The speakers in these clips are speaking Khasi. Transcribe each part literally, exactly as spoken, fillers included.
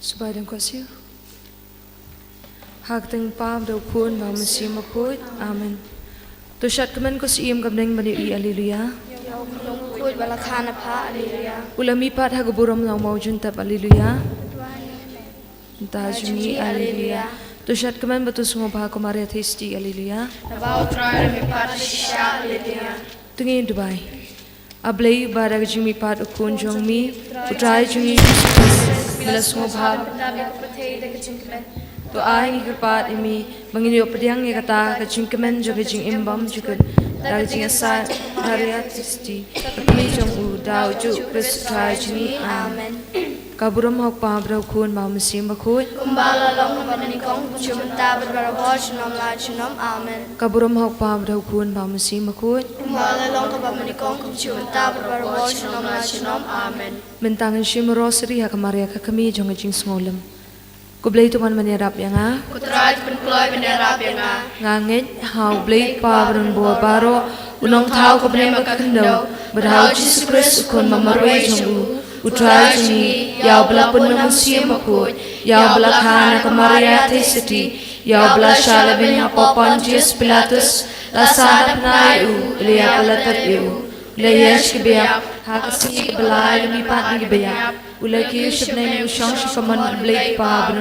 Subai dang kwah siew. Ha ka kyrteng u Kpa bad u Khun bad u Mynsiem Bakhuid. Amen. To shad kmen ko Syiem ka bneng ban ïohi alleluia. Khuid ba la kha na pha alleluia. U la mihpat ha ka burom na u maw juntep alleluia. Nta jong ngi alleluia. To shad kmen bad to sngewbha ko Maria Theisotti alleluia. Naba u Trai u la mihpat shisha alleluia. To ngin duwai. A Blei uba da ka jingmihpat u Khun jong me, u Trai jong ngi Jisu Khrist, me la sngewbha bad da ka pyrthei da ka jingkmen. To ai ngi kyrpad ïa me ba ngin ïoh pdiang ïa kata ka jingkmen jong ka jingim bymjukut da ka jingïasaid Maria Theisotti, ka kmie jong u, da u Jisu Khrist u Trai jong ngi. Amen. Ka burom ha u Kpa bad ha u Khun bad ha u Mynsiem Bakhuid. Kumba la long kaba nyngkong, kumjuh mynta bad barabor, junom la junom. Amen. Ka burom ha u Kpa bad ha u Khun bad ha u Mynsiem Bakhuid. Kumba la long kaba nyngkong, kumjuh mynta bad barabor, junom la junom. Amen. Mynta ngin shim rosary ha ka Maria ka kmie jong ka jingsngewlem. Ko Blei to wan ban ïarap ïa nga. Ko Trai to pynkloi ban ïarap ïa nga. Nga ngeit ha u Blei Kpa Baroh, u Nongthaw ka bneng bad ka khyndew, bad ha u Jisu Khrist u Khun ba marwei jong u, u Trai jong ngi, ïa uba la pun na u Mynsiem Bakhuid, ïa uba la kha na ka Maria Theisotti, ïa uba la shah lehbeiñ hapoh Pontius Pilatus, la sah da pnai u, la ïaid la tet ïa u, la ïaid sha ka biap, ha ka sngi kaba lai la mihpat na ki baïap, u la kiew sha bneng, u shong sha ka mon u Blei Kpa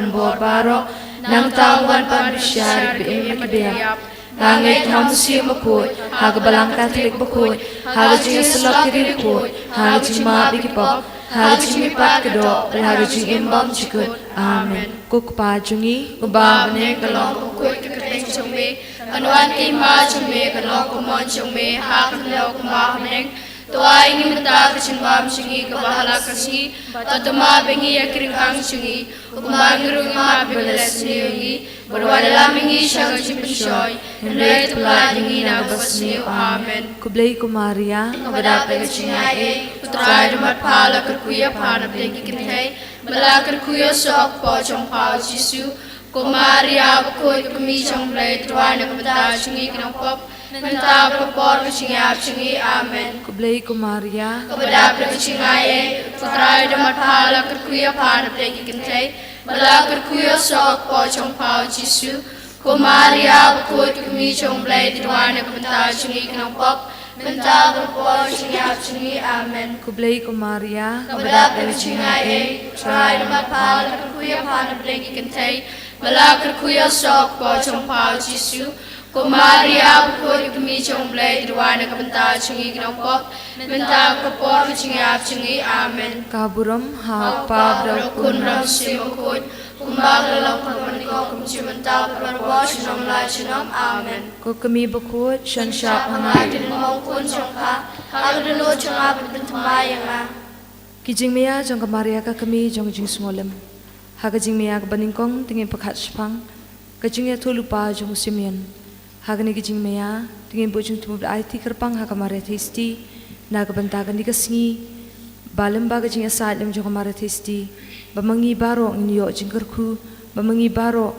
Baroh, nangta un wan ban bishar ïa kiba im bad kiba ïap. Nga ngeit ha u Mynsiem Bakhuid, ha ka Balang Katholik bakhuid, ha ka jingïasyllok ïa ki riewkhuid, ha ka jingmap ïa ki pop, ha ka jingmihpat ka doh, bad ha ka jingim bymjukut. Amen. Ko Kpa jong ngi uba ha bneng, ka long ka bakhuid ka kyrteng jong me, kan wan ka hima jong me, kan long ka mon jong me ha ka khyndew kumba ha bneng. To ai ngi mynta ka jingbam jong ngi kaba ha la ka sngi, bad to map ïa ngi ïa ki ryngkang jong ngi, kumba ngi ruh ngi map ïa kiba leh sniew ïa ngi, bad wat ïalam ïa ngi sha ka jingpynshoi, hynrei to pyllait ïa ngi na kaba sniew. Amen. Khublei ko Maria, kaba dap da ka jingaiei, u Trai u don bad pha, la kyrkhu ïa pha na pdeng ki kynthei, bad la kyrkhu ïa u soh ka kpoh jong pha u Jisu. Ko Maria bakhuid, ka kmie jong u Blei, to duwai na ka bynta jong ngi ki nongpop, mynta bad ka por ka jingïap jong ngi. Amen. Khublei ko Maria, kaba dap da ka jingaiei, u Trai u don bad pha, la kyrkhu ïa pha na pdeng ki kynthei, bad la kyrkhu ïa u soh ka kpoh jong pha u Jisu. Ko Maria bakhuid, ka kmie jong u Blei, to duwai na ka bynta jong ngi ki nongpop, mynta bad ka por ka jingïap jong ngi. Amen. Khublei ko Maria, kaba dap da ka jingaiei, u Trai u don bad pha, la kyrkhu ïa pha na pdeng ki kynthei, bad la kyrkhu ïa u soh ka kpoh jong pha u Jisu. Ko Maria bakhuid, ka kmie jong u Blei, to duwai na ka bynta jong ngi ki nongpop, mynta bad ka por ka jingïap jong ngi. Amen. Ka burom ha u Kpa bad ha u Khun bad ha u Mynsiem Bakhuid, kumba ka la long kaba nyngkong, kumjuh mynta bad barabor, junom la junom. Amen. Ko Kmie bakhuid, sngap ha nga ïa u kynmaw u Khun jong pha, ha ka dohnud jong nga, bad pynthymmai ïa nga. Ki jingmaïa jong ka Maria ka kmie jong ka jingsngewlem. Ha ka jingmaïa kaba nyngkong, to ngin pynkhat shaphang ka jingïathuhlypa jong u Simeon. Ha kane ka jingmaïa, to ngin buh jingthmu bad aiti kyrpang ha ka Maria Theisotti na ka bynta kane ka sngi ba lyngba ka jingïasaid lem jong ka Maria Theisotti, ba ma ngi baroh ngin ïoh jingkyrkhu, ba ma ngi baroh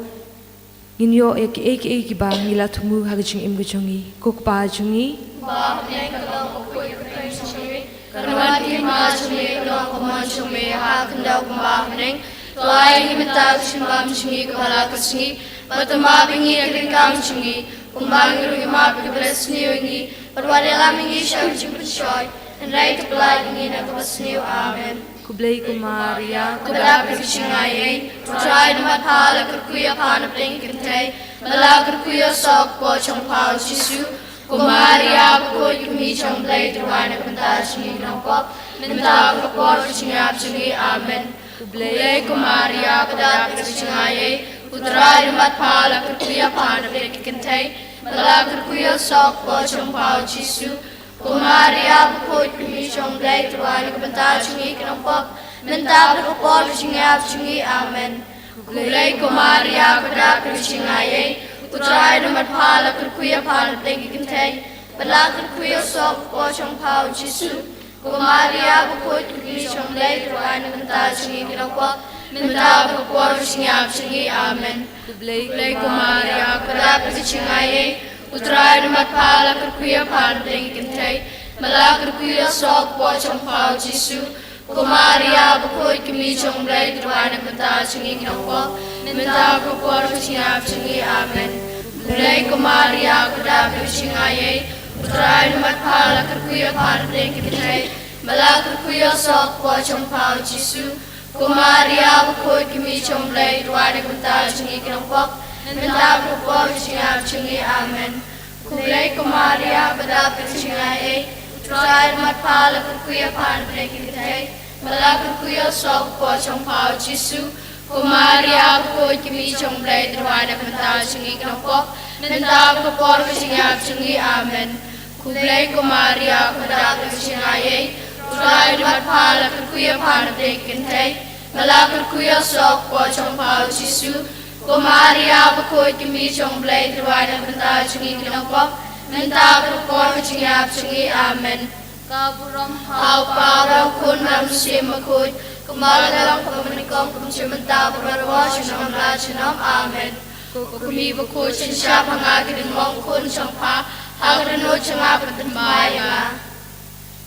ngin ïoh ïa kiei kiei kiba ngi la thmu ha ka jingim ka jong ngi. Ko Kpa jong ngi, ba ha bneng, ka long bakhuid ka kyrteng jong me, kan wan ka hima jong me, kan long ka mon jong me ha ka khyndew kumba ha bneng. To ai ngi mynta ka jingbam jong ngi kaba ha la ka sngi, bad to map ïa ngi ïa ki ryngkang jong ngi, kumba ngi ruh ngi map ïa kiba leh sniew ïa ngi, bad wat ïalam ïa ngi sha ka jingpynshoi, hynrei to pyllait ïa ngi na kaba sniew. Amen. Khublei ko Maria, kaba dap da ka jingaiei, u Trai u don bad pha, la kyrkhu ïa pha na pdeng ki kynthei, bad la kyrkhu ïa u soh ka kpoh jong pha u Jisu. Ko Maria bakhuid, ka kmie jong u Blei, to duwai na ka bynta jong ngi ki nongpop, mynta bad ka por ka jingïap jong ngi. Amen. Khublei ko Maria, kaba dap da ka jingaiei, u Trai u don bad pha, la kyrkhu ïa pha na pdeng ki kynthei, bad la kyrkhu ïa u soh ka kpoh jong pha u Jisu. Ko Maria bakhuid, ka kmie jong u Blei, to duwai na ka bynta jong ngi ki nongpop, mynta bad ka por ka jingïap jong ngi. Amen. Khublei ko Maria, kaba dap da ka jingaiei, u Trai u don bad pha, la kyrkhu ïa pha na pdeng ki kynthei, bad la kyrkhu ïa u soh ka kpoh jong pha u Jisu. Ko Maria bakhuid, ka kmie jong u Blei, to duwai na ka bynta jong ngi ki nongpop, mynta bad ka por ka jingïap jong ngi. Amen. Khublei ko Maria, kaba dap da ka jingaiei, u Trai u don bad pha, la kyrkhu ïa pha na pdeng ki kynthei, bad la kyrkhu ïa u soh ka kpoh jong pha u Jisu. Ko Maria bakhuid, ka kmie jong U Blei, to duwai na ka bynta jong ngi ki nongpop, mynta bad ka por ka jingïap jong ngi. Amen. Khublei ko Maria, ko Dap ka jingaiei, U Trai u don bad pha, la kyrkhu ïa pha na pdeng ki kynthei, bad la kyrkhu ïa u soh ka kpoh jong pha U Jisu. Ko Maria bakhuid, ka kmie jong U Blei, to duwai na ka bynta jong ngi ki nongpop, mynta bad ka por ka jingïap jong ngi. Amen. Khublei ko Maria, ko Dap ka jingaiei, U Trai u don bad pha, la kyrkhu ïa pha na pdeng ki kynthei, bad la kyrkhu ïa u soh ka kpoh jong pha U Jisu. Ko Maria bakhuid, ka kmie jong U Blei, to duwai na ka bynta jong ngi ki nongpop, mynta bad ka por ka jingïap jong ngi. Amen. Khublei ko Maria, ko Dap ka jingaiei, U Trai u don bad pha, la kyrkhu ïa pha na pdeng ki kynthei, bad la kyrkhu ïa u soh ka kpoh jong pha U Jisu. Ko Maria bakhuid, ka kmie jong U Blei, to duwai na ka bynta jong ngi ki nongpop, mynta bad ka por ka jingïap jong ngi. Amen. Ka burom ha U Kpa, bad ha U Khun, bad ha U Mynsiem Bakhuid, kumba ka la long, kumba mynnyngkong, kumjuh mynta, bad baroh junom la junom. Amen. Ko kmie bakhuid, shon shap ha nga ki diengmong khun jong pha, ha ka dohnud jong nga ban pynthymmai ïa nga.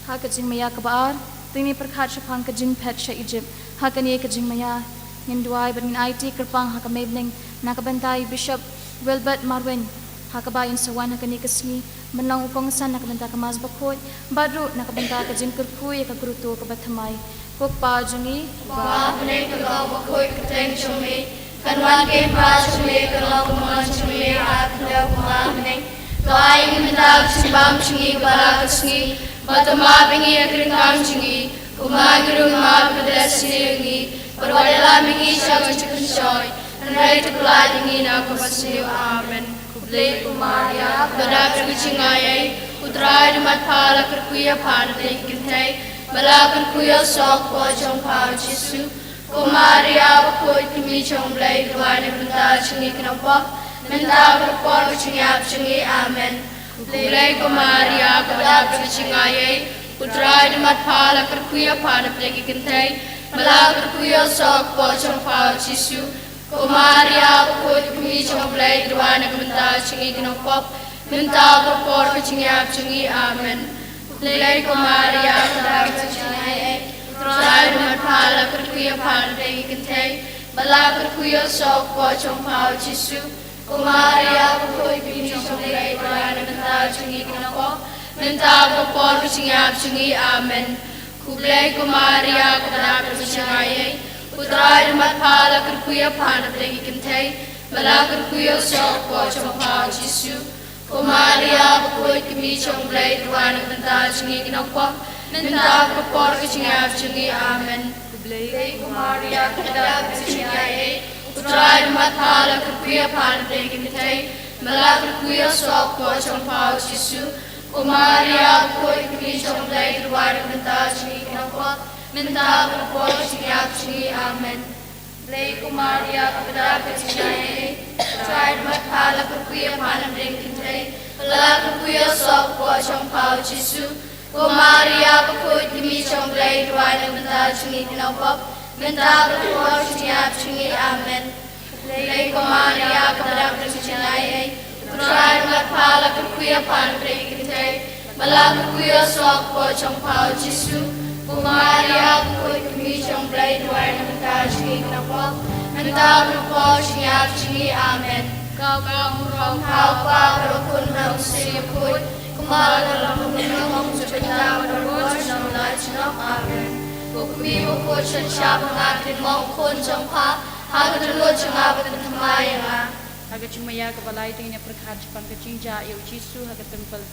Ha ka jingmaïa kaba ar, to ngin ïa pyrkhat shaphang ka jingphet sha Egypt. Ha kane ka jingmaïa ngin duwai bad ngin aiti kyrpang ha ka Mei Bneng na ka bynta i Bishop Wilbert Marwein, ha kaba in sa wan ha kane ka sngi ban long u kongsan na ka bynta ka Mass Bakhuid, bad ruh na ka bynta ka jingkyrkhu ïa ka kyrteng kaba thymmai. Ko Kpa jong ngi, Kpa ha bneng, ka long bakhuid ka kyrteng jong me, kan wan ka hima jong me, kan long ka mon jong me ha ka khyndew kumba ha bneng. To ai ïa ngi mynta ka jingbam jong ngi kaba la ka sngi, bad to map ïa ngi ïa ka ryngkang jong ngi, kumba ngi ruh ngi map ïa kiba la sniew ïa ngi, bad wat ïalam ïa ngi sha ka jingpynshoi, hynrei to pyllait ïa ngi na kaba sniew. Amen. Khublei ko Maria, ka dap da ka jingaiei, U Trai u don bad pha, la kyrkhu ïa pha na pdeng ki kynthei, bad la kyrkhu ïa u soh ka kpoh jong pha U Jisu. Ko Maria bakhuid, ka kmie jong U Blei, to duwai na ka bynta jong ngi ki nongpop, mynta bad ka por ka jingïap jong ngi. Amen. Khublei ko Maria, ka dap da ka jingaiei, U Trai u don bad pha, la kyrkhu ïa pha na pdeng ki kynthei, bad la kyrkhu ïa u soh ka kpoh jong pha U Jisu. Ko Maria bakhuid, ka kmie jong U Blei, to duwai na ka bynta jong ngi ki nongpop, mynta bad ka por ka jingïap jong ngi. Amen. Khublei ko Maria, ka dap da ka jingaiei, U Trai u don bad pha, la kyrkhu ïa pha na pdeng ki kynthei, bad la kyrkhu ïa u soh ka kpoh jong pha U Jisu. Ko Maria bakhuid, ka kmie jong U Blei, to duwai na ka bynta jong ngi ki nongpop, mynta bad ka por ka jingïap jong ngi. Amen. Khublei ko Maria, ka dap da ka jingaiei, U Trai u don bad pha, la kyrkhu ïa pha na pdeng ki kynthei, bad la kyrkhu ïa u soh ka kpoh jong pha U Jisu. Ko Maria bakhuid, ka kmie jong U Blei, to duwai na ka bynta jong ngi ki nongpop, mynta bad ka por ka jingïap jong ngi. Amen. Khublei ko Maria, ka dap da ka jingaiei, U Trai u don bad pha, la kyrkhu ïa pha na pdeng ki kynthei, bad la kyrkhu ïa u soh ka kpoh jong pha U Jisu. Ko Maria bakhuid, ka kmie jong U Blei, to duwai na ka bynta jong ngi ki nongpop, mynta bad ka por ka jingïap jong ngi. Amen. Khublei ko Maria, ka dap da ka jingaiei, U Trai u don bad pha, la kyrkhu ïa pha na pdeng ki kynthei, bad la kyrkhu ïa u soh ka kpoh jong pha U Jisu. Ko Maria bakhuid, ka kmie jong U Blei, to duwai na ka bynta jong ngi ki nongpop, mynta bad ka por ka jingïap jong ngi. Amen. Khublei ko Maria, ka dap da ka jingaiei, U Trai u don bad pha, la kyrkhu ïa pha na pdeng ki kynthei, bad la kyrkhu ïa u soh ka kpoh jong pha U Jisu. Ko Maria bakhuid, ka kmie jong U Blei, to duwai na ka bynta jong ngi ki nongpop, mynta bad ka por ka jingïap jong ngi. Amen. Ka burom ha U Kpa, bad ha U Khun, bad ha U Mynsiem Bakhuid, kumba ka la long, kumba mynnyngkong, kumjuh mynta, bad baroh junom la junom. Amen. Ko kmie bakhuid, shon shap ha nga ki diengmong khun jong pha, ha ka dohnud jong nga ban pynthymmai ïa nga. Ha ka jingmaïa kaba lai, to ngin ïa pyrkhat shaphang ka jingjah ïa U Jisu ha ka templ.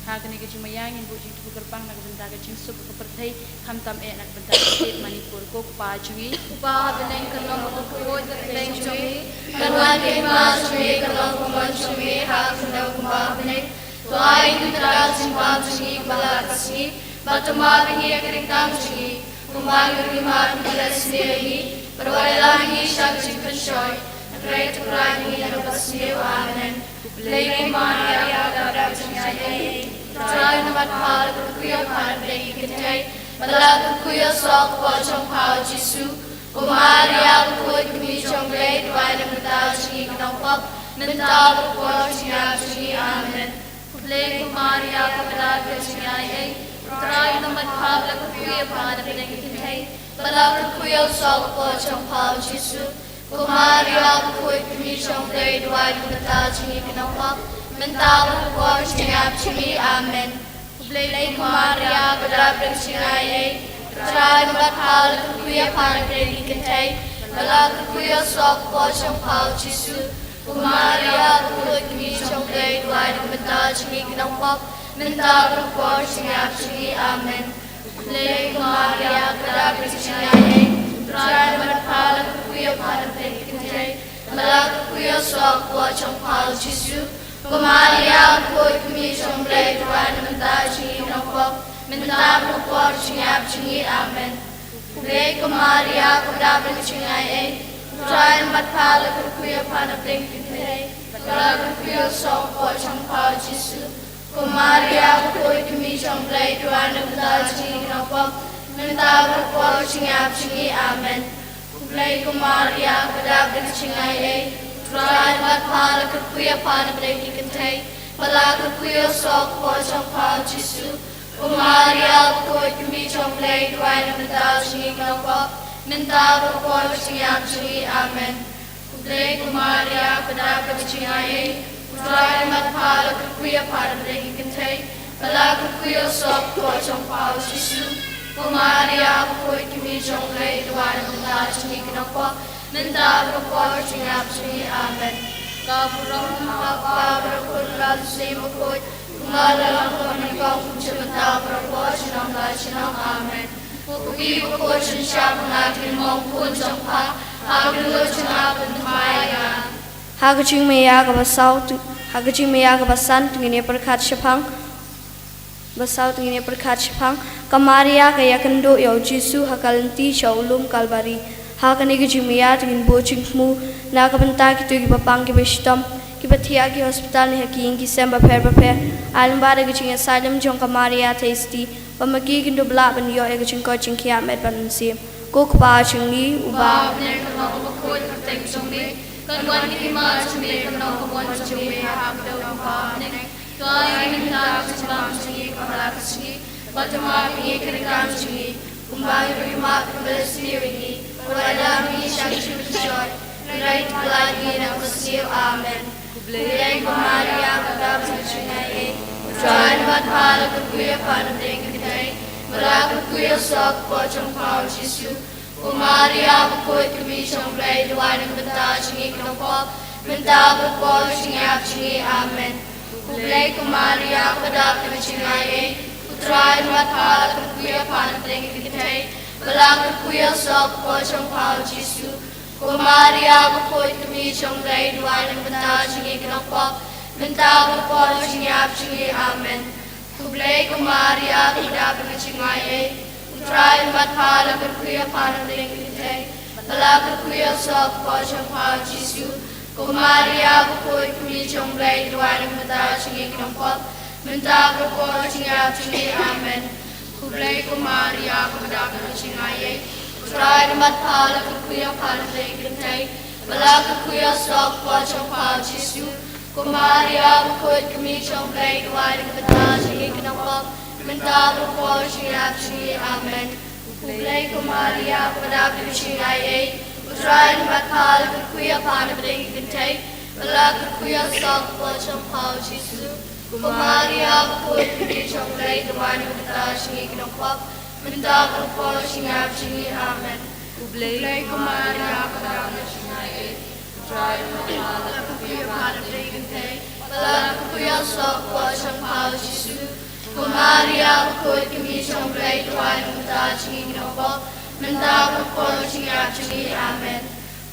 Ha kane ka jingmaïa ngin buh jingthmu kyrpang na ka bynta ka jingsuk ka pyrthei, khamtam eh na ka bynta ka state Manipur. Ko Kpa jong ngi, Kpa ha bneng, kan long bakhuid ka kyrteng jong me, kan wan ka hima jong me, kan long ka mon jong me ha ka khyndew kumba ha bneng. To ai ïa ngi mynta ka jingbam jong ngi kaba la ka sngi, bad to map ïa ngi ïa ka ryngkang jong ngi, kumba ngi ruh ngi map ïa kiba la sniew ïa ngi, bad wat ïalam ïa ngi sha ka jingpynshoi, hynrei to pyllait ïa ngi na kaba sniew. Amen. Khublei ko Maria, ka dap da ka jingaiei, U Trai u don bad pha, la kyrkhu ïa pha na pdeng ki kynthei, bad la kyrkhu ïa u soh ka kpoh jong pha U Jisu. Ko Maria bakhuid, ka kmie jong U Blei, to duwai na ka bynta jong ngi ki nongpop, mynta bad ka por ka jingïap jong ngi. Amen. Khublei ko Maria, ka dap da ka jingaiei, Trai, nang ban pha ba la kyrkhu ïa pha na pdeng ki kynthei, ba la kyrkhu ïa u soh ka por jong pha, u Jisu. Ko Maria bakhuid, ka kmie jong U Blei, duwai na ka bynta jong ngi ki nongpop, mynta bad ha ka por jong ka jingïap jong ngi. Amen. Khublei ko Maria, ka dap da ka jingaiei. Trai, nang ban pha ba la kyrkhu ïa pha na pdeng ki kynthei, ba la kyrkhu ïa u soh ka por jong pha, u Jisu. Ko Maria bakhuid, ka kmie jong U Blei, duwai na ka bynta jong ngi ki nongpop, mynta bad ha ka por jong ka jingïap jong ngi. Amen. Khublei ko Maria, ka dap da ka jingaiei. Trai, nang ban pha ba la kyrkhu ïa pha na pdeng ki kynthei, ba la kyrkhu ïa u soh ka por jong pha, u Jisu. Ko Maria bakhuid, ka kmie jong U Blei, duwai na ka bynta jong ngi ki nongpop, mynta bad ha ka por jong ka jingïap jong ngi. Amen. Khublei ko Maria, ka dap da ka jingaiei. Trai, nang ban pha ba la kyrkhu ïa pha na pdeng ki kynthei, ba la kyrkhu ïa u soh ka por jong pha, u Jisu. Ko Maria bakhuid, ka kmie jong U Blei, duwai na ka bynta jong ngi ki nongpop, mynta bad ha ka por jong ka jingïap jong ngi. Amen. Khublei ko Maria, ka dap da ka jingaiei. Trai, nang ban pha ba la kyrkhu ïa pha na pdeng ki kynthei, ba la kyrkhu ïa u soh ka por jong pha, u Jisu. Ko Maria bakhuid, ka kmie jong U Blei, duwai na ka bynta jong ngi ki nongpop, mynta bad ha ka por jong ka jingïap jong ngi. Amen. Khublei ko Maria, ka dap da ka jingaiei. Trai, nang ban pha ba la kyrkhu ïa pha na pdeng ki kynthei, ba la kyrkhu ïa u soh ka por jong pha, u Jisu. Ko Maria bakhuid, ka kmie jong U Blei, duwai na ka bynta jong ngi ki nongpop, mynta bad ha ka por jong ka jingïap jong ngi. Amen. Ka burom ha u Kpa bad ha u Khun bad ha u Mynsiem Bakhuid, kumba la long ha kaba nyngkong, kum shym mynta bad baroh shi nong la shi nong. Amen. Ko Kpa bakhuid, synshar ba nga kin long khun jong pha, ha ka dohnud jong nga, pynthymmai ïa nga. Ha ka jingmaïa kaba saw, ha ka jingmaïa kaba san, to ngin ïa pyrkhat shaphang. Ba saw, to ngin ïa pyrkhat shaphang. Ka Maria ka ïakynduh ïa u Jisu ha ka lynti sha u lum Kalbari. Ha kane ka jingmaïa to ngin buh jingthmu na ka bynta kito kiba pang, kiba shitom, kiba thiah ha ki hospital ne ha ki ïing ki sem bapher bapher. Ai lyngba da ka jingïasaid lem jong ka Maria Theisotti, ba ma ki kin dup lah ban ïoh ïa ka jingkoit jingkhiah met bad mynsiem. Ko Kpa jong ngi uba ha bneng, kan long ka map jong me, kan wan ka hima jong me, kan long ka mon jong me ha ka bneng, ha ka bneng. To ai mynta ka jingbam jong ngi kaba la ka sngi, bad to map ïa ngi ki ryngkam jong ngi, kumba ngi ruh ngi map ïa kiba la sniew ïa ngi, wat la mih ngi sha ka jingpynshoi, hynrei to pynlait ngi na kaba sniew. Amen. Khublei ko Maria, ka dap da ka jingaiei. U Trai u don bad pha, la kyrkhu ïa pha na pdeng ki kynthei, bad la kyrkhu ïa u soh ka por jong pha, u Jisu. Ko Maria bakhuid, ka kmie jong U Blei, duwai na ka bynta jong ngi ki nongpop, mynta bad ha ka por jong ka jingïap jong ngi. Amen. Khublei ko Maria, ka dap da ka jingaiei. U Trai u don bad pha, la kyrkhu ïa pha na pdeng ki kynthei, bad la kyrkhu ïa u soh ka por jong pha, u Jisu. Ko Maria bakhuid, ka kmie jong U Blei, duwai na ka bynta jong ngi ki nongpop, mynta bad ha ka por jong ka jingïap jong ngi. Amen. Khublei ko Maria, ka dap da ka jingaiei. U Trai u don bad pha, la kyrkhu ïa pha na pdeng ki kynthei, bad la kyrkhu ïa u soh ka por jong pha, u Jisu. Ko Maria bakhuid, ka kmie jong U Blei, duwai na ka bynta jong ngi ki nongpop, mynta bad ha ka por jong ka jingïap jong ngi. Amen. Khublei ko Maria, ka dap da ka jingaiei. U Trai u don bad pha, la kyrkhu ïa pha na pdeng ki kynthei, bad la kyrkhu ïa u soh ka por jong pha, u Jisu. Ko Maria bakhuid, ka kmie jong U Blei, duwai na ka bynta jong ngi ki nongpop, mynta bad ha ka por jong ka jingïap jong ngi. Amen. Khublei ko Maria, ka dap da ka jingaiei. U Trai u don bad pha, la kyrkhu ïa pha na pdeng ki kynthei, bad la kyrkhu ïa u soh ka por jong pha, u Jisu. Ko Maria bakhuid, ka kmie jong U Blei, duwai na ka bynta jong ngi ki nongpop, mynta bad ha ka por jong ka jingïap jong ngi. Amen. Khublei ko Maria, ka dap da ka jingaiei. U Trai u don bad pha, la kyrkhu ïa pha na pdeng ki kynthei, bad la kyrkhu ïa u soh ka por jong pha, u Jisu. Ko Maria bakhuid, ka kmie jong U Blei, duwai na ka bynta jong ngi ki nongpop, mynta bad ha ka por jong ka jingïap jong ngi. Amen.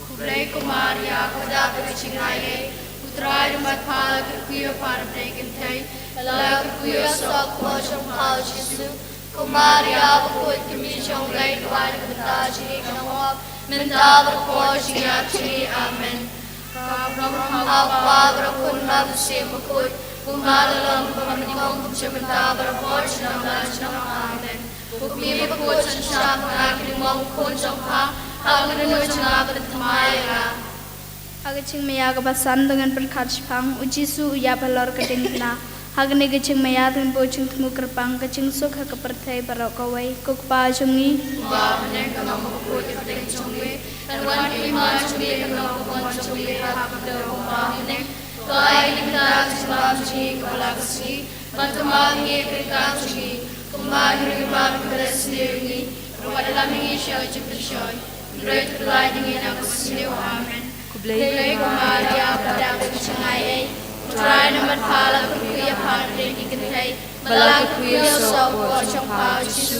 Khublei ko Maria, ka dap da ka jingaiei. U Trai u don bad pha, la kyrkhu ïa pha na pdeng ki kynthei, bad la kyrkhu ïa u soh ka por jong pha, u Jisu. Ko Maria bakhuid, ka kmie jong U Blei, duwai na ka bynta jong ngi ki nongpop, mynta bad ha ka por jong ka jingïap jong ngi. Amen. Ka burom ha u Kpa bad ha u Khun bad ha u Mynsiem Bakhuid, kumba la long ha kaba nyngkong, kum shym mynta bad barabor, junom la junom. Amen. Ko Kmie bakhuid, synshar ba nga kin long khun jong pha, ha ka dohnud jong nga, pynthymmai ïa nga. Ha ka jingmaïa kaba san, to ngin pyrkhat shaphang, u Jisu u ïap halor ka diengphna. Ha kane ka jingmaïa te ngin buh jingthmu kyrpang ka jingsuk ha ka pyrthei baroh kawei. Ko Kpa jong ngi, ba ha bneng, ka long bakhuid ka kyrteng jong me, kan wan ka hima jong me, kan long ka mon jong me ha ka pyrthei kumba ha bneng. To ai ngi mynta ka jingbam jong ngi kaba la ka sngi, bad to map ïa ngi ïa ka ryngkang jong ngi, kumba ngi ruh ngi map ïa kiba la sniew ïa ngi, bad wat ïalam ïa ngi sha ka jingpynshoi, hynrei to pyllait ïa ngi na kaba sniew. Amen. Khublei ko Maria, kaba dap da ka jingaiei, U Trai u don bad pha, la kyrkhu ïa pha na pdeng ki kynthei, bad la kyrkhu ïa u soh ka kpoh jong pha, u Jisu.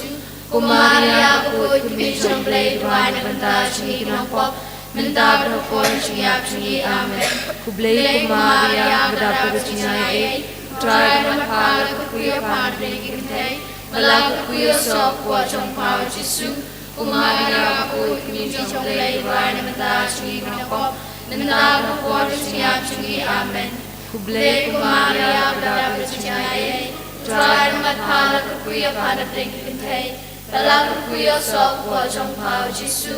Ko Maria bakhuid, ka kmie jong U Blei, duwai na ka bynta jong ngi ki nongpop, mynta bad ha ka por jingïap jong ngi. Amen. Khublei ko Maria, kaba dap da ka jingaiei, U Trai u don bad pha, la kyrkhu ïa pha na pdeng ki kynthei, bad la kyrkhu ïa u soh ka kpoh jong pha, u Jisu. Ko Maria bakhuid, ka kmie jong U Blei, duwai na ka bynta jong ngi ki nongpop, mynta bad ha ka por jingïap jong ngi. Amen. Khublei ko Maria, kaba dap da ka jingaiei, U Trai u don bad pha, la kyrkhu ïa pha na pdeng ki kynthei, bad la kyrkhu ïa u soh ka kpoh jong pha, u Jisu.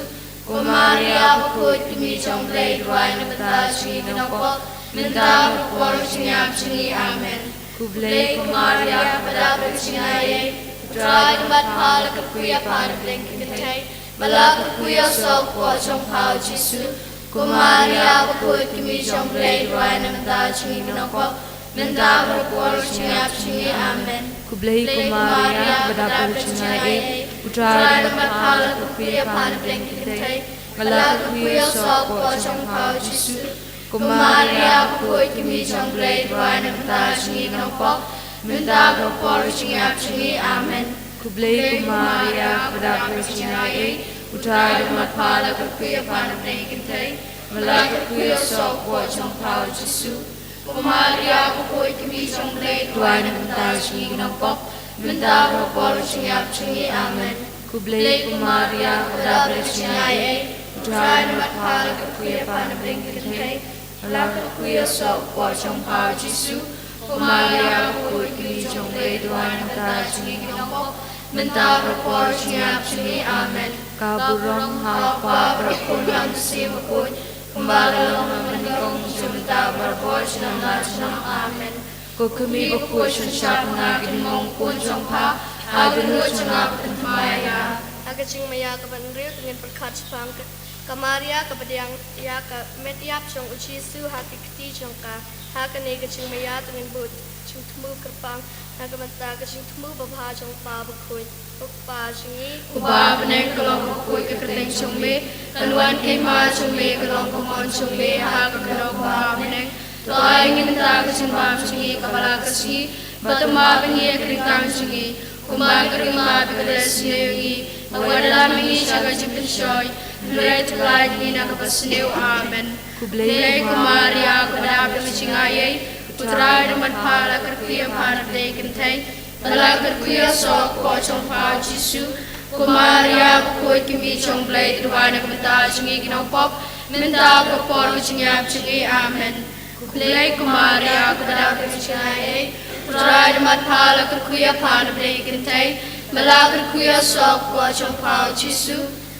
Ko Maria bakhuid, ka kmie jong U Blei, duwai na ka bynta jong ngi ki nongpop, mynta bad ha ka por jingïap jong ngi. Amen. Khublei ko Maria, kaba dap da ka jingaiei, U Trai u don bad pha, la kyrkhu ïa pha na pdeng ki kynthei, bad la kyrkhu ïa u soh ka kpoh jong pha, u Jisu. Ko Maria bakhuid, ka kmie jong U Blei, duwai na ka bynta jong ngi ki nongpop, mynta bad ha ka por jingïap jong ngi. Amen. Khublei ko Maria, kaba dap da ka jingaiei, U Trai u don bad pha, la kyrkhu ïa pha na pdeng ki kynthei, bad la kyrkhu ïa u soh ka kpoh jong pha, u Jisu. Ko Maria bakhuid, ka kmie jong U Blei, duwai na ka bynta jong ngi ki nongpop, mynta bad ha ka por jingïap jong ngi. Amen. Khublei ko Maria, kaba dap da ka jingaiei, U Trai u don bad pha, la kyrkhu ïa pha na pdeng ki kynthei, bad la kyrkhu ïa u soh ka kpoh jong pha, u Jisu. Ko Maria bakhuid, ka kmie jong U Blei, duwai na ka bynta jong ngi ki nongpop, mynta bad ha ka por jingïap jong ngi. Amen. Khublei ko Maria, kaba dap da ka jingaiei, U Trai u don bad pha, la kyrkhu ïa pha na pdeng ki kynthei, bad la kyrkhu ïa u soh ka kpoh jong pha, u Jisu. Ko Maria bakhuid, ka kmie jong U Blei, duwai na ka bynta jong ngi ki nongpop, mynta bad ha ka por jingïap jong ngi. Amen. Ka burom ha u Kpa bad ha u Khun bad ha u Mynsiem Bakhuid, kumba ka long ha kaba nyngkong, mynta bad barabor, junom la junom. Amen. Ko Kmie bakhuid, shon shah ha nga ki jingmong khun jong pha, ha ka dohnud jong nga ba phin thymmai ïa nga. Ha ka jingmaïa kaba hynriew te ngin pyrkhat shaphang ka, ka Maria kaba pdiang ïa ka met ïap jong u Jisu ha ki kti jong ka. Ha kane ka jingmaïa te ngin buh jingthmu kyrpang na ka bynta ka jingthmu babha jong u Kpa bakhuid. Ko Kpa jong ngi, uba ha bneng, ka long bakhuid ka kyrteng jong me, kan wan ka hima jong me, kan long ka mon jong me ha ka kyrteng kumba ha bneng. To ai ngi mynta ka jingbam jong ngi kaba la ka sngi, bad to map ïa ngi ïa ka ryngkang jong ngi, kumba ngi ruh ngi map ïa kiba la sniew ïa ngi, bad wat ïalam ïa ngi sha ka jingpynshoi, hynrei to pyllait ïa ngi na kaba sniew. Amen. Khublei ko Maria, kaba dap da ka jingaiei, U Trai u don bad pha, la kyrkhu ïa pha na pdeng ki kynthei, bad la kyrkhu ïa u soh ka kpoh jong pha, u Jisu. Ko Maria bakhuid, ka kmie jong U Blei, to duwai na ka bynta jong ngi ki nongpop, mynta bad ha ka por jingïap jong ngi. Amen. Khublei ko Maria, kaba dap da ka jingaiei, U Trai u don bad pha, la kyrkhu ïa pha na pdeng ki kynthei, bad la kyrkhu ïa u soh ka kpoh jong pha, u Jisu.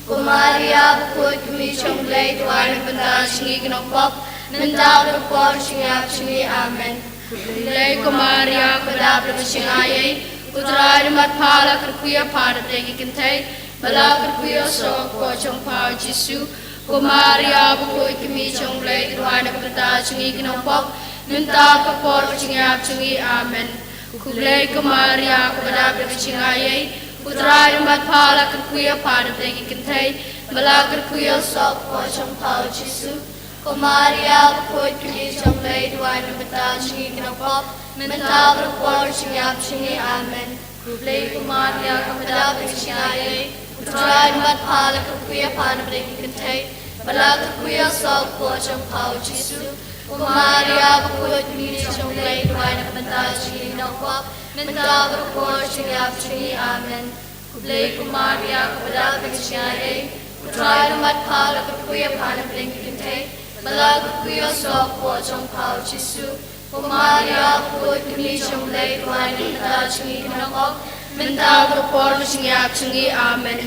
Ko Maria bakhuid, ka kmie jong U Blei, to duwai na ka bynta jong ngi ki nongpop, mynta bad ha ka por jingïap jong ngi. Amen. Khublei ko Maria, kaba dap da ka jingaiei, U Trai u don bad pha, la kyrkhu ïa pha na pdeng ki kynthei, bad la kyrkhu ïa u soh ka kpoh jong pha, u Jisu. Ko Maria bakhuid, ka kmie jong U Blei, to duwai na ka bynta jong ngi ki nongpop, mynta bad ha ka por jingïap jong ngi. Amen. Khublei ko Maria, kaba dap da ka jingaiei, U Trai u don bad pha, la kyrkhu ïa pha na pdeng ki kynthei, bad la kyrkhu ïa u soh ka kpoh jong pha, u Jisu. Ko Maria bakhuid, ka kmie jong U Blei, to duwai na ka bynta jong ngi ki nongpop, mynta bad ha ka por jingïap jong ngi. Amen. Khublei ko Maria, kaba dap da ka jingaiei, U Trai u don bad pha, la kyrkhu ïa pha na pdeng ki kynthei, bad la kyrkhu ïa u soh ka kpoh jong pha, u Jisu. Ko Maria bakhuid, ka kmie jong U Blei, to duwai na ka bynta jong ngi ki nongpop, mynta bad ha ka por jingïap jong ngi. Amen. Khublei ko Maria, kaba dap da ka jingaiei, U Trai u don bad pha, la kyrkhu ïa pha na pdeng ki kynthei, bad la kyrkhu ïa u soh ka kpoh jong pha, u Jisu. Ko Maria bakhuid, ka kmie jong U Blei, to duwai na ka bynta jong ngi ki nongpop, mynta bad ha ka por jingïap jong ngi. Amen.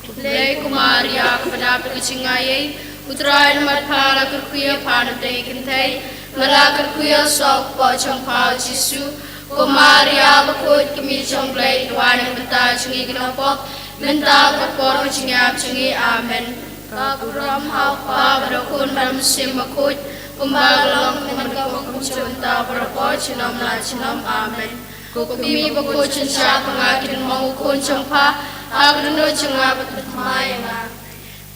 Khublei ko Maria, kaba dap da ka jingaiei, U Trai u don bad pha, la kyrkhu ïa pha na pdeng ki kynthei, bad la kyrkhu ïa u soh ka kpoh jong pha, u Jisu. Ko Maria bakhuid, ka kmie jong U Blei, duwai na ka bynta jong ngi ki nongpop, mynta bad ka por ka jingïap jong ngi. Amen. Ka burom ha U Kpa bad ha U Khun bad ha U Mynsiem Bakhuid, kumba ka long, kumba ka dei, kumjuh, mynta bad ha ka por junom la junom. Amen. Ko kmie bakhuid, shynshah ba nga kin mong u khun jong pha ha ka dohnud jong nga, bad pynthymmai ïa nga.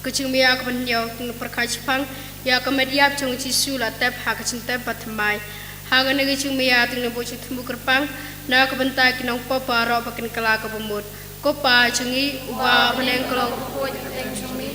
Ka jingmia kaba hynñiew. Ka jingpyrkhat shaphang ïa ka met ïap jong U Jisu la tep ha ka jingtep bad thymmai. Hangne ka jingmia, ka jingbym ju thmu kyrpang na ka bynta ki nongpop baroh ba kin kylla ka bamut. Ko Pa jong ngi uba ha bneng, ka long bakhuid ka kyrteng jong me.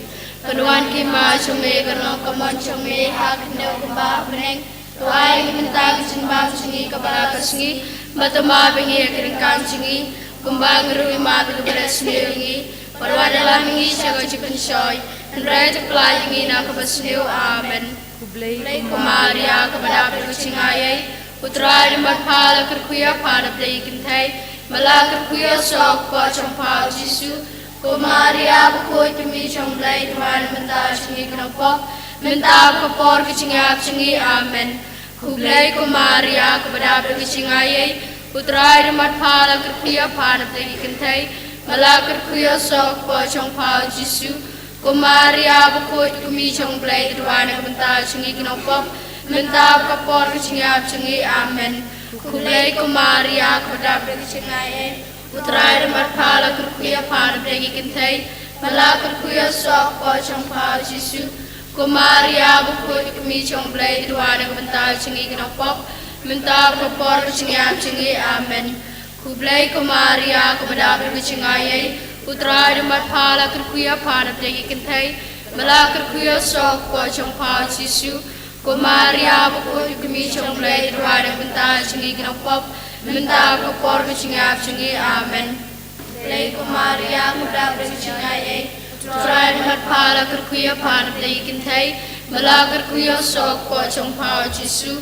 Kan wan ka hima jong me, kan long ka mon jong me ha ka khyndew kumba ha bneng. To ai ïa ngi mynta ka jingbam jong ngi kaba la ka sngi, bad to map ïa ngi ïa ki ryngkat jong ngi, kumba ngi ruh ngi map ïa kiba leh sniew ïa ngi. Bad wat ïalam ïa ngi sha ka jingpynshoi, hynrei to pyllait ïa ngi na kaba sniew. Amen. Khublei ko Maria, kaba dap da ka jingaiei, U Trai u don bad pha. La kyrkhu ïa pha na pdeng ki kynthei, bad la kyrkhu ïa u soh u kpoh jong pha, U Jisu. Ko Maria bakhuid, ka kmie jong U Blei, duwai na ka bynta jong ngi ki nongpop, mynta bad ka por ka jingïap jong ngi. Amen. Khublei ko Maria, kaba dap da ka jingaiei, U Trai u don bad pha. La kyrkhu ïa pha na pdeng ki kynthei, bad la kyrkhu ïa u soh u kpoh jong pha, U Jisu. Ko Maria bakhuid, ka kmie jong U Blei, duwai na ka bynta jong ngi ki nongpop, mynta bad ka por ka jingïap jong ngi. Amen. Khublei ko Maria, kaba dap da ka jingaiei, U Trai u don bad pha. La kyrkhu ïa pha na pdeng ki kynthei, bad la kyrkhu ïa u soh u kpoh jong pha, U Jisu. Ko Maria bakhuid, ka kmie jong U Blei, duwai na ka bynta jong ngi ki nongpop, mynta bad ka por ka jingïap jong ngi. Amen. Khublei ko Maria, kaba dap da ka jingaiei, U Trai u don bad pha. La kyrkhu ïa pha na pdeng ki kynthei, bad la kyrkhu ïa u soh u kpoh jong pha, U Jisu. Ko Maria bakhuid, ka kmie jong U Blei, duwai na ka bynta jong ngi ki nongpop, mynta bad ka por ka jingïap jong ngi. Amen. Khublei ko Maria, kaba dap da ka jingaiei, U Trai u don bad pha. La kyrkhu ïa pha na pdeng ki kynthei, bad la kyrkhu ïa u soh u kpoh jong pha, U Jisu.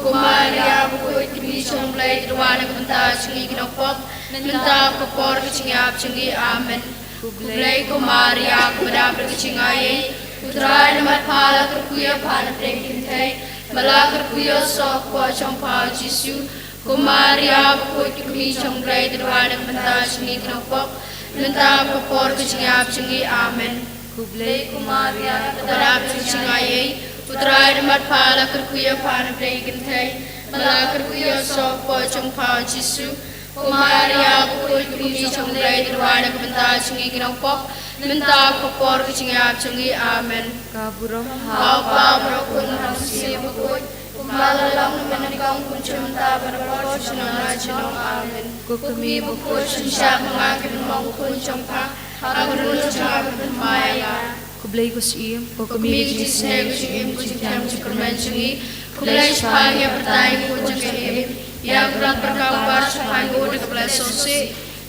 Ko Maria bakhuid, ka kmie jong U Blei, duwai na ka bynta jong ngi ki nongpop, mynta bad ka por ka jingïap jong ngi. Amen. Khublei ko Maria, kaba dap da ka jingaiei, U Trai u don bad pha. La kyrkhu ïa pha na pdeng ki kynthei, bad la kyrkhu ïa u soh u kpoh jong pha, U Jisu. Ko Maria bakhuid, ka kmie jong U Blei, duwai na ka bynta jong ngi ki nongpop, mynta bad ka por ka jingïap jong ngi. Amen. Khublei ko Maria, kaba dap da ka jingaiei, U Trai u don bad pha. La kyrkhu ïa pha na pdeng ki kynthei, bad la kyrkhu ïa u soh u kpoh jong pha, U Jisu. Ko Maria bakhuid, ka kmie jong U Blei, duwai na ka bynta jong ngi ki nongpop, mynta bad ka por ka jingïap jong ngi. Amen. Ka burom ha U Kpa bad ha U Khun bad ha U Mynsiem Bakhuid, kumba la long mynnyngkong, kumjuh mynta bad ha ka por junom la junom. Amen. Ko kmie bakhuid, shynshah ba nga kin mong u khun jong pha ha ka dohnud jong nga, bad pynthymmai ïa nga. Khublei ko Syiem, ko kmie ka jingisynei, ka jingim, ka jingthiang, ka jingkyrmen jong ngi. Khublei shaphang ïa u pyrthai, ko jingim, ïa ka rang pyrkhat, shaphang ko da kaba la sngewsih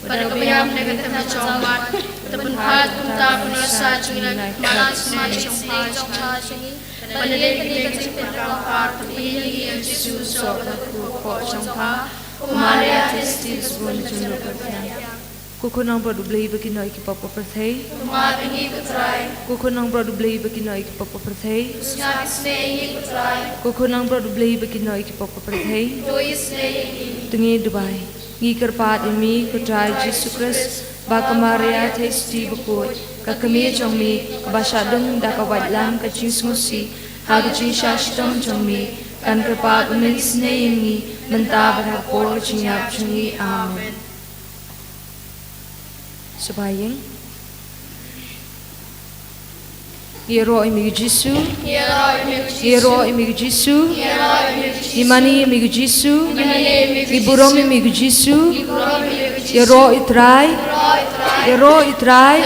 bad kaba ïam, da ka kyrteng jong u Mat. To pynpait kumta, pyndonkam jong ngi na ka khmat ka jingisynei jong pha jong ngi. Bad lada kane ka jingpyrkhat ka la pher, to pynïeng ïa u Jisu, u soh bad u kpoh jong pha. Ko Maria, trei shatei sha ngi ki bun, ha ka por jong ka jingïap. Ko Khun Nongbrot U Blei ba kin ïoh ïa ki pop ka pyrthei. Pynmap ïa ngi ko Trai. Ko Khun Nongbrot U Blei ba kin ïoh ïa ki pop ka pyrthei. Sngap isynei ïa ngi ko Trai. Ko Khun Nongbrot U Blei ba kin ïoh ïa ki pop ka pyrthei. Duwai isynei ïa ngi. To ngin duwai. Ngi kyrpad ïa me ko Trai Jisu Khrist, bad ka Maria Theisotti bakhuid, ka kmie jong me, kaba shah dung da ka waitlam ka jingsngewsih ha ka jingshah shitom jong me, kan kyrpad ban isynei ïa ngi mynta bad ha ka por ka jingïap jong ngi. Amen. Sngewbha ïeng. Ïaroh ïa me ko Jisu. Ïaroh ïa me ko Jisu. Ngi mane ïa me ko Jisu. Ngi burom ïa me ko Jisu. Ïaroh ïa u Trai. Ïaroh ïa u Trai.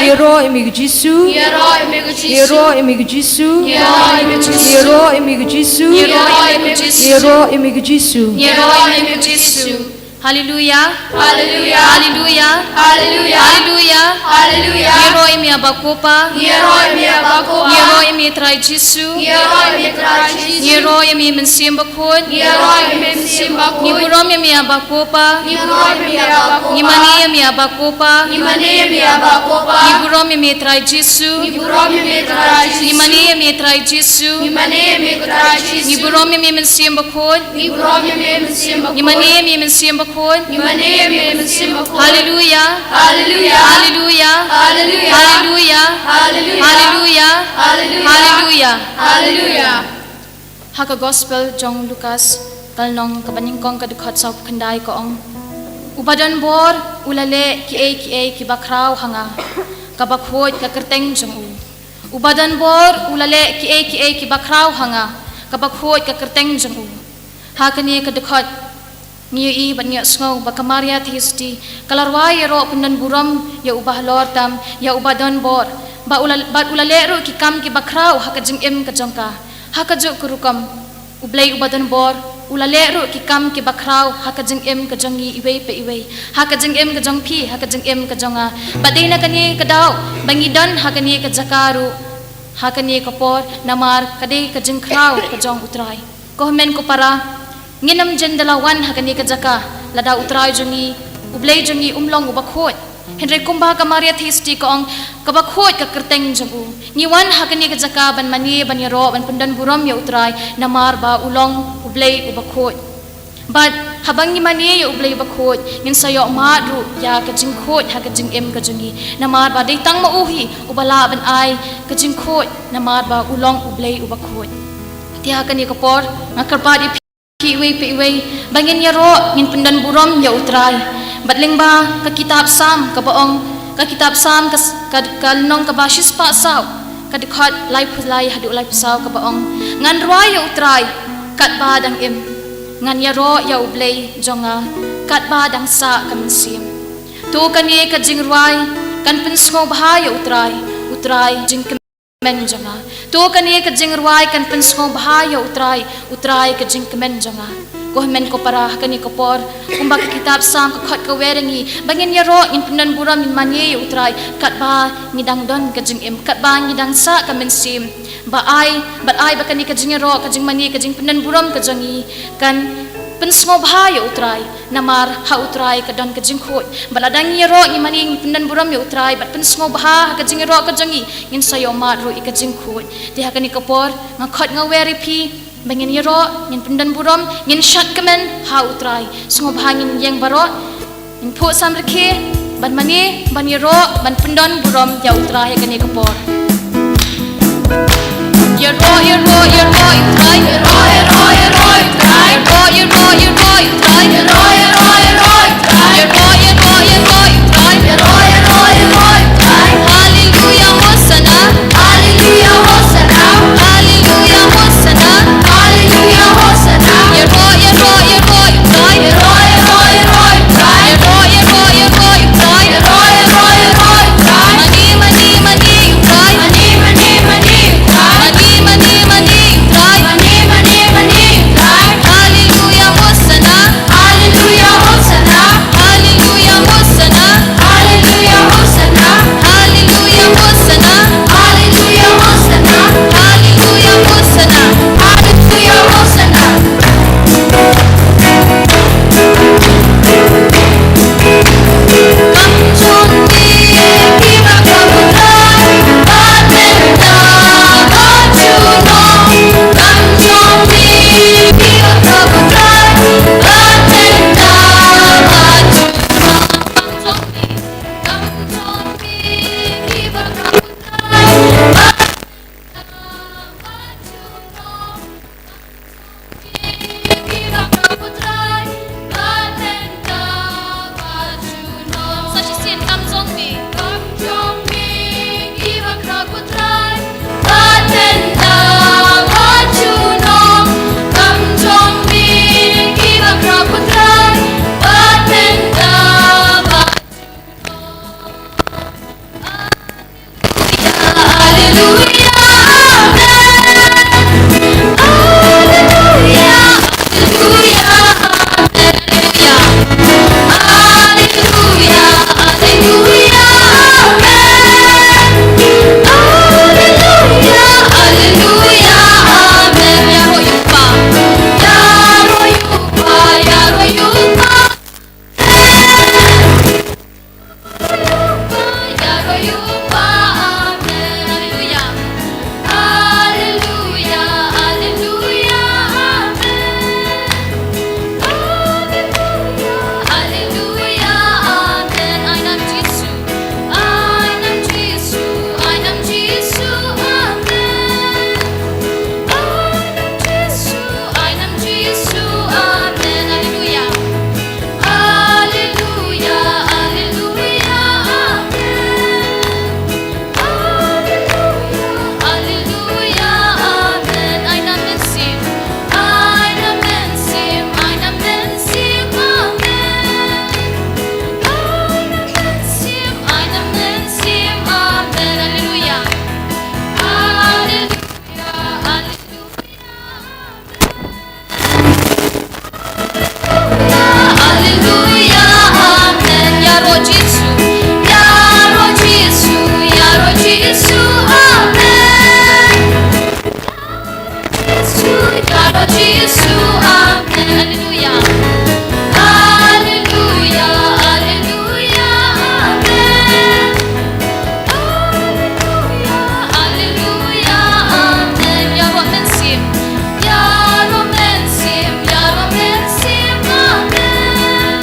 Ïaroh ïa me ko Jisu. Ïaroh ïa me ko Jisu. Ïaroh ïa me ko Jisu. Ïaroh ïa me ko Jisu. Ïaroh ïa me ko Jisu. Ïaroh ïa me ko Jisu. Ïaroh ïa me ko Jisu. Haleluya. Haleluya. Haleluya. Haleluya. Haleluya. Haleluya. Ngi ïaroh ïa me Aba ko Pa. Ngi ïaroh ïa me Aba ko Pa. Ngi ïaroh ïa me Trai Jisu. Ngi ïaroh ïa me Trai Jisu. Ngi ïaroh ïa me Mynsiem Bakhuid. Ngi ïaroh ïa me Mynsiem Bakhuid. Ngi burom ïa me Aba ko Pa. Ngi burom ïa me Aba ko Pa. Ngi mane ïa me Aba ko Pa. Ngi mane ïa me Aba ko Pa. Ngi burom ïa me Trai Jisu. Ngi burom ïa me Trai Jisu. Ngi mane ïa Trai Jisu. Ngi mane ïa me ko Trai Jisu. Ngi burom ïa me Mynsiem Bakhuid. Ngi burom ïa me Mynsiem Bakhuid. Ngi mane ïa me Mynsiem Bakhuid. Ngi mane ïa me Mynsiem Bakhuid. Haleluya. Haleluya. Haleluya. Haleluya. Ha ka Gospel jong Lukas, ka lynnong kaba nyngkong ka dkhot sawphew khyndai ka ong: Uba don bor u la leh kiei kiei kiba khraw ha nga, kaba khuid ka kyrteng jong u. Uba don bor u la leh kiei kiei kiba khraw ha nga, kaba khuid ka kyrteng jong u. Ha kane ka dkhot ngi ïohi bad ngi ïohsngew ba ka Maria Theisotti ka la rwai ïaroh pyndon burom ïa uba halor tam, ïa uba don bor, ba u la, bad u la leh ruh ki kam kiba khraw ha ka jingim ka jong ka. Ha kajuh ka rukom, U Blei uba don bor u la leh ruh ki kam kiba khraw ha ka jingim ka jong ngi iwei pa iwei, ha ka jingim ka jong phi, ha ka jingim ka jong nga. Bad dei na kane ka daw ba ngi don ha kane ka jaka ruh, ha kane ka por, namar ka dei ka jingkhraw ka jong U Trai. Ko hynmen ko para, ngin ym jin da la wan ha kane ka jaka lada U Trai jong ngi, U Blei jong ngi um long uba khuid. Hynrei kumba ka Maria Theisotti ka ong, kaba khuid ka kyrteng jong u. Ngi wan ha kane ka jaka ban mane, ban ïaroh, ban pyndon burom ïa U Trai, namar ba u long U Blei uba khuid. Bad haba ngi mane ïa U Blei uba khuid, ngin sa ïoh mad ruh ïa ka jingkhuid ha ka jingim ka jong ngi, namar ba dei tang ma u hi uba lah ban ai ka jingkhuid, namar ba u long U Blei uba khuid. Te ha kane ka por nga kyrpad ïa phi iwei pa iwei ba ngin ïaroh, ngin pyndon burom ïa U Trai. Bad lyngba ka kitab Salm kaba ong, ka kitab Salm ka, ka, ka lynnong kaba shispah saw, ka dkhot laiphew lai haduh laiphew saw kaba ong: Ngan rwai ïa U Trai katba dang im, ngan ïaroh ïa U Blei jong nga katba dang sah ka mynsiem. To kane ka jingrwai kan pynsngewbha ïa U Trai, U Trai jingkmen jong nga. To kane ka jingrwai kan pynsngewbha ïa U Trai, U Trai ka jingkmen jong nga. Ko hynmen ko para, ha kane ka por, kumba ka kitab Salm ka khot ka wer ïa ngi ba ngin ïaroh, ngin pyndon burom, ngin mane ïa U Trai katba ngi dang don ka jingim, katba ngi dang sah ka mynsiem. Ba ai, bad ai ba kane ka jingïaroh, ka jingmane, ka jingpyndon burom ka jong ngi kan pynsngewbha ïa U Trai, namar ha U Trai ka don ka jingkhuid. Bad lada ngi ïaroh, ngi mane, ngi pyndon burom ïa U Trai bad pynsngewbha ha ka jingïaroh ka jong ngi, ngin sa ïoh mad ruh ïa ka jingkhuid. Te ha kane ka por nga khot nga wer ïa phi ba ngin ïaroh, ngin pyndon burom, ngin shad kmen ha U Trai. Sngewbha ngin ïeng baroh, ngin phuh samrkhie ban mane, ban ïaroh, ban pyndon burom ïa U Trai ha kane ka por. Ïaroh, ïaroh, ïaroh ïa U Trai. Ïaroh, ïaroh, ïaroh ïa U Trai. Ïaroh, ïaroh, ïaroh ïa U Trai. Ïaroh, ïaroh, ïaroh ïa U Trai. Ïaroh, ïaroh, ïaroh ïa U Trai. Ïaroh, ïaroh, ïaroh ïa U Trai. Haleluya, Hosana. Haleluya, Hosana. Haleluya, Hosana. Haleluya, Hosana. Ïaroh, ïaroh, ïaroh ïa U Trai. Ïaroh, ïaroh, ïaroh ïa U Trai. Ïaroh, ïaroh, ïaroh ïa U Trai. Ïaroh, ïaroh, ïaroh ïa U Trai. Mane, mane, mane ïa U Trai. Jisu, amen. Haleluya. Haleluya, haleluya, amen. Haleluya, haleluya, amen. Ïaroh mynsiem. Ïaroh mynsiem, ïaroh mynsiem, amen.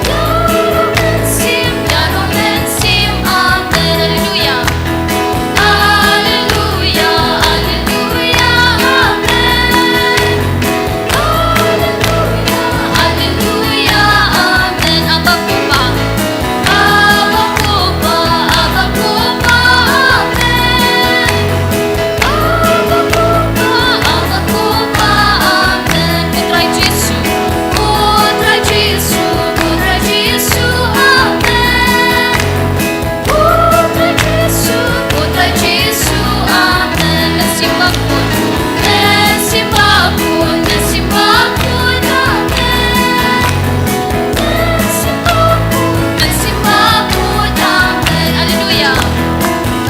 Ïaroh mynsiem, ïaroh mynsiem, amen. Haleluya. Haleluya, haleluya, amen. Haleluya, haleluya, amen. Abba Kuba, Abba Kuba, Abba Kuba, amen. Abba Kuba, Abba Kuba, amen. Ko Trai Jisu, ko Trai Jisu, ko Trai Jisu, amen. Ko Trai Jisu, ko Trai Jisu, amen. Mynsiem Bakhuid, Mynsiem Bakhuid, Mynsiem Bakhuid, amen. Mynsiem Bakhuid, Mynsiem Bakhuid, amen. Haleluya.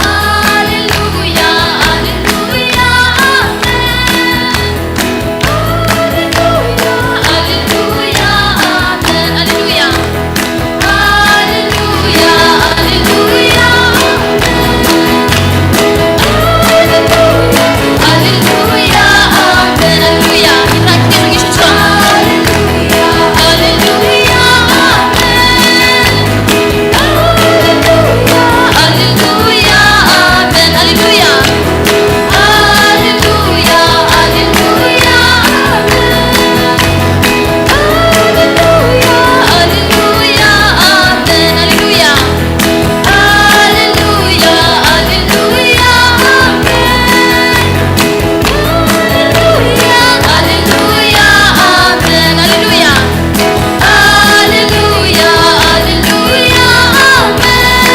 Haleluya, haleluya, amen. Haleluya, haleluya, amen. Haleluya. Haleluya, haleluya, amen. Haleluya, haleluya, amen. Haleluya. Haleluya, haleluya, amen. Haleluya, haleluya, amen. Haleluya. Haleluya, haleluya, amen. Haleluya, haleluya, amen.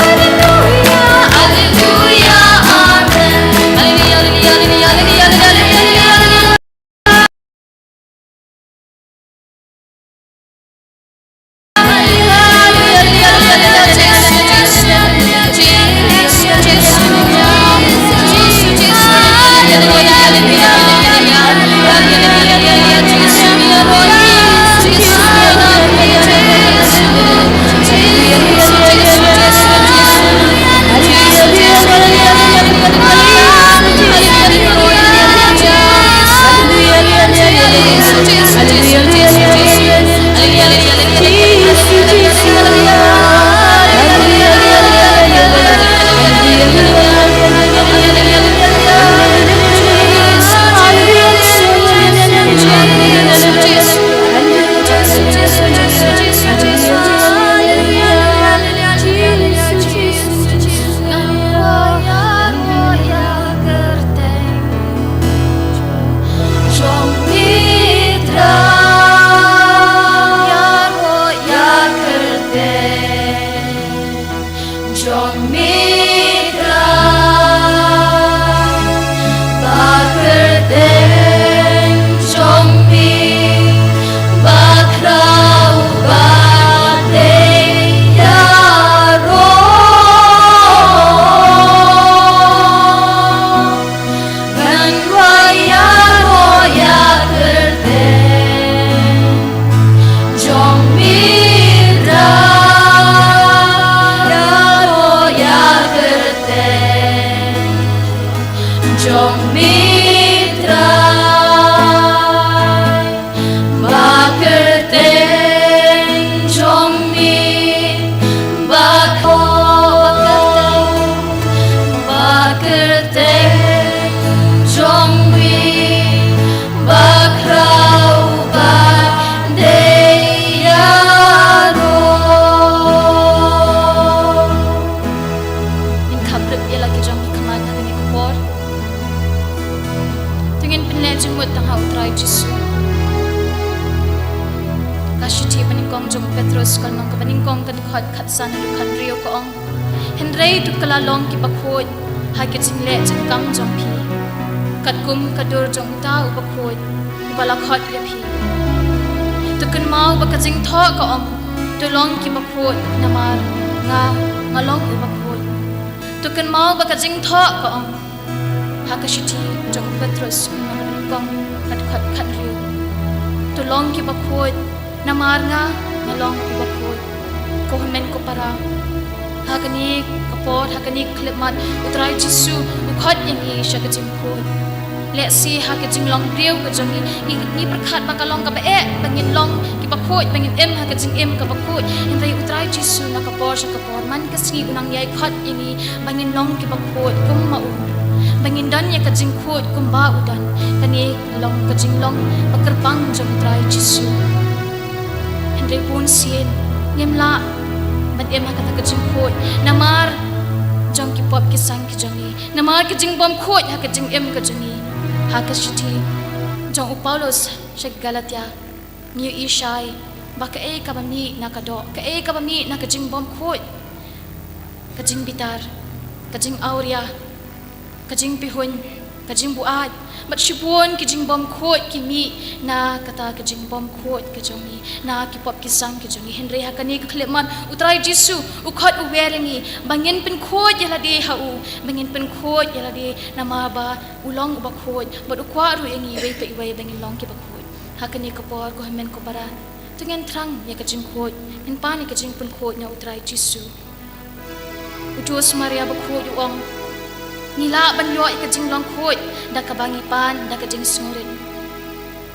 Haleluya. Haleluya, haleluya, amen. Haleluya, haleluya, amen. Haleluya. Haleluya, haleluya, amen. Haleluya, haleluya, amen. Haleluya, haleluya, haleluya, haleluya. Jong mi Trai, ba kyrteng jong mi ba khraw ba dei ïaroh. Ngan ïaroh ïa kyrteng jong mi Trai, ïaroh ïa kyrteng jong mi Trai. Ba kyrteng jong mi ba khraw, ba kyrteng jong mi ba khraw ba dei ïaroh. Ngin khap lip ïa la ki jong ki khmat ha kane ka por. To ngin pynleit jingmut tang ha U Trai Jisu. Ka shithi banyngkong jong u Petros, ka lynnong kaba nyngkong, ka dkhot khatsan haduh khathynriew ka ong: Hynrei to kylla long kiba khuid ha ki jingleh jingkam jong phi, katkum ka dur jong uta uba khuid, uba la khot ïa phi. To kynmaw ba ka jingthoh ka ong: To long kiba khuid, namar nga, nga long uba khuid. To kynmaw ba ka jingthoh ka ong, ha ka shithi jong u Petros, Kong, khat khat khat riu. To long kiba khuid, namar nga nga long uba khuid. Ko hynmen ko para, ha kane ka por, ha kane ka khyllipmat, U Trai Jisu u khot ïa ngi sha ka jingkhuid. Lehse ha ka jinglong briew ka jong ngi, ngi, ngi pyrkhat ba ka long kaba eh ba ngin long kiba khuid, ba ngin im ha ka jingim kaba khuid. Hynrei U Trai Jisu na ka por sha ka por, man ka sngi u nang ïai khot ïa ngi ba ngin long kiba khuid kum ma u, ba ngin don ïa ka jingkhuid kumba u don. Kane ka long ka jinglong ba kyrpang jong U Trai Jisu. Hynrei bun sien ngim lah ban im ha kata ka jingkhuid namar jong ki pop ki sang ki jong ngi, namar ka jingbymkhuid ha ka jingim ka jong ngi. Ha ka shithi jong u Paulus sha ki Galatia, ngi ïohi shai ba kaei kaba mih na ka doh, kaei kaba mih na ka jingbymkhuid, ka jingbitar, ka jingawria, ka jingpihuiñ, ka jingbuaid, bad shibun ki jingbymkhuid ki mih na kata ka jingbymkhuid ka jong ngi, na ki pop ki sang ki jong ngi. Hynrei ha kane ka khyllipmat, U Trai Jisu u khot u wer ïa ngi ba ngin pynkhuid ïa lade ha u, ba ngin pynkhuid ïa lade namar ba u long uba khuid, bad u kwah ruh ïa ngi iwei pa iwei ba ngin long kiba khuid. Ha kane ka por, ko hynmen ko para, to ngin thrang ïa ka jingkhuid, ngin pan ïa ka jingpynkhuid na U Trai Jisu. U Josemaria Bakhuid u ong, ngi lah ban ïoh ïa ka jinglong khuid da kaba ngi pan da ka jingsngewrit.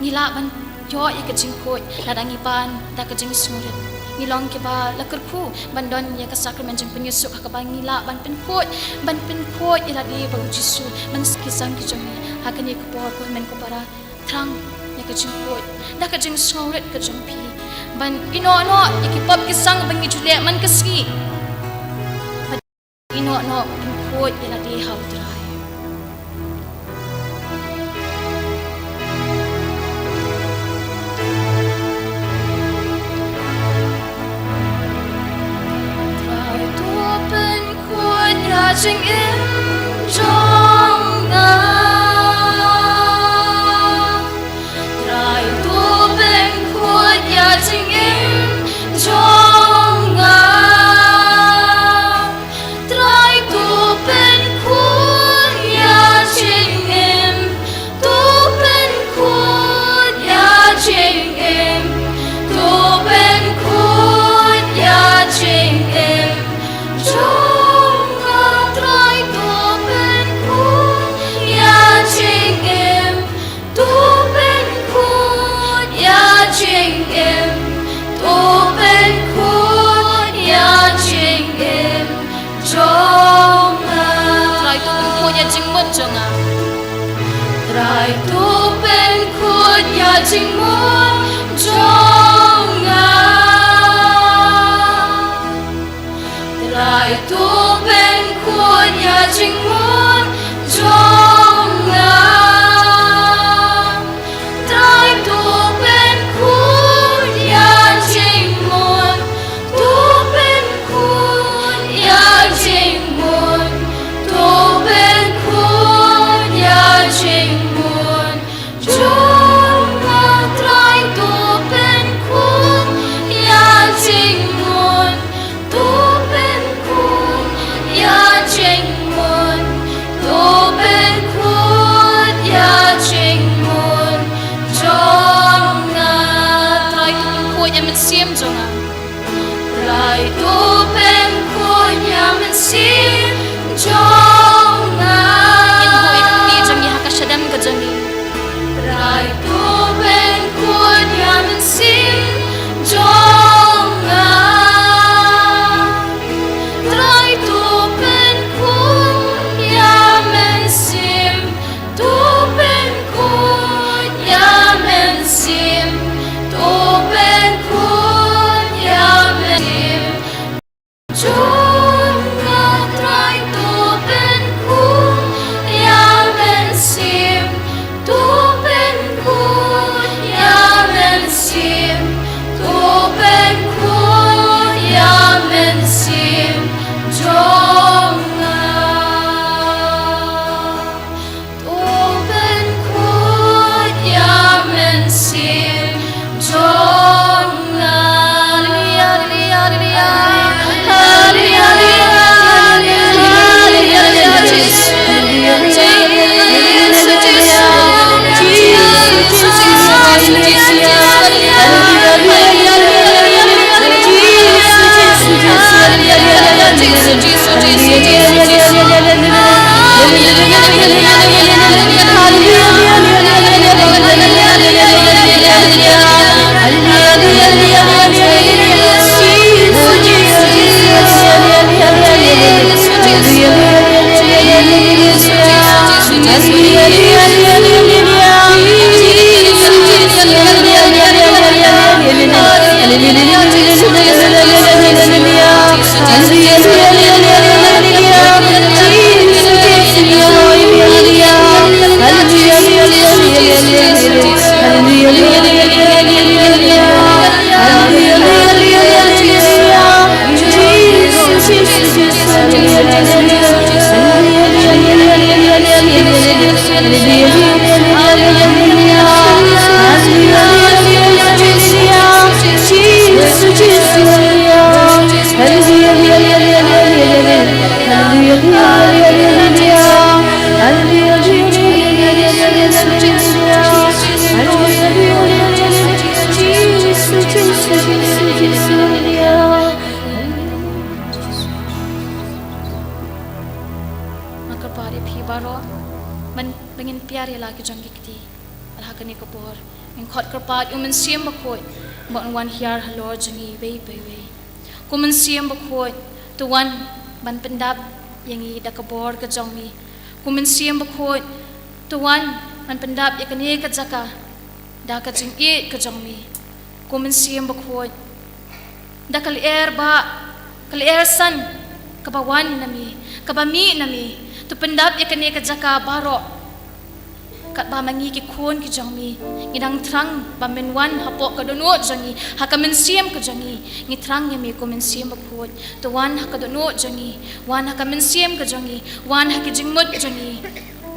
Ngi lah ban ïoh ïa ka jingkhuid lada ngi pan da ka jingsngewrit. Ngi long kiba la kyrkhu ban don ïa ka sakramen jingpynïasuk ha kaba ngi lah ban pynkhuid, ban pynkhuid ïa lade bad U Jisu, ban ki sang ki jong ngi. Ha kane ka por, ko hynmen ko para, thrang ïa ka jingkhuid da ka jingsngewrit ka jong phi. Ban ïehnoh noh ïa ki pop ki sang ba ngi ju leh man ka sngi. Ban ïehnoh noh ban khuid ïa lade ha U Trai. Trai, to pynkhuid ïa jingim jong nga. Trai, to pynkhuid ïa jingim jong nga. Trai, to pynkhuid ïa jingim, to pynkhuid ïa jingim, to pynkhuid ïa jingim jong nga. Trai, to pynkhuid ïa jingim, to pynkhuid ïa jingim, to pynkhuid ïa jingim jong nga. Trai, to pynkhuid ïa jingmut jong nga. Trai, to pynkhuid ïa jingmut jong nga. Trai, to pynkhuid ïa jingmut jong nga. Trai, to pynkhuid ïa jingmut, to pynkhuid ïa jingmut, to pynkhuid ïa jingmut jong nga. Trai, to pynkhuid ïa jingmut, to pynkhuid ïa jingmut, Nga kyrpad ïa phi baroh ban, ban ngin pdiang ïa la ki jong ki kti. Bad ha kane ka por ngin khot kyrpad ïa u Mynsiem Bakhuid ba un wan hiar halor jong ngi iwei pa iwei. Ko Mynsiem Bakhuid, to wan ban pyndap ïa ngi da ka bor ka jong me. Ko Mynsiem Bakhuid, to wan ban pyndap ïa kane ka jaka da ka jingïeit ka jong me. Ko Mynsiem Bakhuid, da ka lyer ba, ka lyer san kaba wan na me, kaba mih na me, to pyndap ïa kane ka jaka baroh. Katba ma ngi ki khun ki jong me ngi dang thrang ba men wan hapoh ka dohnud jong ngi, ha ka mynsiem ka jong ngi, ngi thrang ïa me ko Mynsiem Bakhuid. To wan ha ka dohnud jong ngi, wan ha ka mynsiem ka jong ngi, wan ha ki jingmut jong ngi.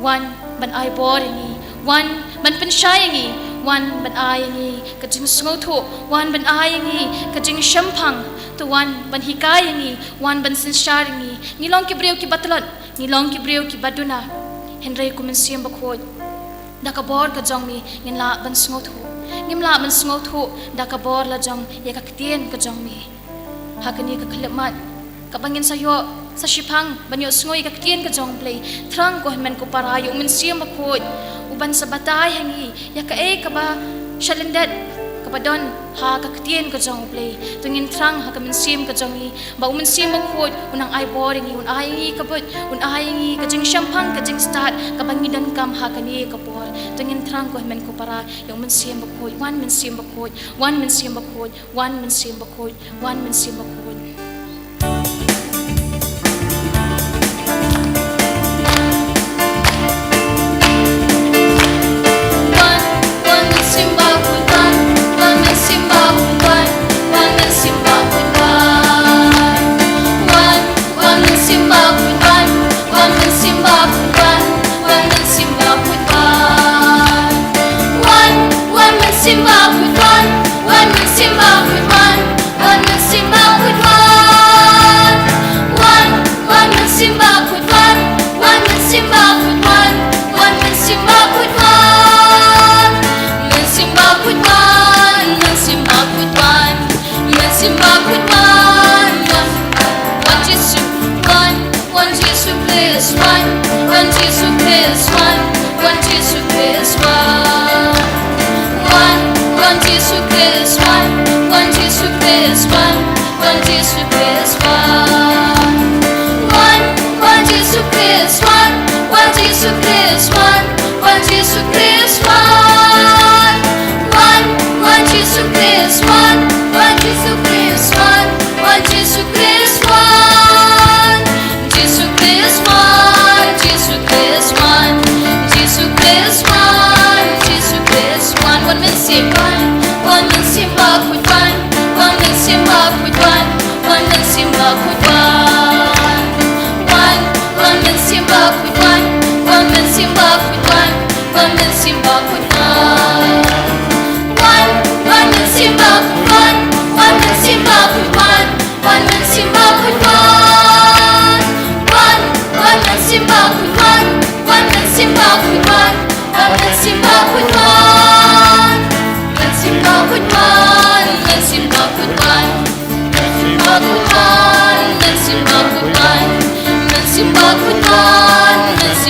Wan ban ai bor ïa ngi, wan ban pynshai ïa ngi, wan ban ai ïa ngi ka jingsngewthuh, wan ban ai ïa ngi ka jingshemphang. To wan ban hikai ïa ngi, wan ban synshar ïa ngi. Ngi long ki briew kiba tlot, ngi long ki briew kiba duna. Hynrei ko Mynsiem Bakhuid, da ka bor ka jong me ngin lah ban sngewthuh. Ngim lah ban sngewthuh da ka bor la jong ïa ka ktien ka jong me. Ha kane ka khyllipmat kaba ngin sa ïoh sa shiphang ban ïohsngew ïa ka ktien ka jong U Blei, thrang ko hynmen ko para ïa u Mynsiem Bakhuid uban sa batai ha ngi ïa kaei kaba shalyndet kaba don ha ka ktien ka jong U Blei. To ngin thrang ha ka mynsiem ka jong ngi ba u Mynsiem Bakhuid un nang ai bor ïa ngi, un ai ïa ngi ka buit, un ai ïa ngi ka jingshemphang, ka jingstad kaba ngi donkam ha kane ka por. To ngin thrang ko hynmen ko para ïa u Mynsiem Bakhuid. Wan Mynsiem Bakhuid, wan Mynsiem Bakhuid, wan Mynsiem Bakhuid, wan Mynsiem Bakhuid. Wan, wan Mynsiem Bakhuid wan, wan Mynsiem Bakhuid wan, wan Mynsiem Bakhuid wan. Wan, wan Mynsiem Bakhuid wan, wan Mynsiem Bakhuid wan, wan Mynsiem Bakhuid wan. Wan, wan Mynsiem Bakhuid wan, wan Mynsiem Bakhuid wan, wan Mynsiem Bakhuid wan. Wan, wan Mynsiem Bakhuid wan, wan Mynsiem Bakhuid wan, wan Mynsiem Bakhuid wan. Mynsiem Bakhuid wan, Mynsiem Bakhuid wan, Mynsiem Bakhuid wan, wan, wan Jisu wan. Wan Jisu Khrist wan, wan Jisu Khrist wan, wan Jisu Khrist wan. Wan, wan Jisu Khrist wan, wan Jisu Khrist wan, wan Jisu Khrist wan. Wan, wan Jisu Khrist wan, wan Jisu Khrist wan, wan Jisu Khrist wan. Wan, wan Jisu Khrist wan, wan Jisu Khrist wan, wan Jisu Khrist wan. Jisu Khrist wan, Jisu Khrist wan, Jisu Khrist wan, Jisu Khrist wan. Wan Mynsiem wan, wan Mynsiem Bakhuid wan, wan Mynsiem Bakhuid wan, wan Mynsiem Bakhuid wan. Wan, wan Mynsiem Bakhuid wan, wan Mynsiem Bakhuid wan, wan Mynsiem Bakhuid wan. Wan, wan Mynsiem Bakhuid wan, wan Mynsiem Bakhuid wan, wan Mynsiem Bakhuid wan. Wan, wan Mynsiem Bakhuid wan, wan Mynsiem Bakhuid wan, wan Mynsiem Bakhuid wan. Mynsiem Bakhuid wan, Mynsiem Bakhuid wan, Mynsiem Bakhuid wan, Mynsiem Bakhuid wan, Mynsiem Bakhuid wan, Mynsiem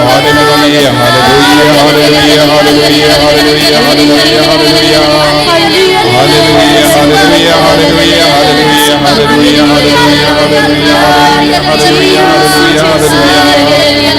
Hallelujah, hallelujah, hallelujah, hallelujah, hallelujah, hallelujah, hallelujah, hallelujah. Hallelujah, hallelujah, hallelujah, hallelujah, hallelujah, hallelujah, hallelujah, hallelujah, hallelujah, hallelujah.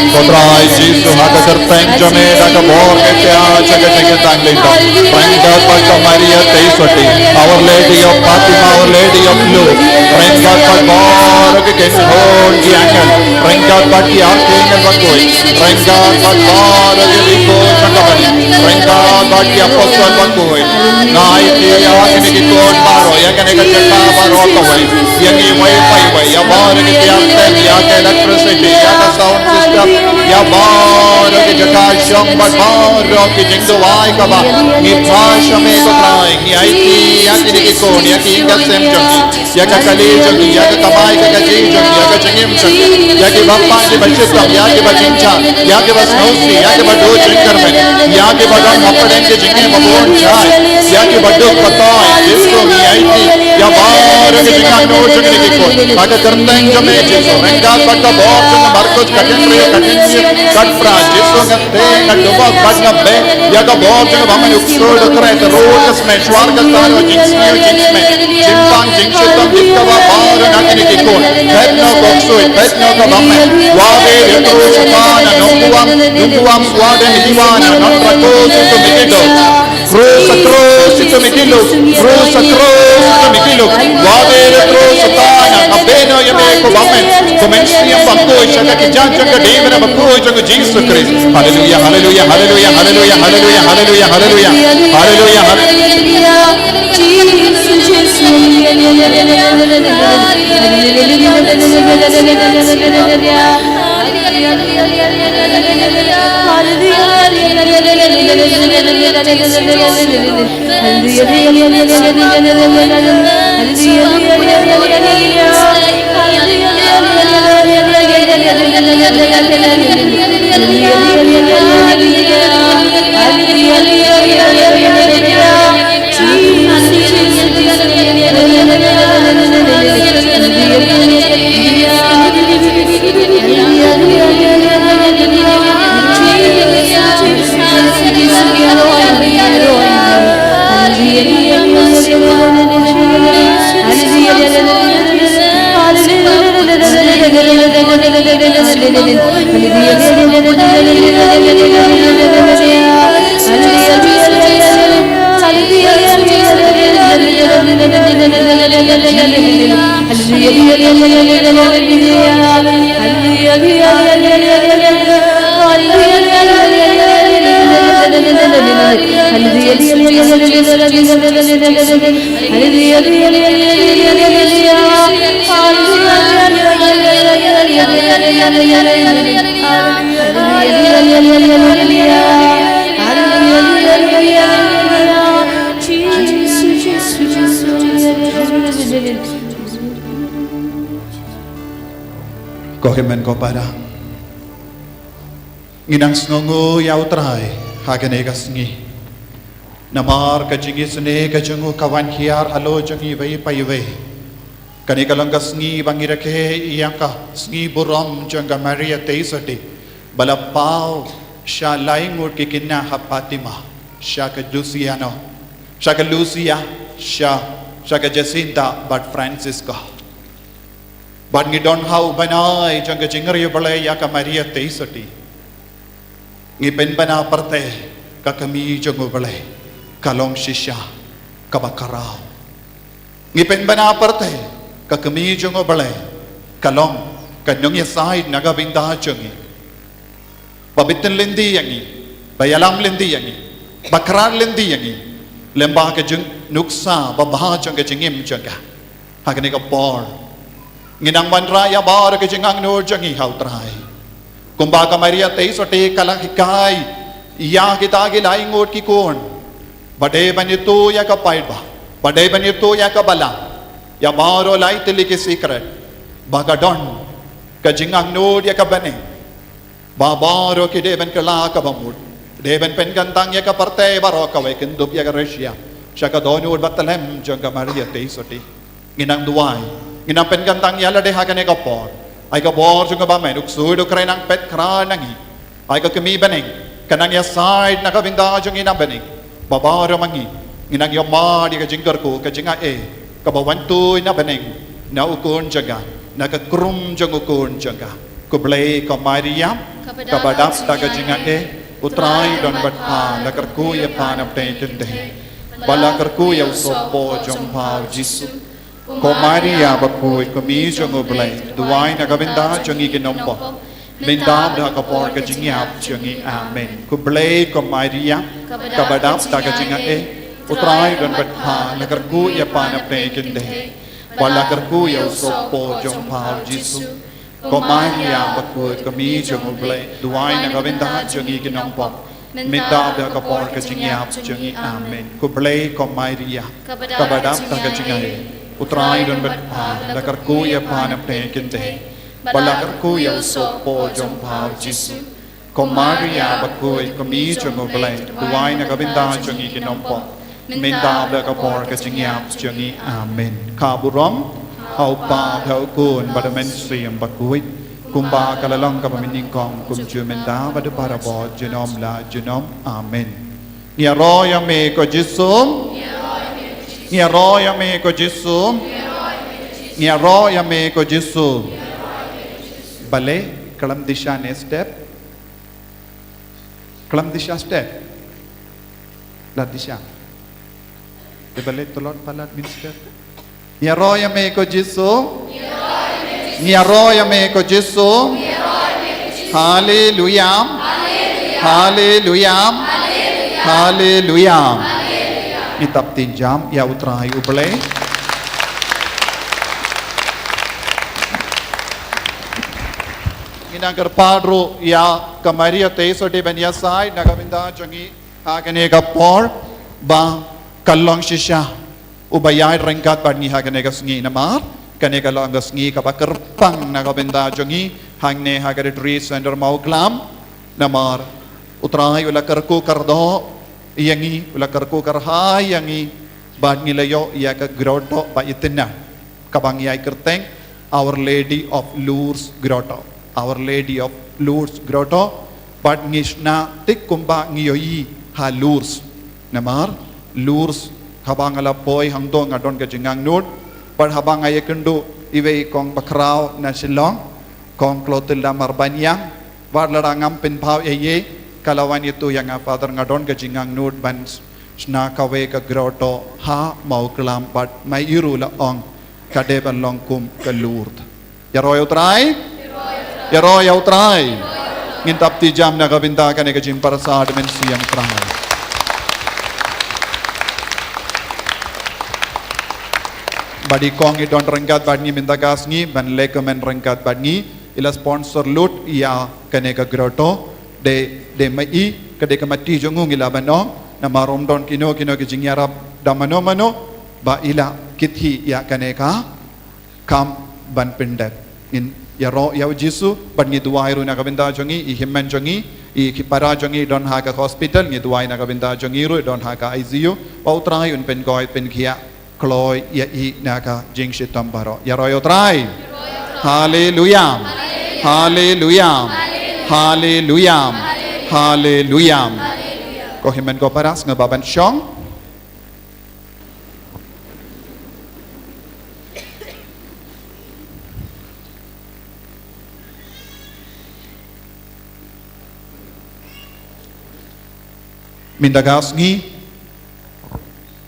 Ko Trai Jisu, ha ka kyrteng jong me da ka bor ka ïa sha ka jingïatang lynti. Ryngkat bad ka Maria Theisotti, Our Lady of Fatima, Our Lady of Lourdes. Ryngkat bad baroh ki khun ki angel. Ryngkat bad ki archangel bakhuid. Ryngkat bad baroh ki riew jong ka bynta. Ryngkat bad ki apostol bakhuid. Nga aiti ïa kine ki khun baroh, ïa kane ka jaka baroh kawei. Ïa ngi iwei pa iwei, ïa baroh ki tiar tem, ïa ka electricity, ïa ka sound system, ïa baroh ki jaka shong bad baroh ki jingduwai kaba ngi phah sha me ko Trai, ngi aiti ïa kine ki khun, ïa ki ïing ki sem jong ngi. Ïa ka kali jong ngi, ïa ka kamai ka kajih jong ngi, ïa ka jingim jong ngi, ïa kiba pan kiba shitom, ïa kiba jynjar, ïa kiba sngewsih, ïa kiba duh jingkyrmen, ïa kiba don hapdeng ka jingim ba bun jai, ïa kiba duk ba toi, Jisu ngi aiti ïa baroh ka jingangnud jong ngi ki khun. Ha ka kyrteng jong me Jisu, ryngkat bad ka bor jong ka Markos ka kynriew ka kynñiew ka phra, Jisu nga teng nga dubok bad nga beh ïa ka bor jong ka ba me u ktur da trai, te ruh ka smet shuwa ka sar, jingsniew jingsmet, jingpang jingshitom, jingkaba baroh na kine ki khun. Phet noh ko ksuid, phet noh ka ba me. Wad ïa tru Satan, nongbuam, nongbuam, wad ïa tru Satan, non rakos itu mikito. Krus, krus itu mikilo, krus, krus itu mikilo. Wad ïa tru Satan, nga beh noh ïa me ko ba me. Ko men siem ba khuid sha ka kjat jong ka dei me ba khuid jong Jisu Khrist. Haleluya, haleluya, haleluya, haleluya, haleluya, haleluya, haleluya. Haleluya, haleluya. Ko hynmen ko para, ngi nang sngewnguh ïa U Trai ha kane ka sngi. Namar ka jingisynei ka jong u ka wan hiar halor jong ngi iwei pa iwei. Kane ka long ka sngi ba ngi rakhe ïa ka sngi burom jong ka Maria Theisotti, ba la paw sha lai ngut ki khynnah ha Fatima, sha ka Luciano, sha ka Lucia, sha, sha ka Jacinta bad Francisco. Bad ngi don ha u bnai jong ka jingriewblei ïa ka Maria Theisotti. Ngi pynbna pyrthei ka kmie jong U Blei ka long shisha kaba khraw. Ngi pynbna pyrthei ka kmie jong U Blei ka long ka nongïasaid na ka bynta jong ngi. Ba bteng lynti ïa ngi, ba ïalam lynti ïa ngi, ba khrat lynti ïa ngi, Lem bad ka jing nuksa babha jong ka jingim jong ka ha kane ka por. Ngi nang wanrah ïa baroh ka jingangnud jong ngi ha U Trai. Kumba ka Maria Theisotti ka la hikai ïa kita ki laingut ki khun, ba dei ban ïathuh ïa ka paidbah, ba dei ban ïathuh ïa ka balang, ïa baroh lai tylli ki secret, ba ka don ka jingangnud ïa ka bneng, ba baroh ki dei ban kylla kaba mut, dei ban pynkyntang ïa ka pyrthei baroh kawei, kynthup ïa ka Russia, sha ka dohnud bathylliem jong ka Maria Theisotti. Ngi nang duwai, ngi nang pynkyntang ïa lade ha kane ka por. Ai ka bor jong ka Bamen, U Ksuid U Khreh nang peit khraw na ngi. Ai ka kmie bneng ka nang ïasaid na ka bynta jong ngi na bneng. Ba baroh ma ngi ngi nang ïohmad ïa ka jingkyrkhu, ka jingai kaba wan tuid na bneng, na U Khun jong ka, na ka krum jong U Khun jong ka. Khublei ko Maria, kaba dap da ka jingai, U Trai u don bad pha, la kyrkhu ïa pha na pdeng ki khyndai, bad la kyrkhu ïa u sohpop jong pha U Jisu. Ko Maria bakhuid, ko Kmie jong U Blei, duwai na ka bynta jong ngi ki nongpop, mynta bad ha ka por ka jingïap jong ngi. Amen. Khublei ko Maria, kaba dap da ka jingai, U Trai u don bad pha, la kyrkhu ïa pha na pdeng ki khyndai, bad la kyrkhu ïa u sohpop jong pha U Jisu. Ko Maria bakhuid, ko Kmie jong U Blei, duwai na ka bynta jong ngi ki nongpop, mynta bad ha ka por ka jingïap jong ngi. Amen. Khublei ko Maria, kaba dap da ka jingai, U Trai u don bad pha, la kyrkhu ïa pha na pdeng ki khyndai, bad la kyrkhu ïa u sohpop jong pha U Jisu. Ko Maria bakhuid, ko Kmie jong U Blei, duwai na ka bynta jong ngi ki nongpop, mynta bad ha ka por ka jingïap jong ngi. Amen. Ka burom ha U Kpa, ha U Khun bad ha U Mynsiem Bakhuid, kumba ka la long kaba mynnyngkong, kumjuh mynta bad barabor, junom la junom. Amen. Ngi ïaroh ïa me ko Jisu. Ngi ïaroh ïa me ko Jisu. Ngi ïaroh ïa me ko Jisu. Balei? Khlem disha ne step. Khlem disha step. Lada disha, te balei tlot palat mynstep? Ngi ïaroh ïa me ko Jisu. Ngi ïaroh ïa me ko Jisu. Haleluya. Haleluya. Haleluya. Ngi tap tynjam ïa U Trai U Blei. Ngi nang kyrpad ruh ïa ka Maria Theisotti ban ïasaid na ka bynta jong ngi ha kane ka por, ba kan long shisha uba ïaid ryngkat bad ngi ha kane ka sngi, namar kane ka long ka sngi kaba kyrpang na ka bynta jong ngi hangne ha ka Retreat Center Mawklam. Namar U Trai u la kyrkhu kyrdoh ïa ngi, u la kyrkhu kyrhai ïa ngi, bad ngi la ïoh ïa ka grotto ba itynnad, kaba ngi ai kyrteng Our Lady of Lourdes Grotto. Our Lady of Lourdes Grotto. Bad ngi shna tik kumba ngi ïohi ha Lourdes. Namar Lourdes, haba nga la poi hangto nga don ka jingangnud, bad haba nga ïakynduh iwei i kong bakhraw na Shillong, Kong Clotilda Marbaniang, wat lada ngam pynpaw ei ei, ka la wan ïathuh ïa nga, Father, nga don ka jingangnud ban shna kawei ka grotto ha Mawklam, bad ma i ruh la ong ka dei ban long kum ka Lourdes. Ïaroh ïa U Trai. Ïaroh ïa U Trai. Ngin tap tynjam na ka bynta kane ka jingpyrsad mynsiem Trai. Bad i kong i don ryngkat bad ngi mynta ka sngi, ban leh kmen ryngkat bad ngi, i la sponsor lut ïa kane ka grotto. Dei, dei ma i, ka dei ka mati jong u, ngi lah ban ong, namar ym don kino kino ki jingïarap da mano mano ba i la kit hi ïa kane ka kam ban pyndep. Ngin ïaroh ïa U Jisu bad ngi duwai ruh na ka bynta jong i, i hynmen jong i, i ki para jong i don ha ka hospital, ngi duwai na ka bynta jong i ruh i don ha ka I C U, ba U Trai un pynkoit pynkhiah kloi ïa i na ka jingshitom baroh. Ïaroh ïa U Trai. Haleluya. Haleluya. Haleluya. Haleluya. Ko hynmen ko para, sngewbha ban shong. Mynta ka sngi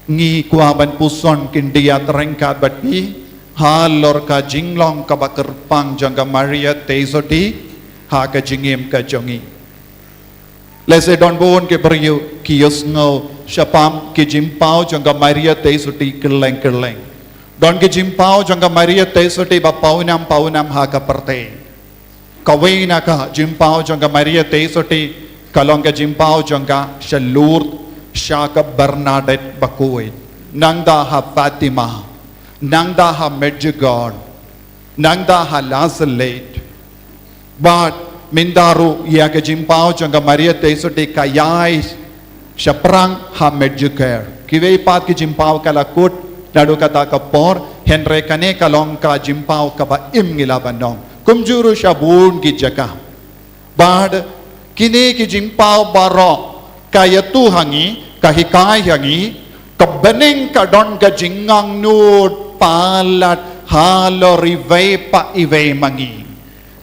ngi kwah ban puson khyndiat ryngkat bad phi halor ka jinglong kaba kyrpang jong ka Maria Theisotti ha ka jingim ka jong ngi. Lehse don bun ki briew ki ïohsngew Shaphang ki jingpaw jong ka Maria Theisotti kylleng kylleng. Don ki jingpaw jong ka Maria Theisotti ba pawnam pawnam ha ka pyrthei. Kawei na ka jingpaw jong ka Maria Theisotti ka long ka jingpaw jong ka sha Lourdes, sha ka Bernadette Bakhuid, nangta ha Fatima, nangta ha Medjugorje, nangta ha La Salette. Bad mynta ruh ïa ka jingpaw jong ka Maria Theisotti ka ïai shaphrang ha Medjugorje. Kiwei pat ki jingpaw ka la kut naduh kata ka por, hynrei kane ka long ka jingpaw kaba im ngi lah ban ong. Kumjuh ruh sha bun ki jaka. Bad kine ki jingpaw baroh ka ïathuh ha ngi, ka hikai ha ngi, ka bneng ka don ka jingangnud palat halor iwei pa iwei ma ngi.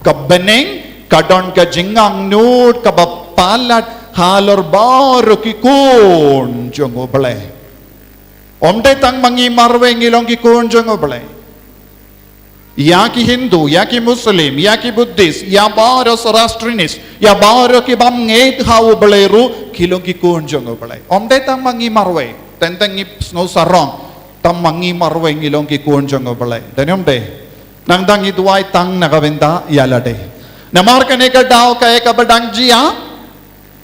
Ka bneng ka don ka jingangnud kaba palat halor baroh ki khun jong U Blei. Ym dei tang ma ngi marwei ngi long ki khun jong U Blei. Ïa ki Hindu, ïa ki Muslim, ïa ki Buddhist, ïa baroh Zoroastrianist, ïa baroh ki bym ngeit ha U Blei ruh ki long ki khun jong U Blei. Ym dei tang ma ngi marwei, teng teng ngi sngew sarong, tang ma ngi marwei ngi long ki khun jong U Blei. Dei ne ym dei? Nangta ngi duwai tang na ka bynta ïalade. Namar kane ka daw kaei kaba dang jia,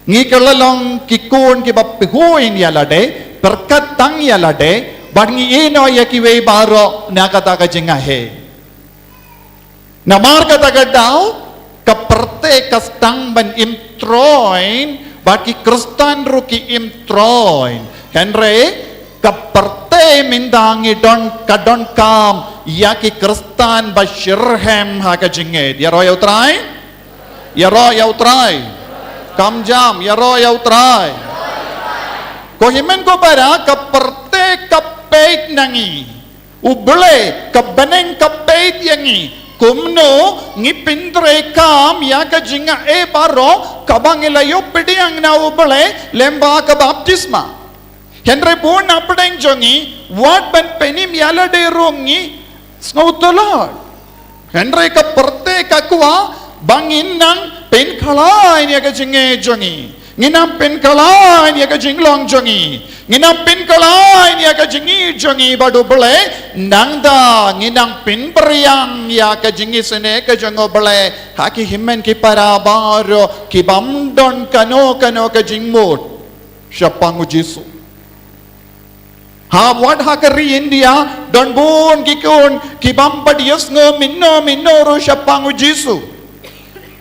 ngi kylla long ki khun kiba pynhun ïalade, pyrkhat tang ïalade, bad ngi ïehnoh ïa kiwei baroh na kata ka jingaiei. Namar kata ka daw ka pyrthei ka sdang ban im troiñ, bad ki Khristan ruh ki im troiñ. Hynrei ka pyrthei mynta ngi don, ka donkam ïa ki Khristan ba shitrhem ha ka jingngeit. Ïaroh ïa U Trai? Ïaroh ïa U Trai. Kam jam, ïaroh ïa U Trai. Ko hynmen ko para, ka pyrthei ka peit na ngi. U Blei, ka bneng ka peit ïa ngi. Kumno ngi pyntreikam ïa ka jingaiei baroh kaba ngi la ïoh pdiang na U Blei lyngba ka baptisma. Hynrei bun na pdeng jong ngi, wat ban pynim ïalade ruh ngi sngew tlot. Hynrei ka pyrthei ka kwah ba ngin nang pynkhlaiñ ïa ka jingngeit jong ngi. Ngin nang pynkhlaiñ ïa ka jinglong jong ngi. Ngin nang pynkhlaiñ ïa ka jingïeit jong ngi bad U Blei. Nangta ngin nang pynphriang ïa ka jingisynei ka jong U Blei ha ki hynmen ki para baroh ki bym don kano kano ka jingmut shaphang U Jisu. Ha, wat ha ka ri India, don bun ki khun ki bym pat ïohsngew mynno mynno ruh shaphang U Jisu.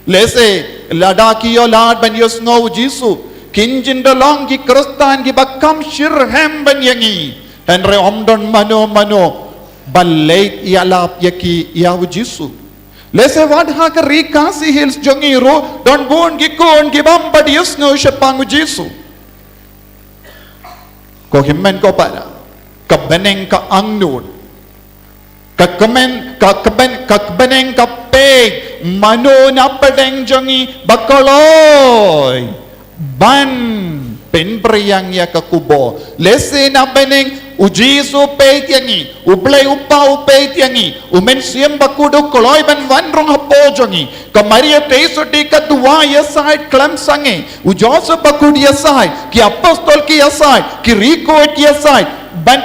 Lehse lada ki ïoh lad ban ïohsngew U Jisu, kin jin da long ki Khristan kiba kham shitrhem ban ïa ngi. Hynrei ym don mano mano ba leit ïalap ïa ki ïa U Jisu. Lehse wat ha ka ri Khasi Hills jong ngi ruh don bun ki khun ki bym pat ïohsngew shaphang U Jisu. Ko hynmen ko para, ka bneng ka angnud. Ka kmen, ka kmen, ka bneng ka peit mano na pdeng jong ngi ba kloi ban pynphriang ïa ka khubor. Lehse na bneng U Jisu peit ïa ngi, U Blei U Kpa u peit ïa ngi, U Mynsiem Bakhuid u kloi ban wan rung hapoh jong ngi. Ka Maria Theisotti ka duwai ïasaid khlem sangeh, U Joseph Bakhuid ïasaid, ki apostol ki ïasaid, ki riewkhuid ki ïasaid ban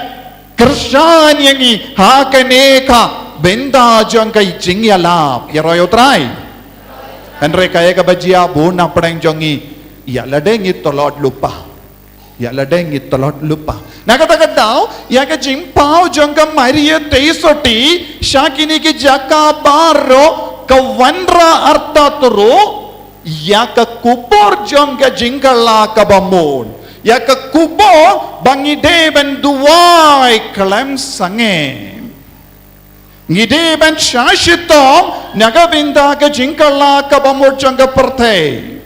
kyrshan ïa ngi ha kane ka bynta jong ka jingïalap. Ïaroh ïa U Trai. Hynrei kaei kaba jia, bun na pdeng jong ngi ïalade ngi tlot lypa. Ïalade ngi tlot lypa. Na kata ka daw, ïa ka jingpaw jong ka Maria Theisotti sha kine ki jaka baroh ka wanrah artat ruh ïa ka khubor jong ka jingkylla kaba mut. Ïa ka khubor ba ngi dei ban duwai khlem sangeh. Ngi dei ban shah shitom na ka bynta ka jingkylla kaba mut jong ka pyrthei.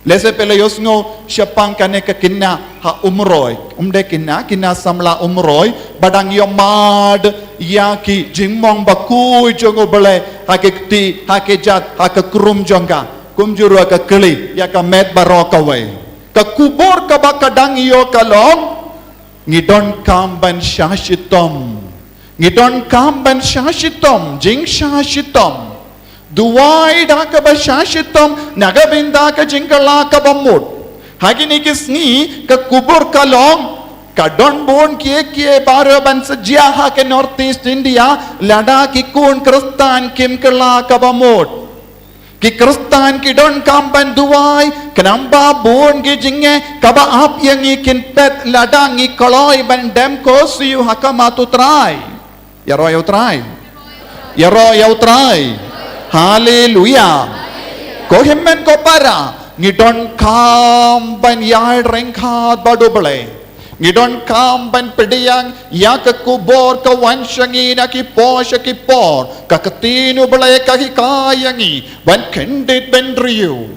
Lehse phi la ïohsngew shaphang kane ka khynnah ha Umroi. Ym dei khynnah, khynnah samla Umroi ba dang ïohmad ïa ki jingmong bakhuid jong U Blei ha ki kti, ha ki kjat, ha ka khrum jong ka. Kumjuh ruh ka kylli ïa ka met baroh kawei. Ka khubor kaba ka dang ïoh ka long, ngi donkam ban shah shitom. Ngi donkam ban shah shitom, jingshah shitom. Duwai da kaba shah shitom na ka bynta ka jingkylla kaba mut. Ha kine ki sngi ka kubur ka long, ka don bun kiei kiei baroh ban sa jia ha ka North East India, lada ki khun Khristan kim kylla kaba mut. Ki Khristan ki donkam ban duwai, khnang ba bun ki jingeh kaba ap ïa ngi kin phet lada ngi kloi ban dem khuslai ha khmat U Trai. Ïaroh ïa U Trai. Ïaroh ïa U Trai. Haleluia. Ko hynmen ko para, ngi donkam ban ïaid ryngkat bad U Blei. Ngi donkam ban pdiang ïa ka khubor ka wan sha ngi na ki por sha ki por. Ka ktien U Blei ka hikai ïa ngi ban kyndit bynriew.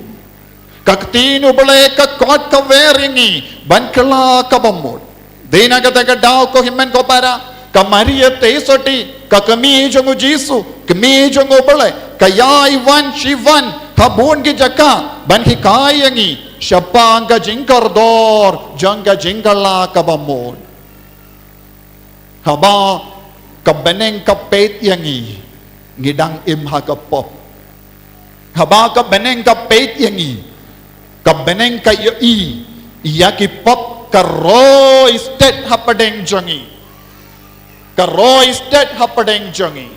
Ka ktien U Blei ka khot ka wer ïa ngi ban kylla kaba mut. Dei na kata ka daw ko hynmen ko para, ka Maria Theisotti, ka kmie jong U Jisu, kmie jong U Blei, ka ïai wan shi wan ha bun ki jaka ban hikai ïa ngi shaphang ka jingkordor jong ka jingkylla kaba mut. Haba ka bneng ka peit ïa ngi, ngi dang im ha ka pop. Haba ka bneng ka peit ïa ngi, ka bneng ka ïohi ïa ki pop ka roi stet hapdeng jong ngi. Ka roi stet hapdeng jong ngi.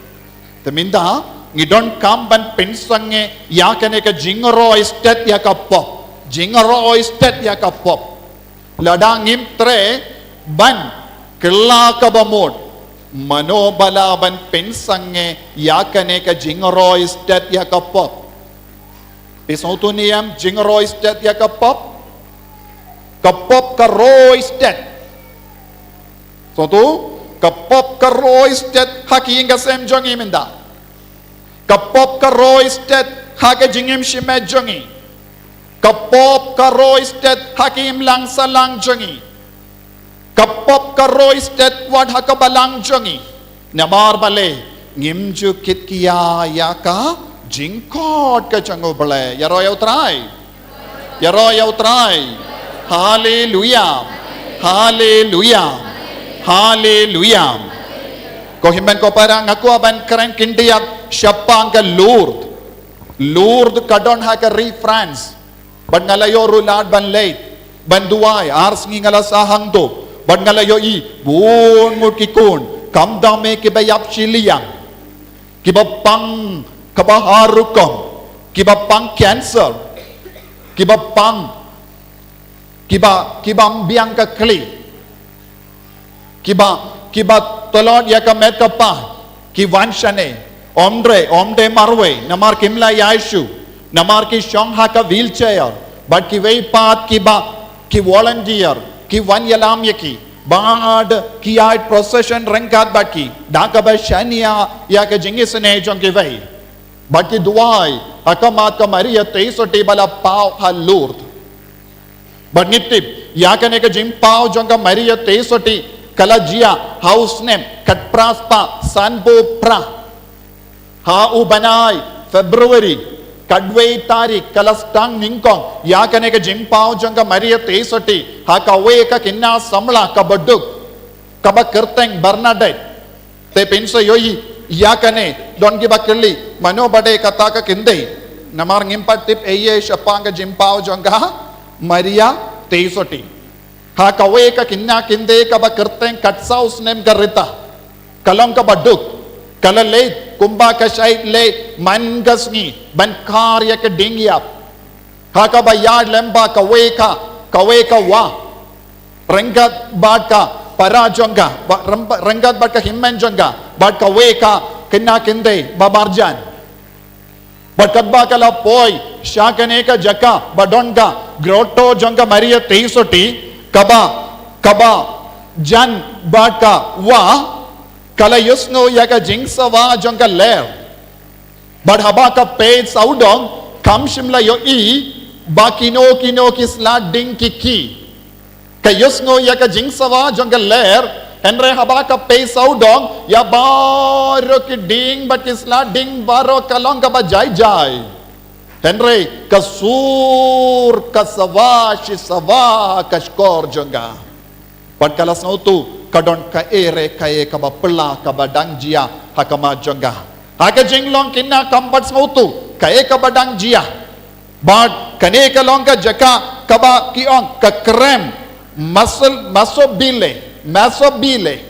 Te mynta ngi donkam ban pynsangeh ïa kane ka jingroi stet ïa ka pop. Jingroi stet ïa ka pop. Lada ngim treh ban kylla kaba mut, mano ba lah ban pynsangeh ïa kane ka jingroi stet ïa ka pop? Phi sngewthuh ne em jingroi stet ïa ka pop? Ka pop ka roi stet. Sngewthuh? Ka pop ka roi stet ha ki ïing ka sem jong ngi mynta. Ka pop ka roi stet ha ka jingim shimet jong ngi. Ka pop ka roi stet ha ki imlang sahlang jong ngi. Ka pop ka roi stet wat ha ka balang jong ngi. Namar balei? Ngim ju kit khia ïa ka jingkhot ka jong U Blei. Ïaroh ïa U Trai. Ïaroh ïa U Trai. Haleluia. Haleluia. Haleluia. Ko hynmen ko para, nga kwah ban kren khyndiat shaphang ka Lourdes. Lourdes ka don ha ka ri France. Bad nga la ïoh ruh lad ban leit ban duwai, ar sngi nga la sah hangto. Bad nga la ïohi bun ngut ki khun, kam dei me kiba ïap shiliang, kiba pang kaba har rukom, kiba pang cancer, kiba pang, kiba, kiba ym biang ka khlieh, kiba, kiba tlot ïa ka met ka phad, ki wan shane. Ym dei, ym dei marwei, namar kim lah ïaid shuh, namar ki shong ha ka wheelchair. Bad kiwei pat kiba, ki volunteer, ki wan ïalam ïa ki. Bad ki ïaid procession ryngkat bad ki, da kaba shaniah ïa ka jingisynei jong kiwei. Bad ki duwai ha khmat ka Maria Theisotti ba la paw ha Lourdes. Bad ngi tip ïa kane ka jingpaw jong ka Maria Theisotti ka la jia ha u snem khatphra spah sanphew phra. Ha u bnai February khatwei tarik ka la sdang nyngkong ïa kane ka jingpaw jong ka Maria Theisotti ha kawei ka khynnah samla kaba duk, kaba kyrteng Bernadette. Te phin sa ïohi ïa kane, don kiba kylli, mano ba dei kata ka khyndai? Namar ngim pat tip ei ei shaphang ka jingpaw jong ka Maria Theisotti. Ha kawei ka khynnah khyndai kaba kyrteng khatsaw snem ka Rita, ka long kaba duk, ka la leit kumba ka shait leit man ka sngi ban khar ïa ka dieng ïap. Ha kaba ïaid lyngba kawei ka, kawei ka wah, ryngkat bad ka para jong ka, ba-, rem-, ryngkat bad ka hynmen jong ka, bad kawei ka khynnah khyndai ba marjan. Bad katba ka la poi sha kane ka jaka ba don ka grotto jong ka Maria Theisotti, kaba, kaba jan bad ka wah, ka la ïohsngew ïa ka jingsawa jong ka lyer. Bad haba ka peit sawdong, kam shym la ïohi ba kino kino ki sla dieng ki khih. Ka ïohsngew ïa ka jingsawa jong ka lyer, hynrei haba ka peit sawdong, ïa baroh ki dieng bad ki sla dieng baroh ka long kaba jai jai. Hynrei ka sur ka sawa shi sawa ha ka shkor jong ka. Bad ka la sngewthuh ka don kaei re kaei kaba phylla kaba dang jia ha khmat jong ka. Ha ka jinglong khynnah kam pat sngewthuh kaei kaba dang jia. Bad kane ka long ka jaka Kaba ki ong ka krem, masol, masobile, masobile.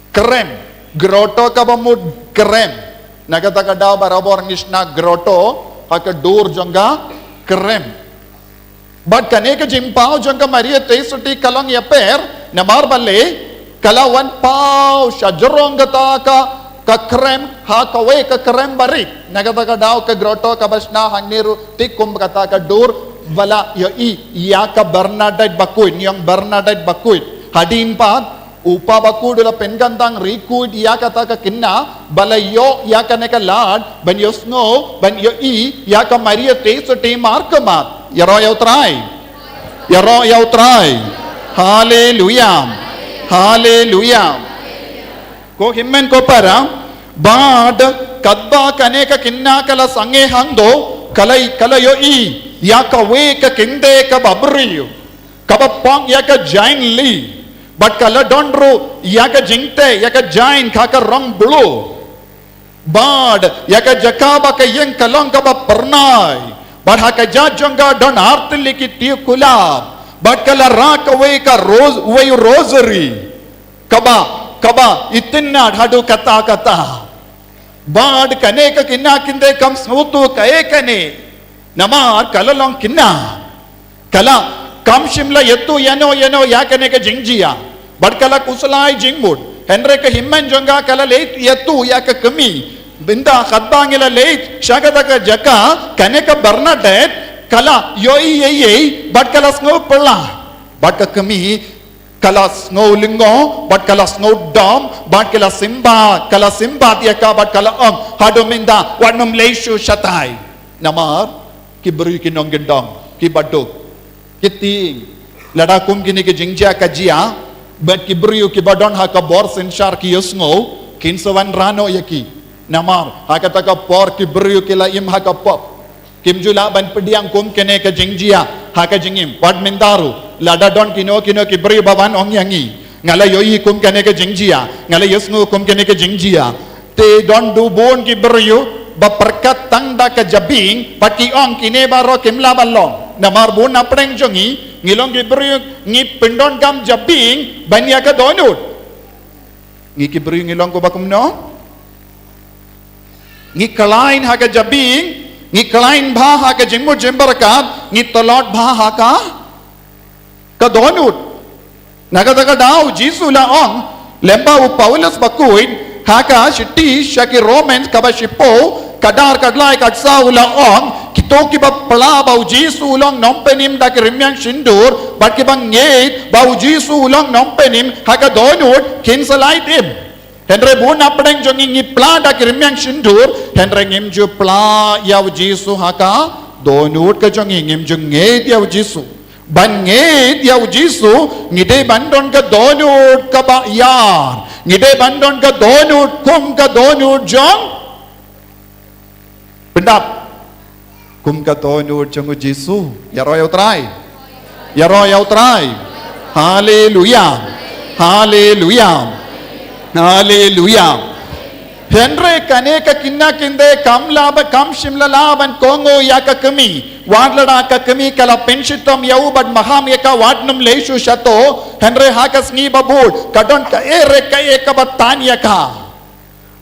Krem, grotto kaba mut krem. Na kata ka daw barabor ngi shna grotto ha ka dur jong ka krem. Bad kane ka jingpaw jong ka Maria Theisotti ka long ïaper, namar balei, ka la wan paw sha jrong kata ka, ka krem, ha kawei ka krem barit. Na kata ka daw ka grotto kaba shna hangne ruh te kum kata ka dur, ba la ïohi ïa ka Bernadette Bakhuid, ngi ong Bernadette Bakhuid. Hadien pat, u pa bakhuid u la pynkyntang riewkhuid ïa kata ka kynna, ba la ïoh ïa kane ka lad, ban ïohsngew, ban ïohi ïa ka Maria Theisotti markhmat. Ïaroh ïa U Trai. Ïaroh ïa U Trai. Haleluia. Haleluia. Ko hynmen ko para, bad katba kane ka kynna ka la sangeh hangto, ka la, ka la ïohi ïa kawei ka kynthei kaba briew, kaba pang ïa ka jaiñ lieh. Bad ka la don ruh ïa ka jingteh ïa ka jaiñ ha ka rong blue. Bad ïa ka jaka ba ka ïeng ka long kaba pyrnai. Bad ha ka jaka jong ka don artylli ki tiew kulab. Bad ka la rah kawei ka ros-, wei rosary. Kaba, kaba itynnad haduh katta katta. Bad kane ka kynna kynthei kam sngewthuh kaei kane. Namar ka la long kynna. Ka la, kam shym la ïathuh ïano ïano ïa kane ka jingjia. Bad ka la khuslai jingmut. Hynrei ka hynmen jong ka ka la leit ïathuh ïa ka kmie. Mynta katba ngi la leit sha kata ka jaka, kane ka Bernadette, ka la ïohi ei ei, bad ka la sngew pyrshah. Bad ka kmie, ka la sngew lyngngoh, bad ka la sngew dom, bad ka la symbai, ka la symbai ïa ka, bad ka la ong, haduh mynta, wat nym leit shuh shatai. Namar, ki briew ki nongkyndong, kiba duk, ki tieng. Lada kum kine ki jingjia ka jia, bad ki briew kiba don ha ka bor synshar ki ïohsngew, kin sa wanrah noh ïa ki. Namar, ha kata ka por ki briew ki la im ha ka pop. Kim ju lah ban pdiang kum kane ka jingjia, ha ka jingim, wat mynta ruh, lada don kino kino ki briew ba wan ong ïa ngi. Nga la ïohi kum kane ka jingjia, nga la ïohsngew kum kane ka jingjia. Te don du bun ki briew, ba pyrkhat tang da ka jabieng, bad ki ong kine baroh kim lah ban long. Namar bun na pdeng jong ngi, ngi long ki briew, ngi pyndonkam jabieng, ban ïa ka dohnud. Ngi ki briew ngi long kumba kumno? Ngi khlaiñ ha ka jabieng, ngi khlaiñ bha ha ka jingmut jingpyrkhat, ngi tlot bha ha ka, ka dohnud. Na kata ka daw Jisu la ong, lyngba u Paulus bakhuid, ha ka shithi sha ki Romans kaba shiphew, ka dar ka lai ka saw la ong, kito kiba pla ba u Jisu u long nongpynim da ki rmiang shyntur, bad kiba ngeit ba u Jisu u long nongpynim ha ka dohnud, kin sa lait im. Hynrei bun na pdeng jong ngi ngi pla da ki rmiang shyntur, hynrei ngim ju pla ïa u Jisu ha ka dohnud ka jong ngi, ngim ju ngeit ïa u Jisu. Ban ngeit ïa u Jisu, ngi dei ban don ka dohnud kaba ïar. Ngi dei ban don ka dohnud kum ka dohnud jong Pyndap. Kum ka dohnud jong u Jisu. Ïaroh ïa u Trai. Ïaroh ïa u Trai. Haleluya. Haleluya. Haleluya. Hynrei kane ka kynna kynthei kam lah ban, kam shym la lah ban kohnguh ïa ka kmie. Wat lada ka kmie ka la pynshitom ïa u bad maham ïa ka, wat nym leit shuh shato. Hynrei ha ka sngi ba bud ka don kaei re kaei kaba tan ïa ka.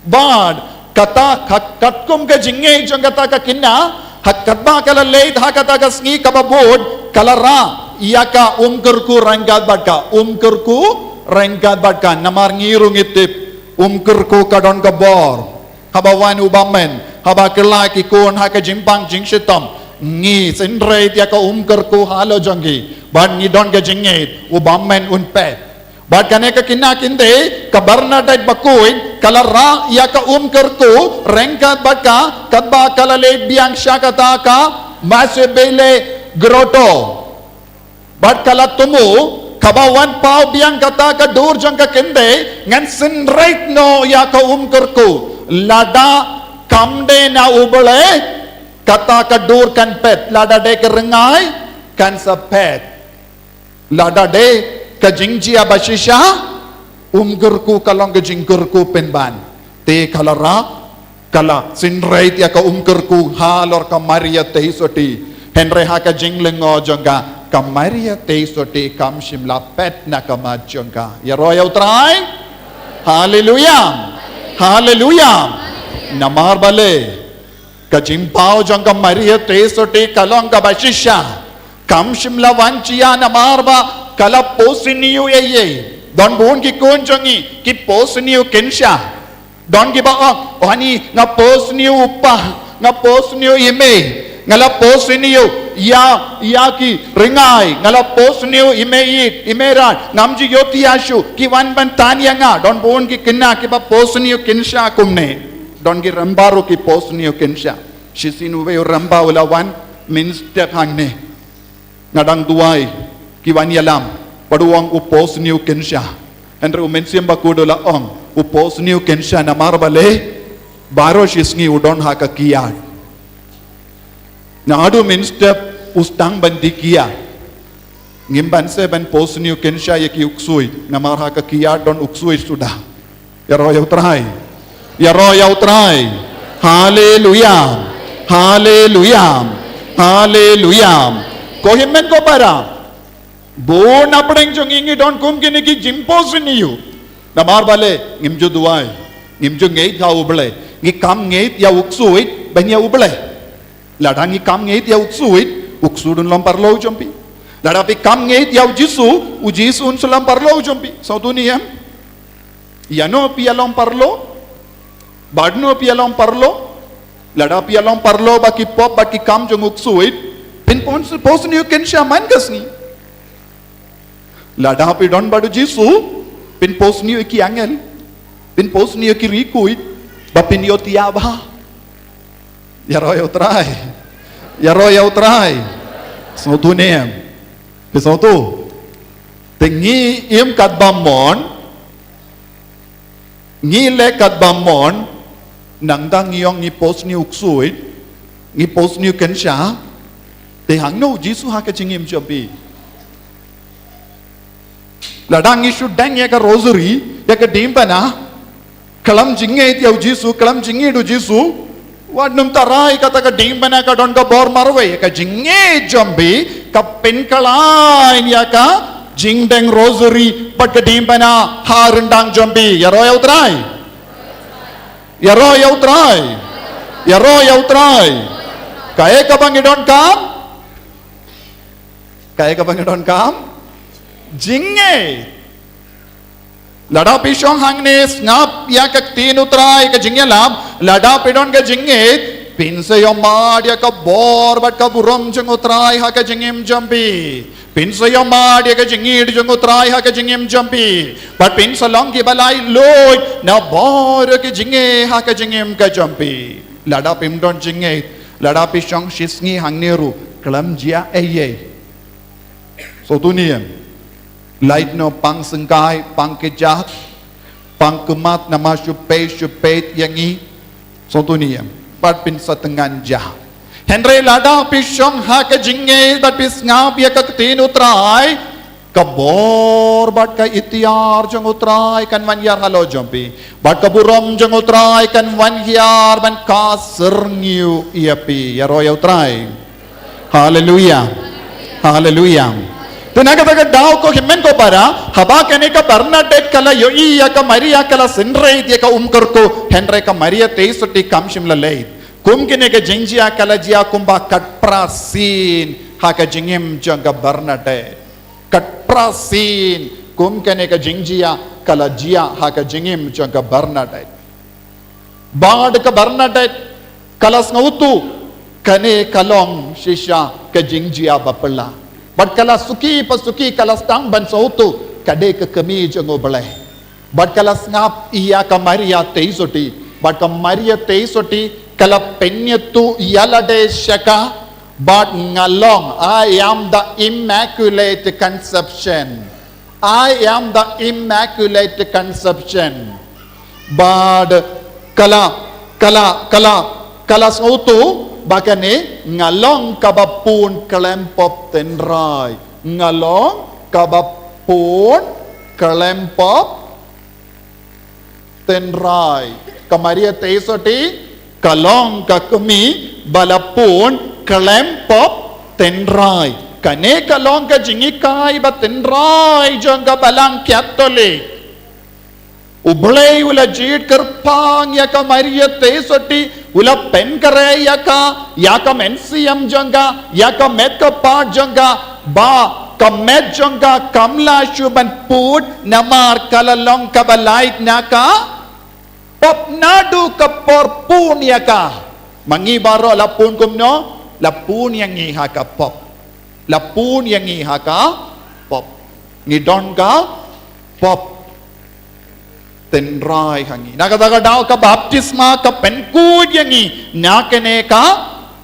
Bad kata ka, katkum ka jingngeit jong kata ka kynna, ha katba ka la leit ha kata ka sngi kaba bud, ka la rah ïa ka um kyrkhu ryngkat bad ka, um kyrkhu ryngkat bad ka. Namar ngi ruh ngi tip, um kyrkhu ka don ka bor. Haba wan u bymman, haba kylla ki khun ha ka jingpang jingshitom, ngi synreit ïa ka um kyrkhu halor jong ki, bad ngi don ka jingngeit u bymman un phet. Bad kane ka kynna kynthei, ka Bernadette bakhuid, ka la rah ïa ka um kyrkhu ryngkat bad ka, katba ka la leit biang sha kata ka Masobile Grotto. Bad ka la thmu, kaba wan paw biang kata ka dur jong ka kynthei, ngan synreit noh ïa ka um kyrkhu. Lada kam dei na U Blei, kata ka dur kan phet. Lada dei ka ryngai, kan sa phet. Lada dei ka jingjia ba shisha, um kyrkhu ka long ka jingkyrkhu pynban. Te ka la rah, ka la synreit ïa ka um kyrkhu halor ka Maria Theisotti. Hynrei ha ka jinglyngngoh jong ka, ka Maria te sotti kam shym la peit na ka mat jong ka. Ïaroh ïa U Trai. Haleluya. Haleluya. Namar balei? Ka jingbaw jong ka Maria te sotti ka long kaba shisha. Kam shym la wan jia namar ba ka la post ïa u ei ei. Don bun ki khun jong ngi ki post ïa u kynsha. Don kiba ong, oh, ani nga post ïa u pa, nga post ïa i mei, nga la post ïa u ïa, ïa ki ringai, nga la post ïa u i mei it, i mei rat, ngam ju ïoh ïa shuh, ki wan ban tan ïa nga. Don bun ki khynnah kiba post ïa u kynsha kumne. Don ki rymba ruh ki post ïa u kynsha. Shisien uwei u rymba u la wan mynstep hangne. Nga dang duwai, ki wan ïalam, bad u ong u post ïa u kynsha. Hynrei u Mynsiem Bakhuid u la ong, u post ïa u kynsha namar balei? Baroh shi sngi u don ha ka kiad. Naduh mynstep u sdang ban die kiad. Ngim banse ban post ïa u kynsha ïa ki u ksuid, namar ha ka kiad don u ksuid suda. Ïaroh ïa U Trai. Ïaroh ïa U Trai. Haleluya. Haleluya. Haleluya. Ko hynmen ko para. Bun na pdeng jong ngi ngi don kum kine ki jingpost ïa u. Namar balei? Ngim ju duwai. Ngim ju ngeit ha U Blei. Ngi kam ngeit ïa u ksuid ban ïa U Blei. Lada ngi kam ngeit ïa u ksuid, u ksuid un long paralok jong phi. Lada phi kam ngeit ïa u Jisu, u Jisu un sa long paralok jong phi. Sngewthuh ne em? Ïano phi ïa long paralok? Bad no phi ïa long paralok? Lada phi ïa long paralok bad ki pop bad ki kam jong u ksuid, phin post, post ïa u kynsha man ka sngi. Lada phi don bad u Jisu, phin post ïa ki angel, phin post ïa ki riewkhuid, ba phin ïohthiah bha. Ïaroh ïa U Trai. Ïaroh ïa U Trai. Sngewthuh ne em? Phi sngewthuh? Te ngi im katba mon, ngi leh katba mon, nangta ngi ong ngi post ïa u ksuid, ngi post ïa u kynsha, te hangno u Jisu ha ka jingim jong phi? Lada ngi shu deng ïa ka rosary, ïa ka diengphna, khlem jingngeit ïa u Jisu, khlem jingngeit u Jisu, wat nym tharai kata ka diengphna ka don ka bor marwei. Ka jingngeit jong phi, ka pynkhlaiñ ïa ka jingdeng rosary, bad ka diengphna ha ryndang jong phi. Ïaroh ïa U Trai. Ïaroh ïa U Trai. Ïaroh ïa U Trai. Kaei kaba ngi donkam? Kaei kaba ngi donkam? Jingngeit. Lada phi shong hangne sngap ïa ka ktien U Trai ka jingïalam, lada phi don ka jingngeit, phin sa ïohmad ïa ka bor bad ka burom jong U Trai ha ka jingim jong phi. Phin sa ïohmad ïa ka jingngeit jong U Trai ha ka jingim jong phi. Bad phin sa long kiba laitluid na baroh ki jingeh ha ka jingim ka jong phi. Lada phim don jingngeit, lada phi shong shisngi hangne ruh, khlem jia ei ei. Sngewthuh ne em? Lait noh pang syngkai, pang kjat, pang khmat namar shu peit, shu peit ïa ngi. Sngewthuh ne em? Bad phin sa thngan jia. Hynrei lada phi shong ha ka jingngeit bad phi sngap ïa ka ktien U Trai, ka bor bad ka iktiar jong U Trai kan wan hiar halor jong phi. Bad ka burom jong U Trai kan wan hiar ban ka syrngiew ïa phi. Ïaroh ïa U Trai. Haleluya. Haleluya. Te na kata ka daw ko hynmen ko para, haba kane ka Bernadette ka la ïohi ïa ka Maria ka la synreit ïa ka um kyrkhu, hynrei ka Maria te sotti kam shym la leit. Kum kine ka jingjia ka la jia kumba khatphra sien ha ka jingim jong ka Bernadette. Khatphra sien kum kane ka jingjia ka la jia ha ka jingim jong ka Bernadette. Bad ka Bernadette ka la sngewthuh kane ka long shisha ka jingjia ba phylla. Bad ka la suki pa suki ka la sdang ban sngewthuh ka dei ka kmie jong U Blei. Bad ka la sngap ïa ka Maria te sotti. Bad ka Maria te sotti ka la pynïathuh ïa lade sha ka, bad nga long, I am the Immaculate Conception. I am the Immaculate Conception. Bad ka la, ka la, ka la, ka la sngewthuh ba kane nga long kaba pun khlem pop tynrai. Nga long kaba pun khlem pop tynrai. Ka Maria te sotti ka long ka kmie ba la pun khlem pop tynrai. Kane ka long ka jinghikai ba tynrai jong ka Balang Katholik. U Blei u la jied kyrpang ïa ka Maria Theisotti, u la pynkhreh ïa ka, ïa ka mynsiem jong ka, ïa ka met ka phad jong ka, ba ka met jong ka kam lah shuh ban pud, namar ka la long kaba lait na ka pop. Naduh ka por pun ïa ka, ma ngi baroh la pun kumno? La pun ïa ngi ha ka pop. La pun ïa ngi ha ka pop. Ngi don ka pop tynrai ha ngi. Na kata ka daw ka baptisma ka pynkhuid ïa ngi na kane ka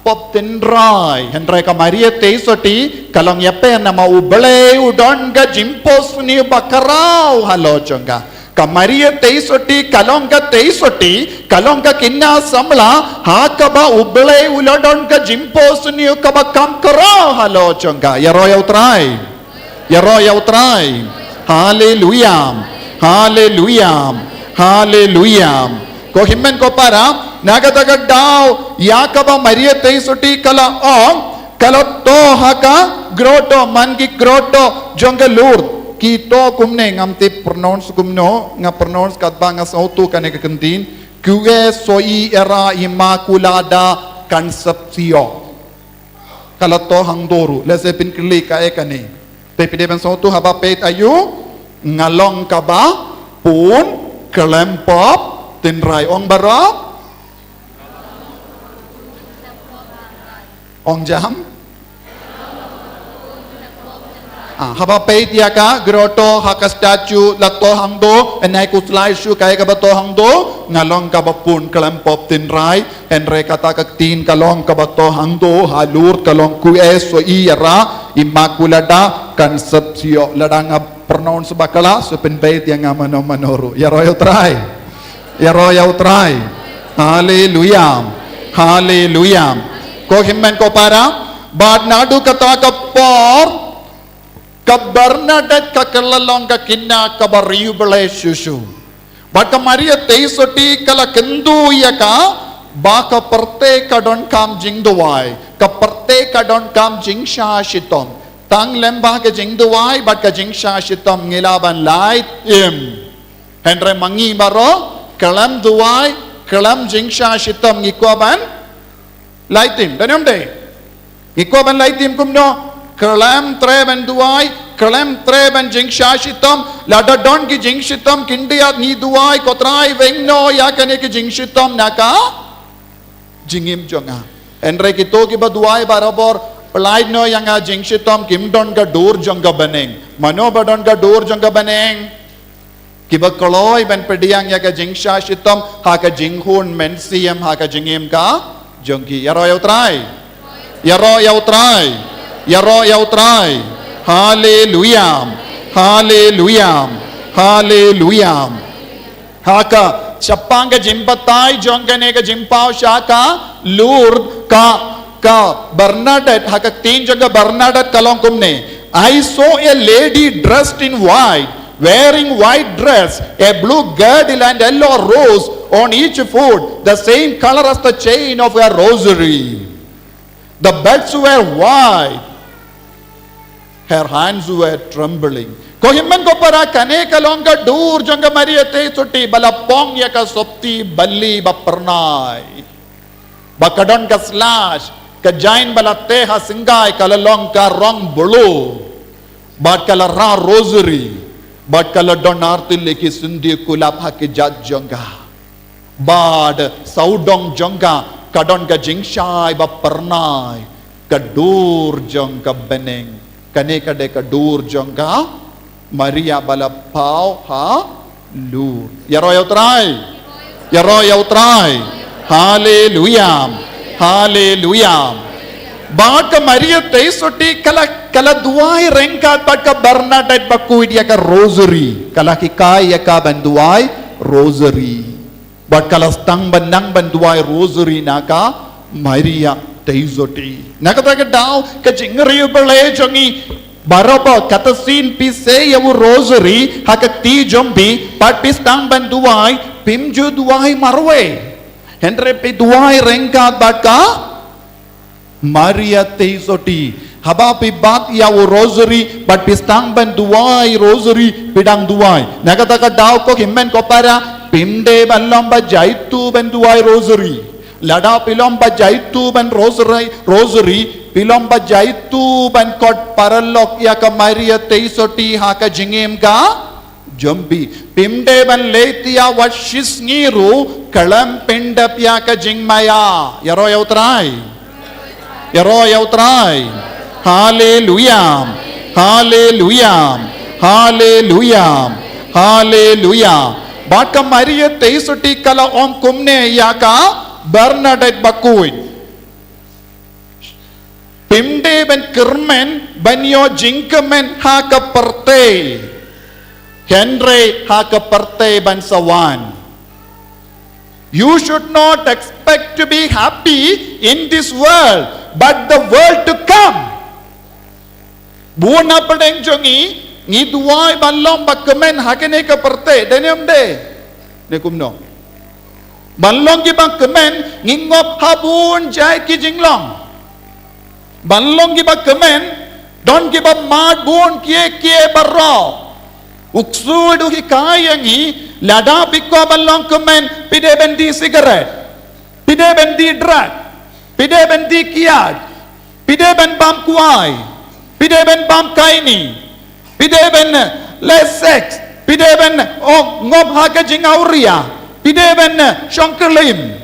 pop tynrai. Hynrei ka Maria Theisotti ka long ïapher namar U Blei u don ka jingphohsniew bakhraw halor jong ka. Ka Maria Theisotti ka long ka Theisotti, ka long ka kynja samla ha kaba U Blei u la don ka jingphohsniew kaba kham khraw halor jong ka. Ïaroh ïa U Trai. Ïaroh ïa U Trai. Haleluia. Haleluia. Haleluia. Ko hynmen ko para, na kata ka daw ïa kaba Maria Theisotti ka la ong, ka la thoh ha ka grotto, man ki grotto jong ka Lourdes. Ki thoh kumne, ngam tip pronounce kumno, nga pronounce katba nga sngewthuh kane ka kyntien. Qui soli era Immaculata Conceptio. Ka la thoh hangto ruh, lehse phin kylli kaei kane. Te phi dei ban sngewthuh haba peit aïu, nga long kaba pun khlem pop tynrai. Ong baroh. Ong jam. Ah, haba peit ïa ka grotto ha ka statue la thoh hangto, yn ai khuslai shuh kaei kaba thoh hangto, nga long kaba pun khlem pop tynrai. Hynrei kata ka ktien ka long kaba thoh hangto ha Lourdes ka long qui soli era Immaculata Conceptio. Lada nga pronounce bakla, sa pynbeit ïa nga mano mano ruh. Ïaroh ïa U Trai. Ïaroh ïa U Trai. Haleluia. Haleluia. Ko hynmen ko para, bad naduh kata ka por, ka Bernadette ka kylla long ka kynja kaba riewblei shuh shuh. Bad ka Maria Theisotti ka la kyntu ïa ka, ba ka pyrthei ka donkam jingduwai, ka pyrthei ka donkam jingshah shitom. Tang lem bad ka jingduwai bad ka jingshah shitom ngi lah ban lait im. Hynrei ma ngi baroh, khlem duwai, khlem jingshah shitom ngi kwah ban lait im, dei ne ym dei? Ngi kwah ban lait im kumno? Khlem treh ban duwai, khlem treh ban jingshah shitom. Lada don ki jingshitom khyndiat, ngi duwai, ko Trai, weng noh ïa kane ki jingshitom na ka jingim jong nga. Hynrei kito kiba duwai barabor, pyllait noh ïa nga jingshitom, kim don ka dur jong ka bneng. Mano ba don ka dur jong ka bneng? Kiba kloi ban pdiang ïa ka jingshah shitom ha ka jinghun mynsiem, ha ka jingim ka jong ki. Ïaroh ïa U Trai. Ïaroh ïa U Trai. Ïaroh ïa U Trai. Haleluia. Haleluia. Haleluia. Ha ka shaphang ka jingbatai jong kane ka jingpynpaw sha ka Lourdes, ka, ka Bernadette, ha ka ktien jong ka Bernadette ka long kumne: I saw a lady dressed in white, wearing white dress, a blue girdle and yellow rose on each foot, the same color as the chain of her rosary. The beds were white, her hands were trembling. Ko hynmen ko para, kane ka long ka dur jong ka Maria Theisotti ba la pong ïa ka sopti bali ba pyrnai. Ba ka don ka slash, ka jain ba la teh ha sngewbha, ka la long ka rong blue. Bad ka la rah rosary. Bad ka la don artylli ki syndie kulap ha ki jait jong ka. Bad sawdong jong ka ka don ka jingshai ba pyrnai, ka dur jong ka bneng. Kane ka dei ka dur jong ka Maria ba la pynpaw ha Lourdes. Ïaroh ïa U Trai. Ïaroh ïa U Trai. Haleluia. Haleluia. Bad ka Maria Theisotti ka la, ka la duwai ryngkat bad ka Bernadette ba khuid ïa ka rosary. Ka la hikai ïa ka ban duwai rosary. Bad ka la sdang ban nang ban duwai rosary na ka Maria Theisotti. Na kata ka daw, ka jingriewblei jong ngi, barabor kata sien phi sei ïa u rosary ha ka kti jong phi, bad phi sdang ban duwai, phim ju duwai marwei. Hynrei phi duwai ryngkat bad ka Maria Theisotti. Haba phi bat ïa u rosary, bad phi sdang ban duwai rosary, phi dang duwai. Na kata ka daw ko hynmen ko para, phim dei ban long ba jaitu ban duwai rosary. Lada phi long ba jaitu ban rosary, rosary, phi long ba jaitu ban khot paralok ïa ka Maria Theisotti ha ka jingim ka jong phi. Phim dei ban leit ïa wat shisngi ruh, khlem pyndep ïa ka jingmaïa. Ïaroh ïa u Trai. Ïaroh ïa u Trai. Haleluya. Haleluya. Haleluya. Haleluya. Bad ka Maria Theisotti ka la ong kumne ïa ka Bernadette Bakhuid. Phim dei ban kyrmen ban ïoh jingkmen ha ka pyrthei, hynrei ha ka pyrthei ban sa wan. You should not expect to be happy in this world, but the world to come. Bun na pdeng jong ngi, ngi duwai ban long ba kmen ha kane ka pyrthei, dei ne ym dei? Ne kumno? Ban long kiba kmen, ngi ngop ha bun jait ki jinglong. Ban long kiba kmen, don kiba mad bun kiei kiei baroh. U ksuid u hikai ïa ngi, lada phi kwah ban long kmen, phi dei ban die sigaret. Phi dei ban die drug. Phi dei ban die kiad. Phi dei ban bam kwai. Phi dei ban bam khaini. Phi dei ban, eh, leh sex. Phi dei ban, oh, ngop ha ka jingawria. Phi dei ban, eh, shong klim.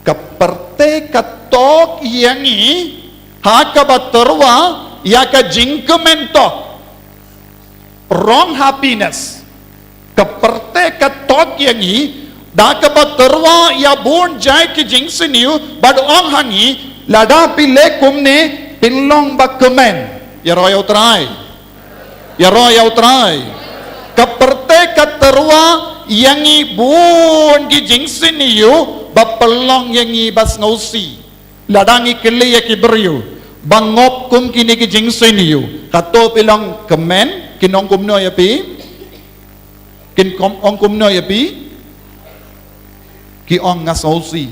Ka pyrthei ka tok ïa ngi ha kaba tyrwa ïa ka jingkmen tok. Wrong happiness. Ka pyrthei ka tok ïa ngi da kaba tyrwa ïa bun jait ki jingsniew, bad ong ha ngi, lada phi leh kumne, phin long ba kmen. Ïaroh ïa u Trai. Ïaroh ïa u Trai. Ka pyrthei ka tyrwa ïa ngi bun ki jingsniew ba pynlong ïa ngi ba sngewsih. Lada ngi kylli ïa ki briew ba ngop kum kine ki jingsniew, kato phi long kmen, kin ong kumno ïa phi? Kin ong kumno ïa phi? Ki ong nga sngewsih.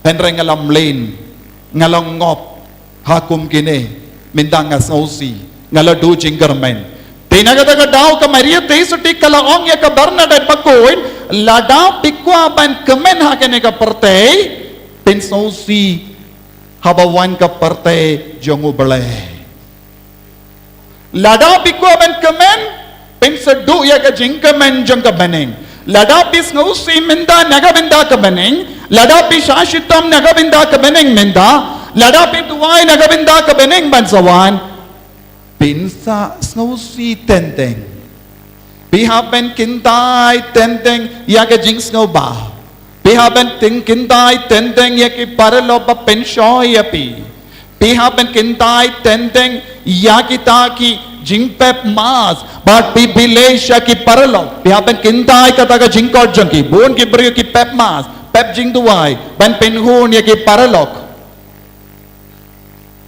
Hynrei nga la mlien, nga la ngop ha kum kine, mynta nga sngewsih, nga la duh jingkyrmen. Te na kata ka daw ka Maria Theisotti ka la ong ïa ka Bernadette Bakhuid, lada phi kwah ban kmen ha kane ka pyrthei, phin sngewsih haba wan ka pyrthei jong U Blei. Lada phi kwah ban kmen, phin sa duh ïa ka jingkmen jong ka bneng. Lada phi sngewsih mynta na ka bynta ka bneng, lada phi shah shitom na ka bynta ka bneng mynta, lada phi duwai na ka bynta ka bneng ban sa wan, phin sa sngewsih teng teng. Phi hap ban kyntait teng teng ïa ka jingsngewbha. Phi hap ban kyntait teng teng ïa ki paralok ba pynshoi ïa phi. Phi hap ban kyntait teng teng ïa kita ki jingpep mass bad phi pynleit sha ki paralok. Phi hap ban kyntait kata ka jingkhot jong ki. Bun ki briew ki pep mass, pep jingduwai ban pynhun ïa ki paralok.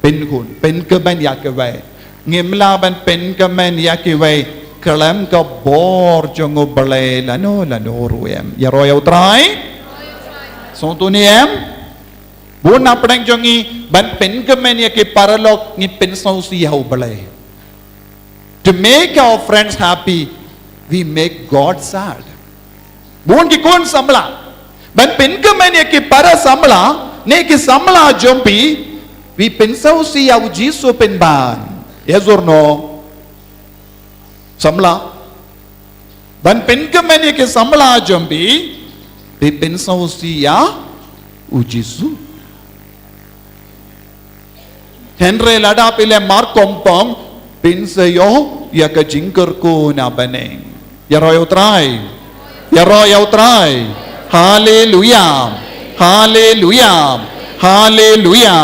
Pynhun, pynkmen ïa kiwei. Ngim lah ban pynkmen ïa kiwei khlem ka bor jong U Blei lano lano ruh em. Ïaroh ïa U Trai. Sngewthuh ne em? Bun na pdeng jong ngi ban pynkmen ïa ki paralok ngi pynsngewsih ha U Blei. To make our friends happy, we make God sad. Bun ki khun samla ban pynkmen ïa ki para samla ne ki samla jong phi, phi pynsngewsih ïa U Jisu pynban. Yes or no? Samla ban pynkmen ïa ki samla jong phi, phi pynsngewsih ïa U Jisu. Hynrei lada phi leh markongpong, phin sa ïoh ïa ka jingkyrkhu na bneng. Ïaroh ïa U Trai. Ïaroh ïa U Trai. Haleluya. Haleluya. Haleluya.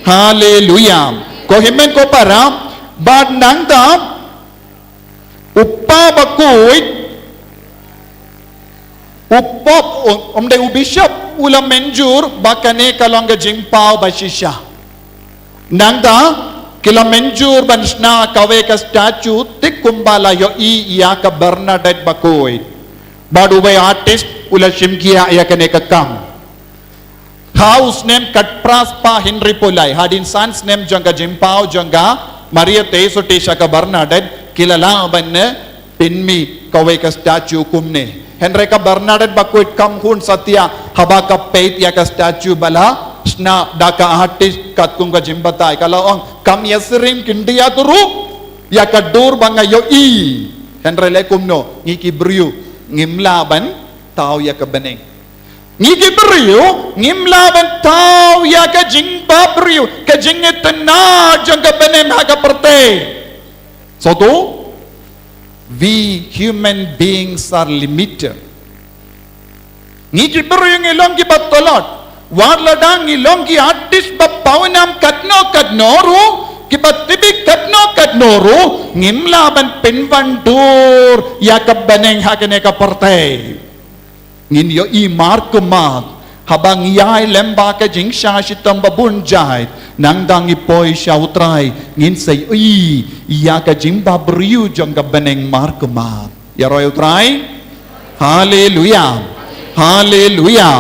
Haleluya. Ko hynmen ko para, bad nangta u pa bakhuid, u pop, u, um dei u bishop, u la mynjur ba kane ka long ka jingpaw ba shisha. Nangta ki la mynjur ban shna kawei ka statue, thik kumba la ïohi ïa ka Bernadette bakhuid. Bad uwei artist u la shim khia ïa kane ka kam. Thaw snem khatphra spah hynriewphew lai, hadien san snem jong ka jingpaw jong ka Maria Theisotti sha ka Bernadette, ki la lah ban pynmih kawei ka statue kumne. Hynrei ka Bernadette Bakhuid kam hun satia haba ka peit ïa ka statue ba la shna da ka artist katkum ka jingbatai. Ka la ong, kam ïasyriem khyndiat ruh ïa ka dur ba nga ïohi. Hynrei leh kumno, ngi ki briew ngim lah ban thaw ïa ka bneng. Ngi ki briew ngim lah ban thaw ïa ka jingbabriew, ka jingitynnad jong ka bneng ha ka pyrthei. So to, we human beings are limited. Ngi ki briew ngi long kiba tlot. Wat lada ngi long ki artist ba pawnam katno katno ruh, kiba tip katno katno ruh, ngim lah ban pynwandur ïa ka bneng ha kane ka pyrthei. Ngin ïohi markhmat haba ngi ïai lem bad ka jingshah shitom ba bun jait, nangta ngi poi sha U Trai, ngin sa ïohi ïa ka jingbabriew jong ka bneng markhmat. Ïaroh ïa U Trai. Haleluia. Haleluia.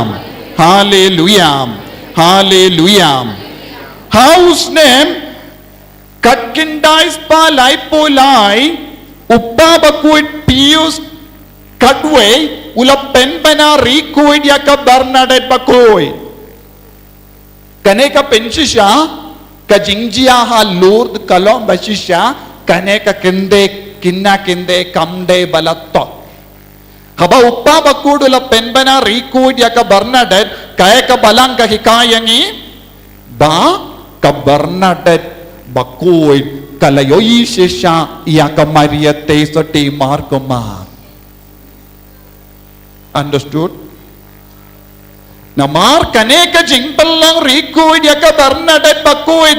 Haleluia. Haleluia. Thaw snem khatkhyndai spah laiphew lai, u Kpa Bakhuid Pius khatwei u la pynbna riewkhuid ïa ka Bernadette Bakhuid. Kane ka pynshisha, ka jingjia ha Lourdes ka long ba shisha, kane ka khyndai, khyndai khyndai kam dei ba la thoh. Haba u Kpa Bakhuid u la pynbna riewkhuid ïa ka Bernadette, kaei ka Balang ka hikai ïa ngi? Ba ka Bernadette Bakhuid ka la ïohi shisha ïa ka Maria Theisotti markhmat. Understood? Namar kane ka jingpynlong riewkhuid ïa ka Bernadette Bakhuid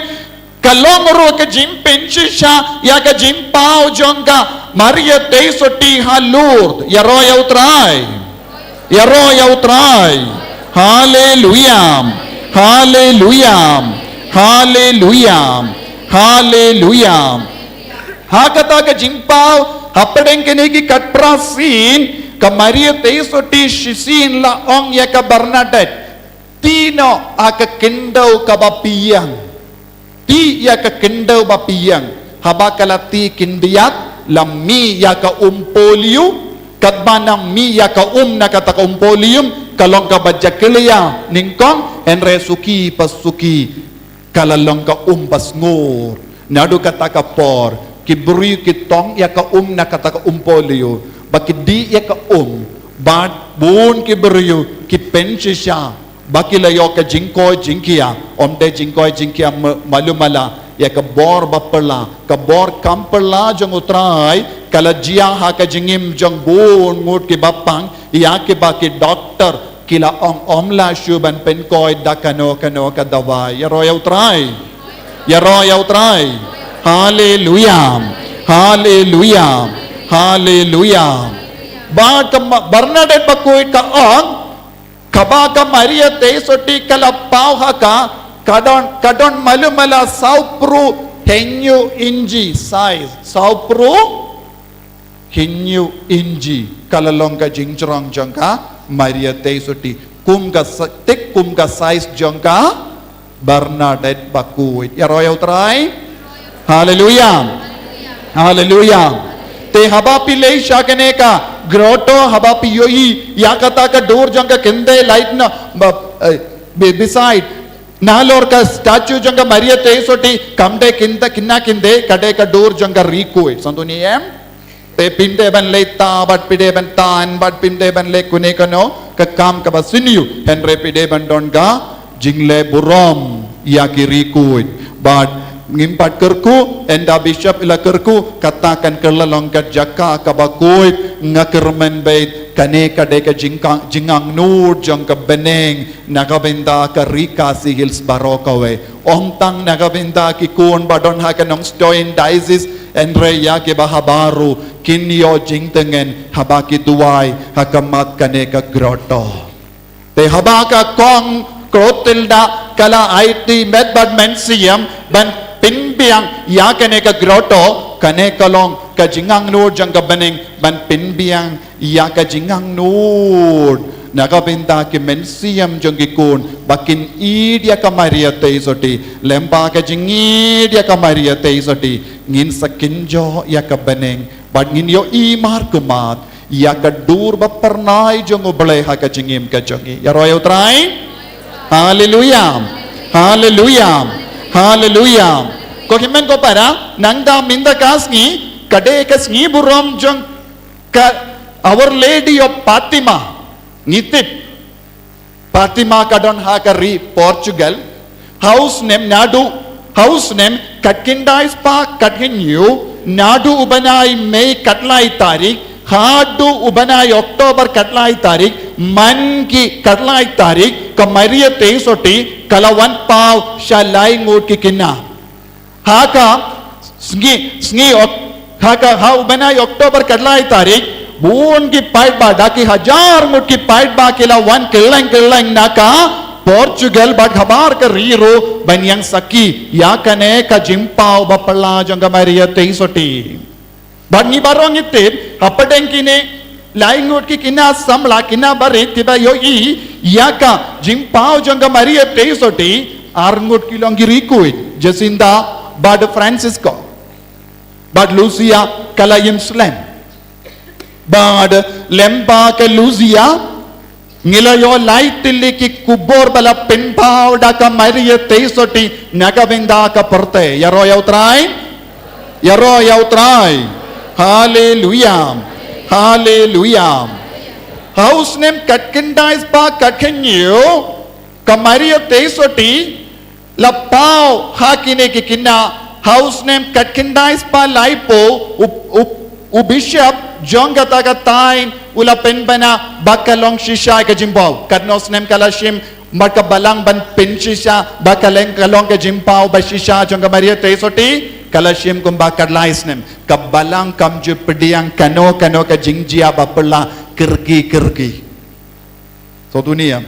ka long ruh ka jingpynshisha ïa ka jingpaw jong ka Maria Theisotti ha Lourdes. Ïaroh ïa U Trai. Ïaroh ïa U Trai. Haleluia. Haleluia. Haleluia. Haleluia. Ha kata ka jingpaw, hapdeng kine ki khatphra sien, ka Maria Theisotti shisien la ong ïa ka Bernadette, "Tih noh ha ka khyndew kaba phi ïeng. Tih ïa ka khyndew ba phi ïeng." Haba ka la tih khyndiat, la mih ïa ka um polio. Katba nang mih ïa ka um na kata ka um polio, ka long kaba jakhlia nyngkong, hynrei suki pa suki ka la long ka um ba sngur. Naduh kata ka por, ki briew ki tong ïa ka um na kata ka um polio, ba ki dih ïa ka um, bad bun ki briew ki pynshisha, ba ki la ïoh ka jingkoit jingkhiah, ym dei jingkoit jingkhiah ma-, malu mala, ïa ka bor ba phylla, ka bor kam phylla jong U Trai, ka la jia ha ka jingim jong bun ngut kiba pang, ïa kiba ki doktor ki la ong ym lah shuh ban pynkoit da kano kano ka dawai. Ïaroh ïa U Trai. Ïaroh ïa U Trai. Haleluia. Haleluia. Haleluia. Bad ka Ma-, Bernadette Bakhuid ka ong, kaba ka Maria Theisotti ka la paw ha ka, ka don, ka don malu mala sawphew hynñiew inji size. Sawphew hynñiew inji, ka la long ka jingjrong jong ka Maria Theisotti. Kum ka sa-, thik kum ka size jong ka Bernadette Bakhuid. Ïaroh ïa U Trai. Haleluia. Haleluia. Te haba phi leit sha kane ka grotto, haba phi ïohi ïa kata ka dur jong ka khyndai lait na, ba, eh, be-, beside, nalor ka statue jong ka Maria Theisotti, kam dei khyndai, khyndai khyndai, ka dei ka dur jong ka riewkhuid. Sngewthuh ne em? Te phim dei ban leit ta bad phi dei ban tan bad phim dei ban leh kano kano ka kam kaba sniew, hynrei phi dei ban don ka jingleh burom ïa ki riewkhuid. Bad ngim pat kyrkhu, ynda Bishop i la kyrkhu, kata kan kylla long ka jaka kaba khuid. Nga kyrmen beit, kane ka dei ka jingkang, jingangnud jong ka bneng na ka bynta ka Ri Khasi Hills baroh kawei. Ym tang na ka bynta ki khun ba don ha ka Nongstoiñ Diocese, hynrei ïa kiba ha baroh, kin ïoh jingtngen haba ki duwai ha khmat kane ka grotto. Te haba ka Kong Clotilda ka la aiti met bad mynsiem ban pynbiang ïa kane ka grotto, kane ka long ka jingangnud jong ka bneng ban pynbiang ïa ka jingangnud Na ka bynta ki mynsiem jong ki khun, ba kin ïeit ïa ka Maria Theisotti, lem bad ka jingïeit ïa ka Maria Theisotti, ngin sa kynjoh ïa ka bneng, bad ngin ïohi markhmat ïa ka dur ba phyrnai jong U Blei ha ka jingim ka jong ngi. Ïaroh ïa U Trai. Haleluia. Haleluia. Haleluia. Ko hynmen ko para, nangta mynta ka sngi, ka dei ka sngi burom jong ka Our Lady of Fatima. Ngi tip Fatima ka don ha ka ri Portugal. Ha u snem naduh, ha u snem khatkhyndai spah khathynñiew, naduh u bnai Mei khatlai tarik haduh u bnai October khatlai tarik, man ki khatlai tarik, ka Maria Theisotti ka la wan paw sha lai ngut ki khynnah. Ha ka sngi, sngi ok, ha ka, ha u bnai October khatlai tarik, bun ki paidbah, da ki hajar ngut ki paidbah ki la wan kylleng kylleng na ka Portugal bad habar ka ri ruh ban ïeng sakhi ïa kane ka jingpaw ba phylla jong ka Maria Theisotti. Bad ngi baroh ngi tip, hapdeng kine lai ngut ki khynnah samla, khynnah barit kiba ïohi ïa ka jingpaw jong ka Maria Theisotti, ar ngut ki long ki riewkhuid, Jacinta bad Francisco. Bad Lucia ka la ïeng slem. Bad lem bad ka Lucia, ngi la ïoh lai tylli ki khubor ba la pynpaw da ka Maria Theisotti na ka bynta ka pyrthei. Ïaroh ïa U Trai. Ïaroh ïa U Trai. Haleluia. Haleluia. Ha u snem khatkhyndai spah khathynñiew, ka Maria Theisotti la paw ha kine ki khynnah. Ha u snem khatkhyndai spah laiphew, u, u, u bishop jong kata ka thaiñ u la pynbna ba ka long shisha ka jingpaw. Katno snem ka la shim bad ka balang ban pynshisha ba ka long, ka long ka jingpaw ba shisha jong ka Maria Theisotti? Ka la shim kumba khatlai snem. Ka balang kam ju pdiang kano kano ka jingjia ba phylla kyrkieh kyrkieh. Sngewthuh ne em?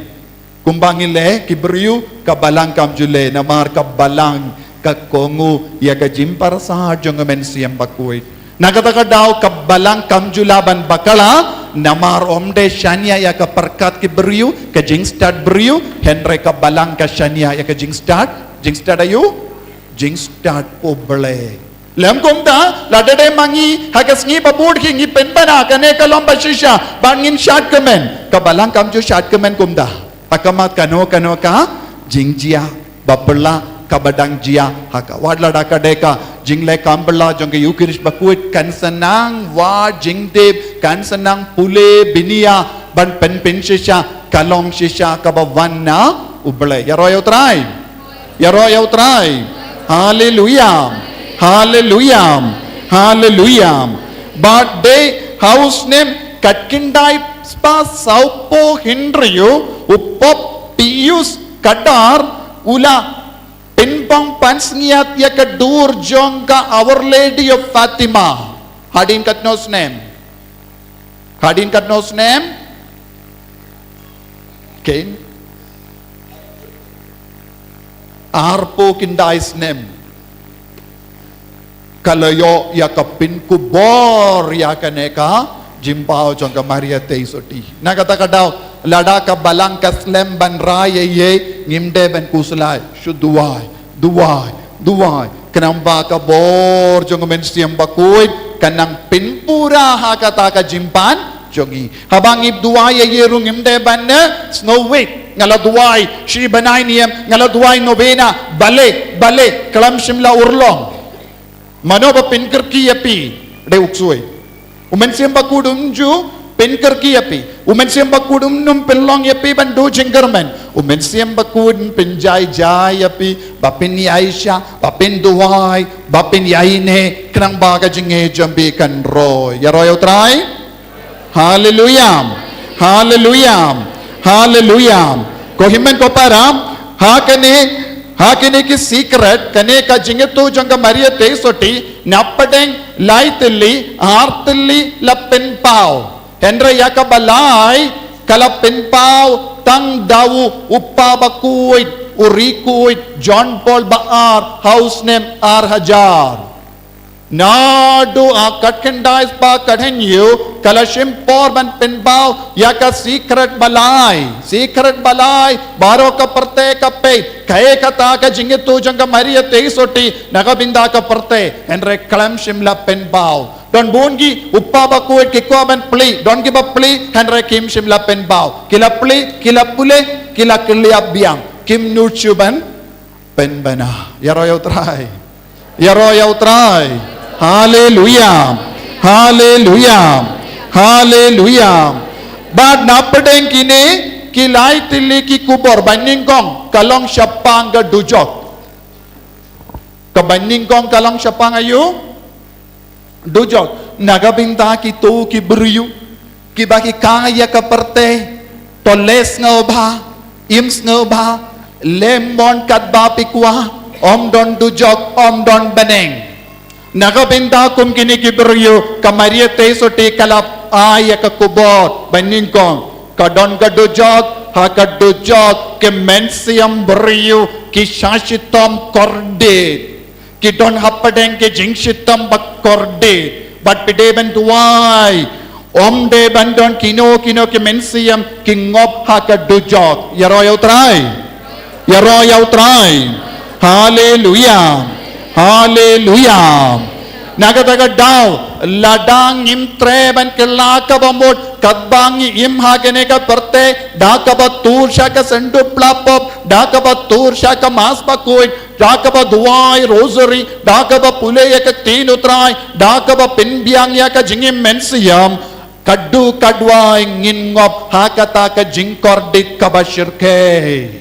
Kumba ngi leh ki briew, ka balang kam ju leh, namar ka balang ka kohnguh ïa ka jingpyrsad jong ka Mynsiem Bakhuid. Na kata ka daw ka balang kam ju lah ban bakla, namar ym dei shaniah ïa ka pyrkhat ki briew, ka jingstad briew, hynrei ka balang ka shaniah ïa ka jingstad, jingstad aïu? Jingstad U Blei. Lem kumta, lada dei ma ngi, ha ka sngi ba bud hi ngi pynbna kane ka long ba shisha, ba ngin shad kmen. Ka balang kam ju shad kmen kumta. Ha khmat kano kano ka jingjia ba phylla kaba dang jia ha ka. Wat lada ka dei ka jingleh kam phylla jong ka Eukharist Bakhuid, kan sa nang wad jingtip, kan sa nang pule bniah ban pynpynshisha, ka long shisha kaba wan na U Blei. Ïaroh ïa U Trai. Ïaroh ïa U Trai. Haleluia. Haleluia. Haleluia. Bad dei ha u snem khatkhyndai spah sawphew hynriew, u Pope Pius ka dar u la pynbang pansngiat ïa ka dur jong ka Our Lady of Fatima. Hadien katno snem? Hadien katno snem? Kein? Arphew khyndai snem. Ka la ïoh ïa ka pynkhubor ïa kane ka jingpaw jong ka Maria Theisotti. Na kata ka daw, lada ka balang ka slem ban rai ïa ei, ngim dei ban khuslai, shu duwai, duwai, duwai. Khnang ba ka bor jong ka Mynsiem Bakhuid kan nang pynpura ha kata ka jingpan jong ngi. Haba ngi duwai ïa ei ruh ngim dei ban, eh, sngewbha. Nga la duwai shi bnai niam, nga la duwai novena, balei, balei, khlem shym la urlong. Mano ba pynkyrkieh ïa phi? Dei u ksuid. U Mynsiem Bakhuid um ju pynkyrkieh ïa phi. U Mynsiem Bakhuid um, um pynlong ïa phi ban duh jingkyrmen. U Mynsiem Bakhuid un pynjai jai ïa phi, ba phin ïaishah, ba phin duwai, ba phin ïaineh, khnang ba ka jingngeit jong phi kan roi. Ïaroh ïa U Trai. Haleluia. Haleluia. Haleluia. Ko hynmen ko para, ha kane, ha kine ki secret, kane ka jingïathuh jong ka Maria Theisotti, na pdeng lai tylli, ar tylli la pynpaw. Hynrei ïa kaba lai, ka la pynpaw tang da u Kpa Bakhuid, u Riewkhuid John Paul ba ar, ha u snem ar hajar. Naduh ha ka khyndai spah ka hynñiew, ka la shim por ban pynpaw ïa ka sikret ba lai. Sikret ba lai, baroh ka pyrthei ka peit kaei kata ka jingïathuh jong ka Maria Theisotti na ka bynta ka pyrthei, hynrei khlem shym la pynpaw. Don bun ki, u pa bakhuid ki kwah ban plie, don kiba plie, hynrei kim shym la pynpaw. Ki la plie, ki la pule, ki la kylliap biang, kim nud shuh ban pynbna. Ïaroh ïa U Trai. Ïaroh ïa U Trai. Haleluia. Haleluia. Haleluia. Bad na pdeng kine ki lai tylli ki khubor, ba nyngkong ka long shaphang ka dujok. Kaba nyngkong ka long shaphang aïu? Dujok. Na ka bynta kito ki briew kiba ki kai ïa ka pyrthei, to leh sngewbha, im sngewbha, leh mon katba phi kwah, ym don dujok, ym don bneng. Na ka bynta kum kine ki briew, ka Maria Theisotti ka la ai ïa ka khubor ba nyngkong, ka don ka dujok, ha ka dujok ki mynsiem briew ki shah shitom kordit. Ki don hapdeng ki jingshitom ba kordit. Bad phi dei ban duwai, ym dei ban don kino kino ki mynsiem ki ngop ha ka dujok. Ïaroh ïa U Trai. Ïaroh ïa U Trai. Haleluia. Haleluia. Na kata ka daw, lada ngim treh ban kylla kaba mut katba ngi im ha kane ka pyrthei, da kaba tur sha ka synduh pla pop, da kaba tur sha ka Mass bakhuid, da kaba duwai Rosary, da kaba pule ïa ka Ktien U Trai, da kaba pynbiang ïa ka jingim mynsiem, ka duh ka duwai ngin ngop ha kata ka jingkordit kaba shyrkhei.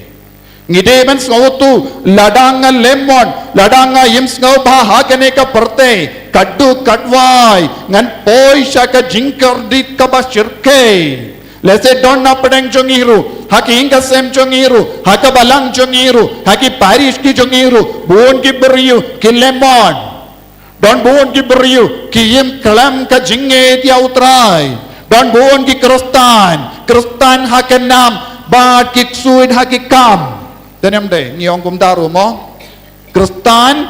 Ngi dei ban sngewthuh, lada nga leh mon, lada nga im sngewbha ha kane ka pyrthei, ka duh ka duwai ngan poi sha ka jingkordit kaba shyrkhei. Lehse don na pdeng jong ngi ruh, ha ki ïing ki sem jong ngi ruh, ha ka balang jong ngi ruh, ha ki parish ki jong ngi ruh, bun ki briew ki leh mon. Don bun ki briew ki im khlem ka jingngeit ïa U Trai. Don bun ki Khristan, Khristan ha ka nam, bad ki ksuid ha ki kam. Te ym dei, ngi ong kumta ruh mo. Khristan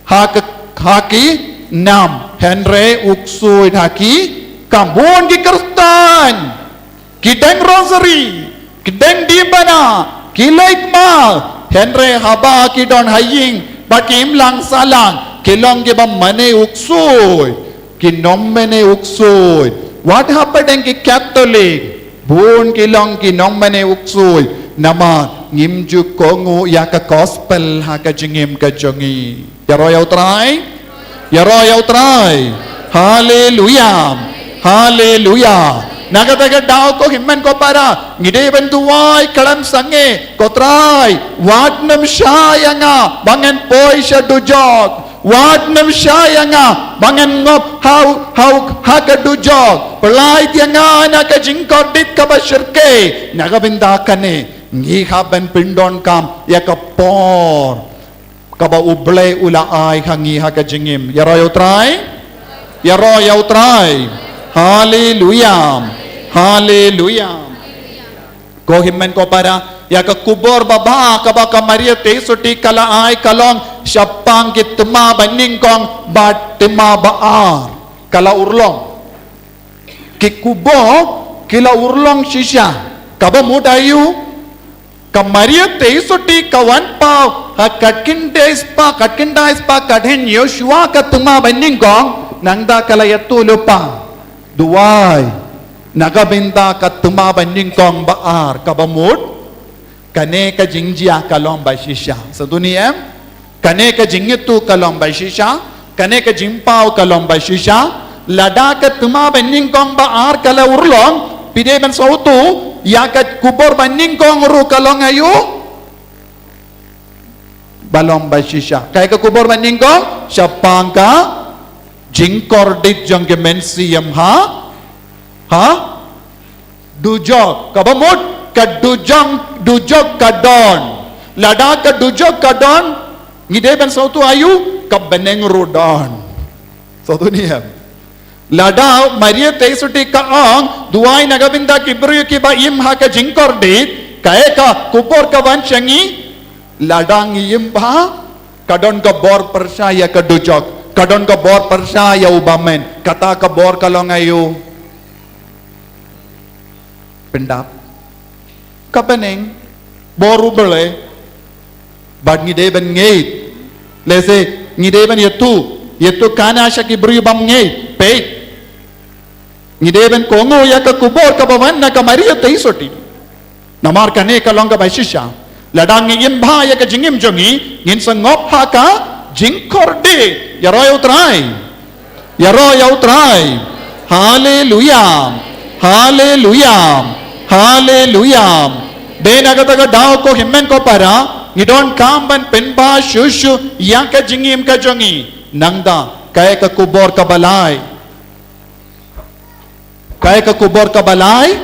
ha ka, ha ki nam, hynrei u ksuid ha ki kam. Bun ki Khristan ki deng Rosary, ki deng diengphna, ki leit Mass, hynrei haba ki don ha ïing, ba ki im lang sahlang, ki long kiba mane u ksuid, ki nongmane u ksuid. Wat hapdeng ki Katholik, bun ki long ki nongmane u ksuid. Namar ngim ju kohnguh ïa ka gospel ha ka jingim ka jong ngi. Ïaroh ïa U Trai. Ïaroh ïa U Trai. Haleluia. Haleluia. Na kata ka daw ko hynmen ko para, ngi dei ban duwai khlem sangeh, ko Trai, wat nym shah ïa nga ba ngan poi sha dujok. Wat nym shah ïa nga ba ngan ngop ha u, ha u, ha ka dujok. Pyllait ïa nga na ka jingkordit kaba shyrkhei. Na ka bynta kane ngi hap ban pyndonkam ïa ka por kaba U Blei u la ai ha ngi ha ka jingim. Ïaroh ïa U Trai. Ïaroh ïa U Trai. Haleluia. Haleluia. Ko hynmen ko para, ïa ka khubor babha kaba ka Maria Theisotti ka la ai ka long shaphang ki thma ba nyngkong bad thma ba ar. Ka la urlong. Ki khubor ki la urlong shisha. Kaba mut aïu? Ka Maria Theisotti ka wan paw ha ka khyndai spah, ka khyndai spah ka hynñiew shuwa ka thma ba nyngkong, nangta ka la ïathuh lypa. Duwai na ka bynta ka thma ba nyngkong ba ar, kaba mut kane ka jingjia ka long ba shisha. Sa duni em? Kane ka jingïathuh ka long ba shisha, kane ka jingpaw ka long ba shisha. Lada ka thma ba nyngkong ba ar ka la urlong, phi dei ban sngewthuh, ïa ka khubor ba nyngkong ruh ka long aïu? Ba long ba shisha. Kaei ka khubor ba nyngkong? Shaphang ka jingkordit jong ki mynsiem ha, ha dujok. Kaba mut ka dujok, dujok ka don. Lada ka dujok ka don, ngi dei ban sngewthuh aïu? Ka bneng ruh don. Sngewthuh ne em? Lada Maria Theisotti ka ong, duwai na ka bynta ki briew kiba im ha ka jingkordit, kaei ka khubor ka wan sha ngi? Lada ngi im bha, ka don ka bor pyrshah ïa ka dujok. Ka don ka bor pyrshah ïa u bymmen. Kata ka bor ka long aïu? Pyndap. Ka bneng. Bor u Blei. Bad ngi dei ban ngeit. Lehse ngi dei ban ïathuh. Ïathuh kana sha ki briew bymngeit. Peit. Ngi dei ban kohnguh ïa ka khubor kaba wan na ka Maria Theisotti. Namar kane ka long kaba shisha. Lada ngi im bha ïa ka jingim jong ngi, ngin sa ngop ha ka jingkordit. Ïaroh ïa u Trai. Ïaroh ïa u Trai. Haleluia. Haleluia. Haleluia. Dei na kata ka daw ko hynmen ko para, ngi donkam ban pynbha shuh shuh ïa ka jingim ka jong ngi. Nangta, kaei ka khubor kaba lai? Kaei ka khubor kaba lai?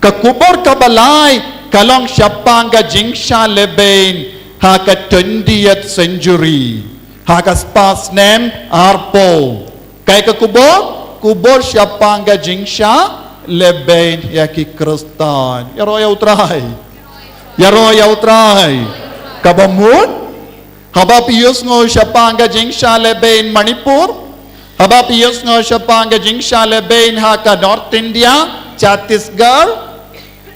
Ka khubor kaba lai ka long shaphang ka jingshah lehbeiñ ha ka twentieth century. Ha ka spah snem arphew. Kaei ka khubor? Khubor shaphang ka jingshah lehbeiñ ïa ki Khristan. Ïaroh ïa u Trai. Ïaroh ïa u Trai. Kaba mut? Haba phi ïohsngew shaphang ka jingshah lehbeiñ Manipur, haba phi ïohsngew shaphang ka jingshah lehbeiñ ha ka North India, Chhattisgarh,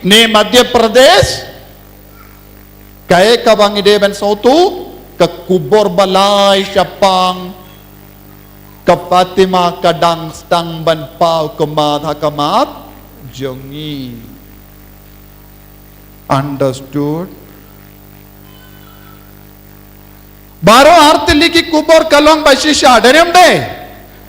ne Madhya Pradesh, kaei kaba ngi dei ban sngewthuh? Ka khubor ba lai shaphang ka Fatima ka dang sdang ban paw khmat ha khmat jong ngi. Understood? Baroh artylli ki khubor ka long ba shisha, dei ne em dei?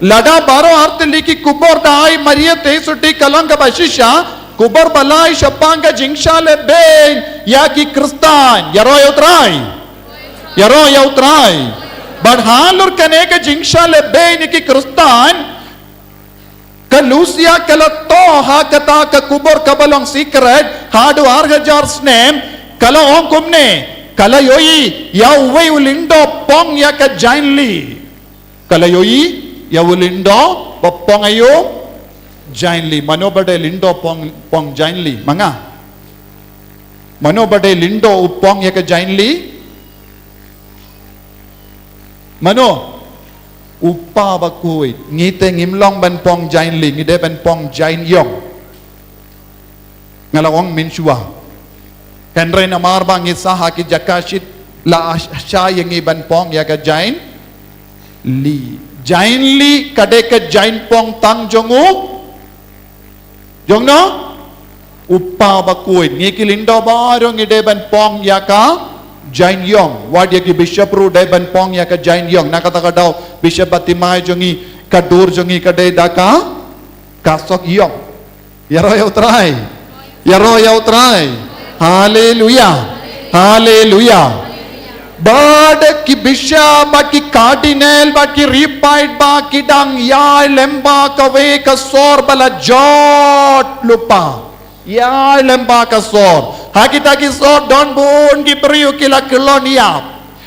Lada baroh artylli ki khubor da ai Maria Theisotti ka long kaba shisha, khubor ba lai shaphang ka jingshah lehbeiñ ïa ki Khristan. Ïaroh ïa u Trai. Ïaroh ïa u Trai. Bad halor kane ka jingshah lehbeiñ ïa ki Khristan, ka Lucia ka la thoh ha kata ka khubor kaba long secret, haduh ar hajar snem, ka la ong kumne, ka la ïohi ïa uwei u lyngdoh pong ïa ka jaiñli. Ka la ïohi ïa u lyngdoh ba pong ïa u jaiñli. Mano ba dei lyngdoh pong, pong jaiñli? Ma nga. Mano ba dei lyngdoh u pong ïa ka jaiñli? Mano? U pa ba khuid. Ngi te ngim long ban pong jaiñli, ngi dei ban pong jaiñïong. Nga la ong mynshuwa. Hynrei namar ba ngi sah ha ki jaka shit, la shah ïa ngi ban pong ïa ka jaiñli. Jaiñli ka dei ka jaiñpong tang jong u Jong no? U pa ba khuid. Ngi ki lyngdoh baroh ngi dei ban pong ïa ka jaiñïong. Wat ïa ki bishop ruh dei ban pong ïa ka jaiñïong. Na kata ka daw bishop ba timai jong ngi, ka dur jong ngi ka dei da ka, ka sok ïong. Ïaroh ïa u Trai. Ïaroh ïa u Trai. Haleluia. Haleluia. Bad ki bishop bad ki cardinal bad ki revered ba ki dang ïai lem bad kawei ka sor ba la jot lypa. Ïai lem bad ka sor. Ha kita ki sor don bun ki briew ki la kyllon ïap.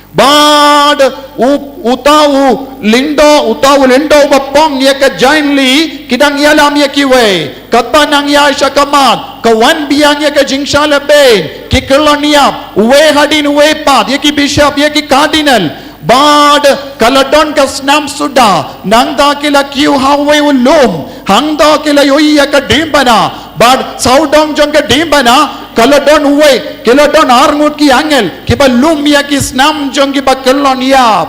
Bad u, uta u lyngdoh, uta u lyngdoh ba pong ïa ka jaiñli, ki dang ïalam ïa kiwei. Katba nang ïai sha khmat, ka wan biang ïa ka jingshah lehbeiñ, ki kyllon ïap, uwei hadien uwei pat, ïa ki bishop, ïa ki cardinal. Bad ka la don ka snam suda, nangta ki la kiew ha uwei u lum, hangta ki la ïohi ïa ka diengphna, bad sawdong jong ka diengphna, ka la don uwei, ki la don arngut ki angel, kiba lum ïa ki snam jong kiba kyllon ïap.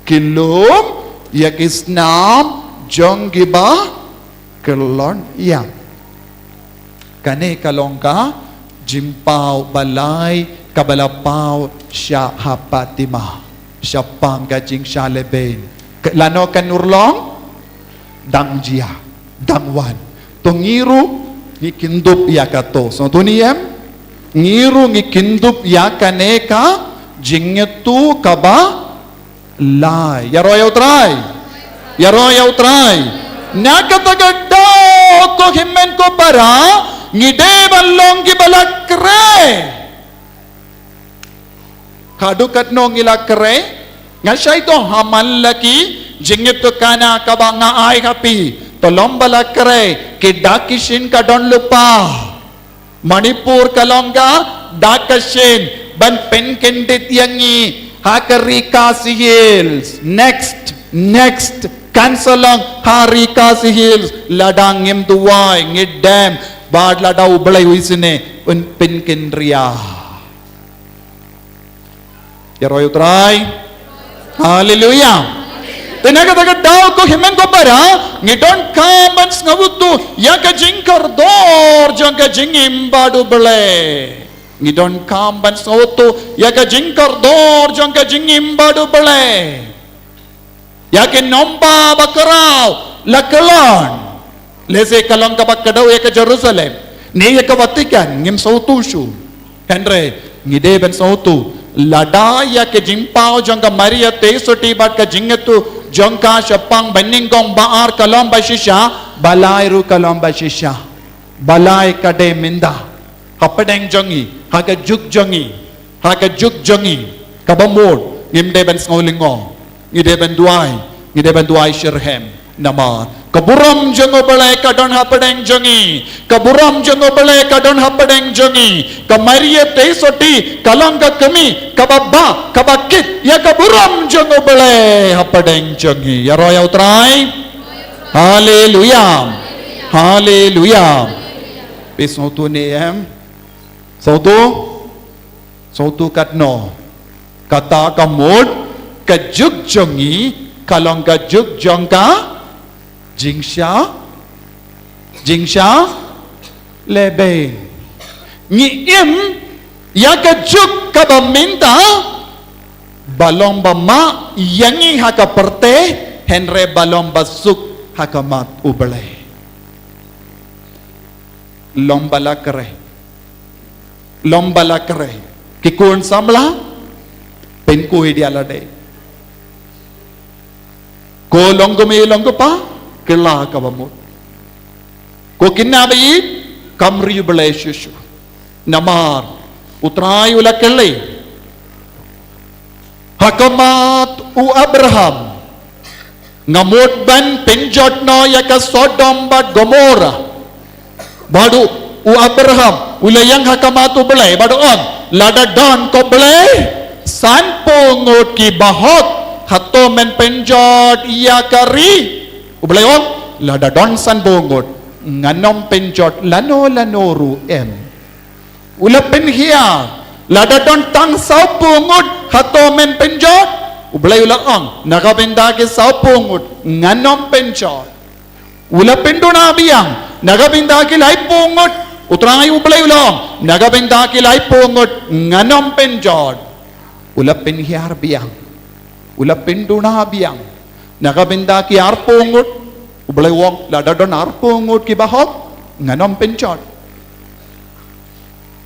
Ki lum ïa ki snam jong kiba kyllon ïap. Kane ka long ka jingpaw ba lai kaba la paw sha ha Fatima. Shaphang ka jingshah lehbeiñ. Lano kan urlong? Dang jia, dang wan. To ngi ruh ngi kyndup ïa kato. Sngewthuh ne em? Ngi ruh ngi kyndup ïa kane ka jingïathuh kaba lai. Ïaroh ïa u Trai. Ïaroh ïa u Trai. Na kata ka daw ko hynmen ko para, ngi dei ban long kiba la khreh. Haduh katno ngi la khreh? Nga shait to ha man la ki jingïathuhkhana kaba nga ai ha phi. To long ba la khreh, ki dak ki shin ka don lypa. Manipur ka long ka dak ka shin ban pynkyndit ïa ngi ha ka ri Khasi Hills. Next. Next, cancel lang ha ri Khasi Hills, lada ngim duwai, ngi dem, bad lada U Blei u isynei, un pynkynriah. Ïaroh ïa U Trai. Haleluia. Te na kata ka daw ko hynmen ko para, ngi donkam ban sngewthuh ïa ka jingkordor jong ka jingim bad U Blei. Ngi donkam ban sngewthuh ïa ka jingkordor jong ka jingim bad U Blei. Ïa ki nomba ba khraw la kyllon. Lehse ka long kaba kdew ïa ka Jerusalem ne ïa ka Vatican, ngim sngewthuh shuh. Hynrei ngi dei ban sngewthuh, lada ïa ka jingpaw jong ka Maria Theisotti bad ka jingïathuh jong ka shaphang ba nyngkong ba ar ka long ba shisha, ba lai ruh ka long ba shisha. Ba lai ka dei mynta. Hapdeng jong ngi, ha ka juk jong ngi, ha ka juk jong ngi, kaba mut, ngim dei ban sngew lyngngoh, ngi dei ban duwai, ngi dei ban duwai shitrhem. Namar ka burom jong U Blei ka don hapdeng jong ngi, ka burom jong U Blei ka don hapdeng jong ngi. Ka Maria Theisotti ka long ka kmie kaba bah, kaba kit ïa ka burom jong U Blei hapdeng jong ngi. Ïaroh ïa U Trai. Haleluia. Haleluia. Phi sngewthuh ne em? Sngewthuh? Sngewthuh katno? Kata ka mut, ka juk jong ngi ka long ka juk jong ka jingsha, jingsha lehbeiñ. Ngi im ïa ka juk kaba mynta, ba long ba mah ïa ngi ha ka pyrthei, hynrei ba long ba suk ha khmat U Blei. Long ba la khreh. Long ba la khreh. Ki khun samla, pynkuid ïa lade. Ko long kmie long kpa, kylla kaba mut. Ko khynnah ba ïeit, kam ri U Blei shuh shuh. Namar U Trai u la kylli ha khmat u Abraham, nga mut ban pynjot noh ïa ka Sodom bad Gomorrah. Bad u Abraham u la ïeng ha khmat U Blei bad u ong, lada don ko Blei, sanphew ngut ki bahok, hato men pynjot ïa ka ri? U Blei u ong, lada don sanphew ngut, ngan ym pynjot lano lano ruh em. U la pynhiar, lada don tang sawphew ngut, hato men pynjot? U Blei u la ong, na ka bynta ki sawphew ngut, ngan ym pynjot. U la pynduna biang, na ka bynta ki laiphew ngut. U Trai U Blei u la ong, na ka bynta ki laiphew ngut, ngan ym pynjot. U la pynhiar biang, u la pynduna biang, na ka bynta ki arphew ngut. U Blei u ong, lada don arphew ngut ki bahok, ngan ym pynjot.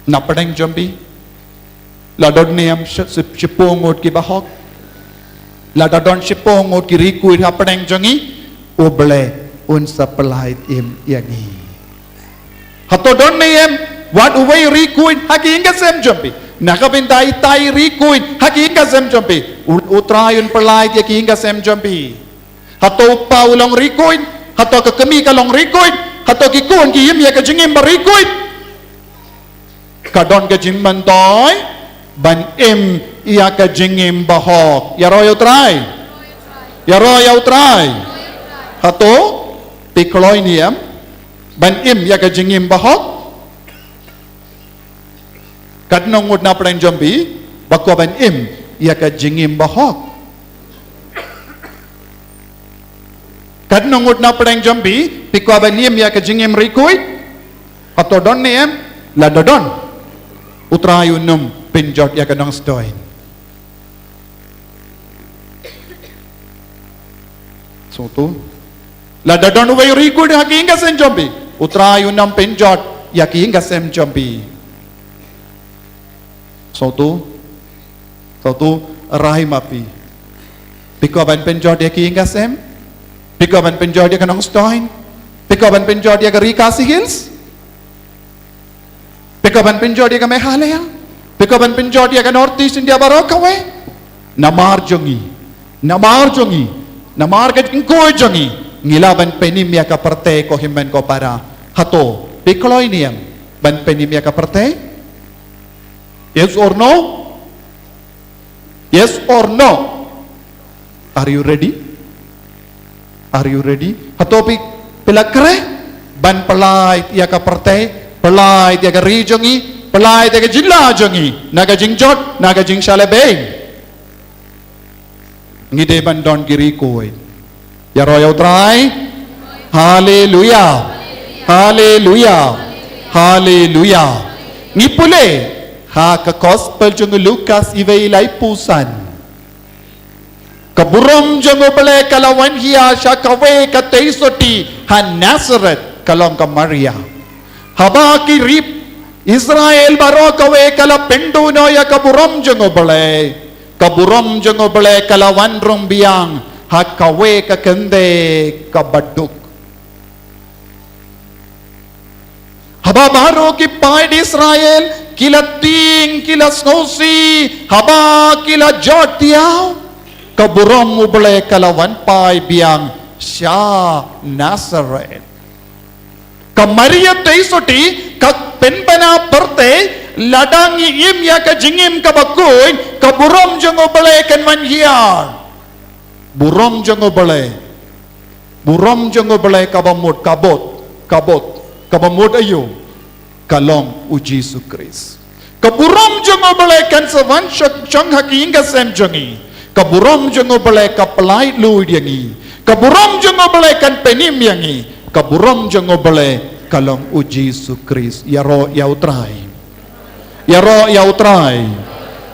Na pdeng jong phi, lada don ne em shi-, shi-, shiphew ngut ki bahok, lada don shiphew ngut ki ri khuid ha pdeng jong ngi, U Blei un sa pyllait im ïa ngi. Hato don ne em wat uwei u ri khuid ha ki ïing ki sem jong phi? Na ka bynta itai i ri khuid ha ki ïing ki sem jong phi, U, U Trai un pyllait ïa ki ïing ki sem jong phi. Hato u kpa u long ri khuid? Hato ka kmie ka long ri khuid? Hato ki khun ki im ïa ka jingim ba ri khuid? Ka don ka jingmyntoi ban im ïa ka jingim bahok. Ïaroh ïa U Trai. Ïaroh ïa U Trai. Hato phi kloi ne em ban im ïa ka jingim bahok? Katno ngut na pdeng jong phi ba kwah ban im ïa ka jingim bahok? Katno ngut na pdeng jong phi, phi kwah ban im ïa ka jingim ri khuid? Hato don ne em? Lada don, U Trai un ym pynjot ïa ka Nongstoiñ. Sngewthuh? Lada don uwei u ri khuid ha ki ïing ki sem jong phi, U Trai un ym pynjot ïa ki ïing ki sem jong phi. Sngewthuh? Sngewthuh, rai ma phi. Phi kwah ban pynjot ïa ki ïing ki sem? Phi kwah ban pynjot ïa ka Nongstoiñ? Phi kwah ban pynjot ïa ka ri Khasi Hills? Phi kwah ban pynjot ïa ka Meghalaya? Phi kwah ban pynjot ïa ka North East India baroh kawei? Namar jong ngi, namar jong ngi, namar ka jingkhuid jong ngi, ngi lah ban pynim ïa ka pyrthei, ko hynmen ko para. Hato phi kloi ne em ban pynim ïa ka pyrthei? Yes or no? Yes or no? Are you ready? Are you ready? Hato phi, phi la khreh ban pyllait ïa ka pyrthei, pyllait ïa ka ri jong ngi, pyllait ïa ka jylla jong ngi na ka jingjot, na ka jingshah lehbeiñ? Ngi dei ban don ki rikoi. Ïaroh ïa U Trai. Haleluya. Haleluya. Haleluya. Ngi pule ha ka Gospel jong u Lukas iwei laiphew san. Ka burom jong U Blei ka la wan hiar sha kawei ka tei sotti ha Nazareth, ka long ka Maria. Haba ki ri Israel baroh kawei ka la pynduh noh ïa ka burom jong U Blei. Ka burom jong U Blei ka la wan rung biang ha kawei ka kynthei kaba duk. Haba baroh ki paid Israel ki la tieng, ki la sngewsih, haba ki la jot thiaw, ka burom U Blei ka la wan phai biang sha Nazareth. Ka Maria tei sotti ka pynbna pyrthei, lada ngi im ïa ka jingim kaba khuid, ka burom jong U Blei kan wan hiar. Burom jong U Blei. Burom jong U Blei kaba mut, kaba mut, kaba mut, kaba mut aïu? Ka long U Jisu Khrist. Ka burom jong U Blei kan sa wan shong, shong ha ki ïing ki sem jong ngi. Ka burom jong U Blei ka pyllait luid ïa ngi. Ka burom jong U Blei kan pynim ïa ngi. Ka burom jong U Blei ka long U Jisu Khrist. Ïaroh ïa U Trai. Ïaroh ïa U Trai.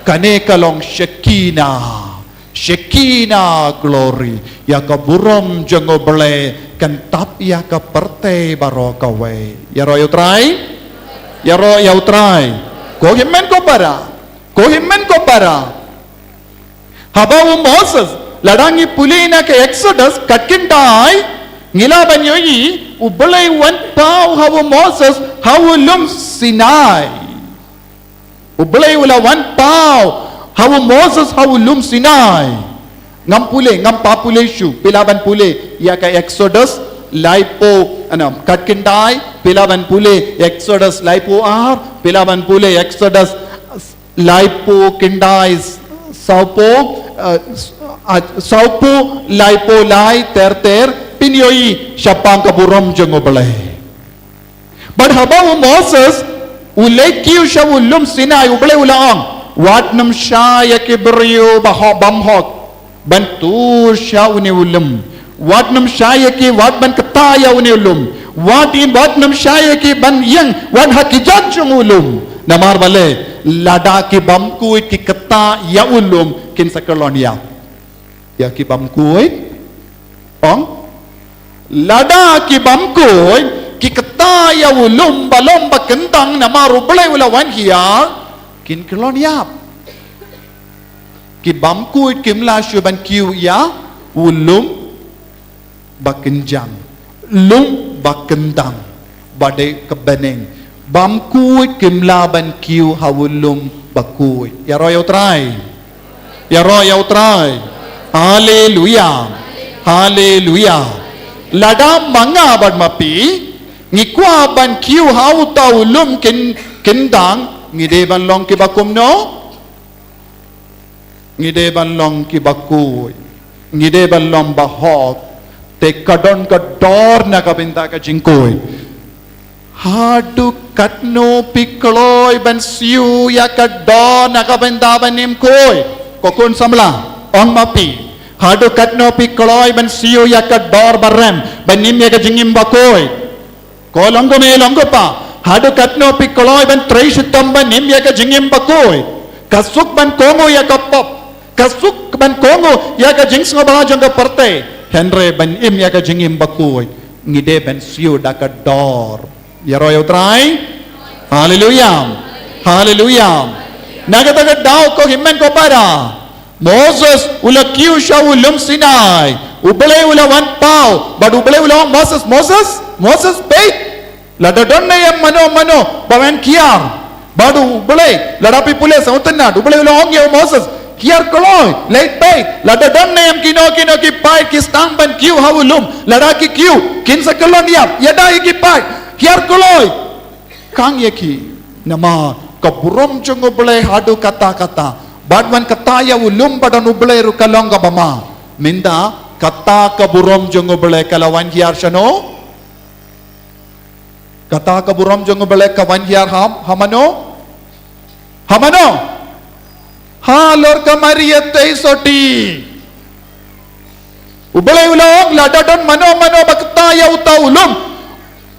Kane ka long Shekinah. Shekinah glory. Ïa ka burom jong U Blei kan tap ïa ka pyrthei baroh kawei. Ïaroh ïa U Trai. Ïaroh ïa U Trai. Ko hynmen ko para. Ko hynmen ko para. Haba u Moses, lada ngi pule na ka Exodus khatkhyndai, ngi lah ban ïohi U Blei u wan paw ha u Moses ha u lum Sinai. U Blei u la wan paw ha u Moses ha u lum Sinai. Ngam pule, ngam pat pule shuh, phi lah ban pule ïa ka Exodus laiphew, ano, khatkhyndai, phi lah ban pule Exodus laiphew ar, phi lah ban pule Exodus laiphew khyndai, sawphew, eh, s-, ah, sawphew, laiphew lai, ter ter, phin ïohi shaphang ka burom jong U Blei. Bad haba u Moses u leit kiew sha u lum Sinai, U Blei u la ong, wat nym shah ïa ki briew ba hok, bymhok ban tur sha une u lum. Wat nym shah ïa ki, wat ban kta ïa une u lum. Wat im, wat nym shah ïa ki ban ïeng wat ha ki jat jong u lum. Namar balei? Lada ki bymkhuid ki kta ïa u lum, kin sa kyllon ïap. Ïa ki bymkhuid. Ong? Lada ki bymkhuid ki kta ïa u lum ba long ba kyndang namar U Blei u la wan hiar, kin kyllon ïap. Ki bymkhuid kim lah shuh ban kiew ïa u lum ba kynjang, lum ba kyndang, ba dei ka bneng. Bymkhuid kim lah ban kiew ha u lum bakhuid. Ïaroh ïa U Trai. Ïaroh ïa U Trai. Haleluya. Haleluya. Lada ma nga bad ma phi ngi kwah ban kiew ha uta u lum kyn-, kyndang, ngi dei ban long kiba kumno? Ngi dei ban long kiba khuid. Ngi dei ban long ba hok. Te ka don ka dor na ka bynta ka jingkhuid. Haduh katno phi kloi ban siew ïa ka dor na ka bynta ban im khuid? Ko khun samla, ong ma phi. Haduh katno phi kloi ban siew ïa ka dor ba rem ban im ïa ka jingim bakhuid? Ko long kmie, long kpa, haduh katno phi kloi ban trei shitom ban im ïa ka jingim bakhuid? Ka suk ban kohnguh ïa ka pop, ka suk ban kohnguh ïa ka jingsngewbha jong ka pyrthei. Hynrei ban im ïa ka jingim bakhuid, ngi dei ban siew da ka dor. Ïaroh ïa U Trai. Haleluya. Haleluya. Na kata ka daw, ko hynmen ko para, Moses u la kiew sha u lum Sinai. U Blei u la wan paw bad U Blei u la ong, Moses, Moses, Moses, peit. Lada don ne em mano mano ba wan kiar bad U Blei, lada phi pule sa untnat, U Blei u la ong ïa u Moses, kiar kloi, leit peit. Lada don ne em kino kino ki paid ki sdang ban kiew ha u lum, lada ki kiew kin sa kyllon ïap. Ïada ïa ki paid, kiar kloi. Khang ïa ki. Namar ka burom jong U Blei haduh katta katta. Bad wan kata ïa u lum ba don U Blei ruh ka long kaba ma. Mynta Kata ka burom jong U Blei ka la wan hiar shano? Kata ka burom jong U Blei ka wan hiar ha, ha mano? Ha mano? Halor ka Maria Theisotti. U Blei u la ong lada don mano mano ba kta ïa uta u lum,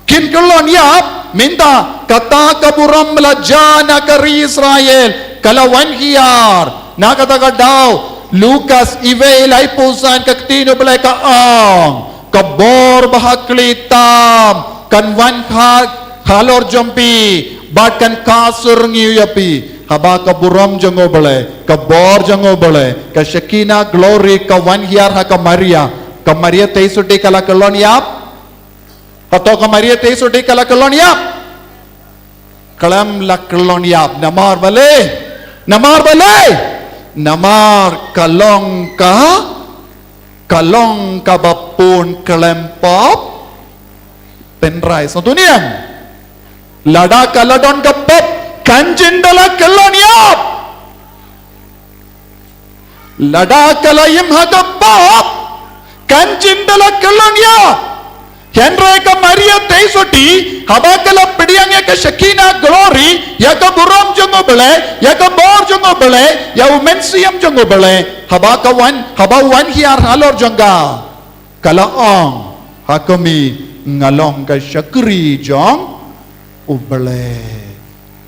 kin kyllon ïap. Mynta kata ka burom la jia na ka ri Israel, ka la wan hiar. Na kata ka daw, Lukas iwei laiphew san, ka Ktien U Blei ka ong, ka bor ba ha khlieh tam kan wan ha, halor jong phi, bad kan kha syrngiew ïa phi. Haba ka burom jong U Blei, ka bor jong U Blei, ka Shekinah glory ka wan hiar ha ka Maria, ka Maria Theisotti ka la kyllon ïap? Hato ka Maria Theisotti ka la kyllon ïap? Khlem la kyllon ïap. Namar balei? Namar balei? Namar ka long ka, ka long kaba pun khlem pop. Tynrai, sngewthuh ne em? Lada ka la don ka pop, kan jin da la kyllon ïap. Lada ka la im ha ka pop, kan jin da la kyllon ïap. Hynrei ka Maria Theisotti, haba ka la pdiang ïa ka Shekinah glory, ïa ka burom jong U Blei, ïa ka bor jong U Blei, ïa U Mynsiem jong U Blei, haba ka wan, haba u wan hiar halor jong ka, ka la ong, ha kmie, nga long ka shakri jong U Blei.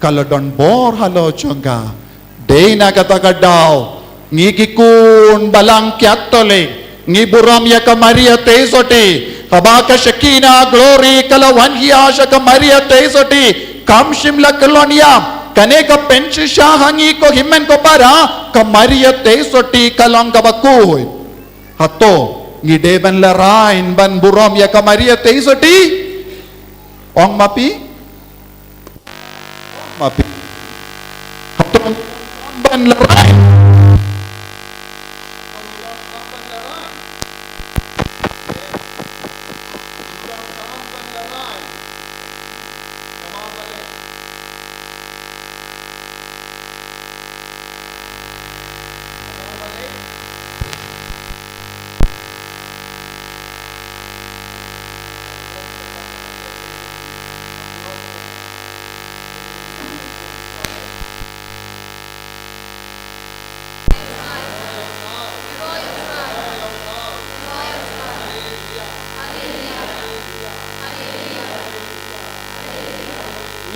Ka la don bor halor jong ka. Dei na kata ka daw, ngi ki khun balang Katholik, ngi burom ïa ka Maria Theisotti. Haba ka Shekinah glory ka la wan hiar sha ka Maria Theisotti, kam shym la kyllon ïap. Kane ka pynshisha ha ngi ko hynmen ko para, ka Maria Theisotti ka long kaba khuid. Hato ngi dei ban lehraiñ ban burom ïa ka Maria Theisotti? Ong ma phi? Ong ma phi? Hato ban lehraiñ?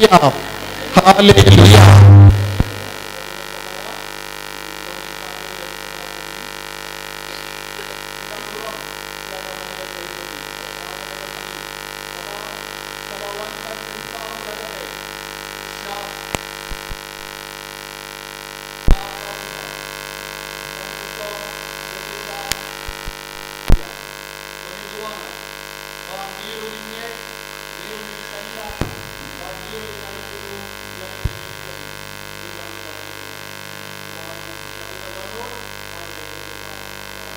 Haleluya. Haleluya.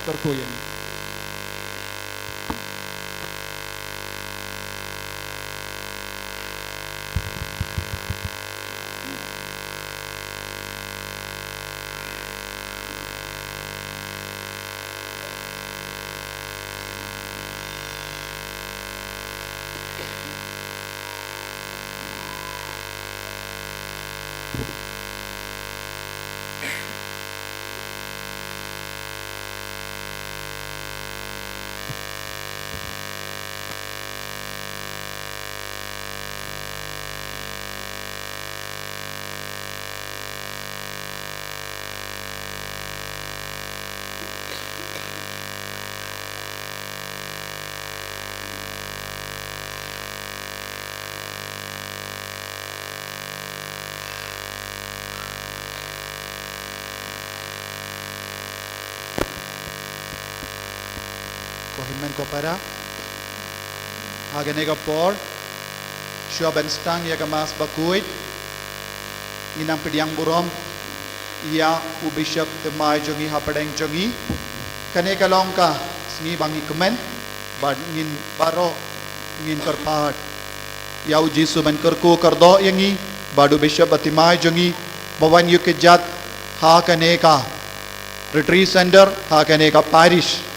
Kyrkhu ïa ngi. Ko hynmen ko para, ha kane ka por, shuwa ban sdang ïa ka Mass bakhuid, ngin nang pdiang burom ïa u Bishop thymmai jong ngi hapdeng jong ngi. Kane ka long ka sngi ba ngi kmen, bad ngin baroh ngin kyrpad ïa u Jisu ban kyrkhu kyrdoh ïa ngi, bad u Bishop ba thymmai jong ngi, ba wan ïuh kjat ha kane ka Retreat Center, ha kane ka parish.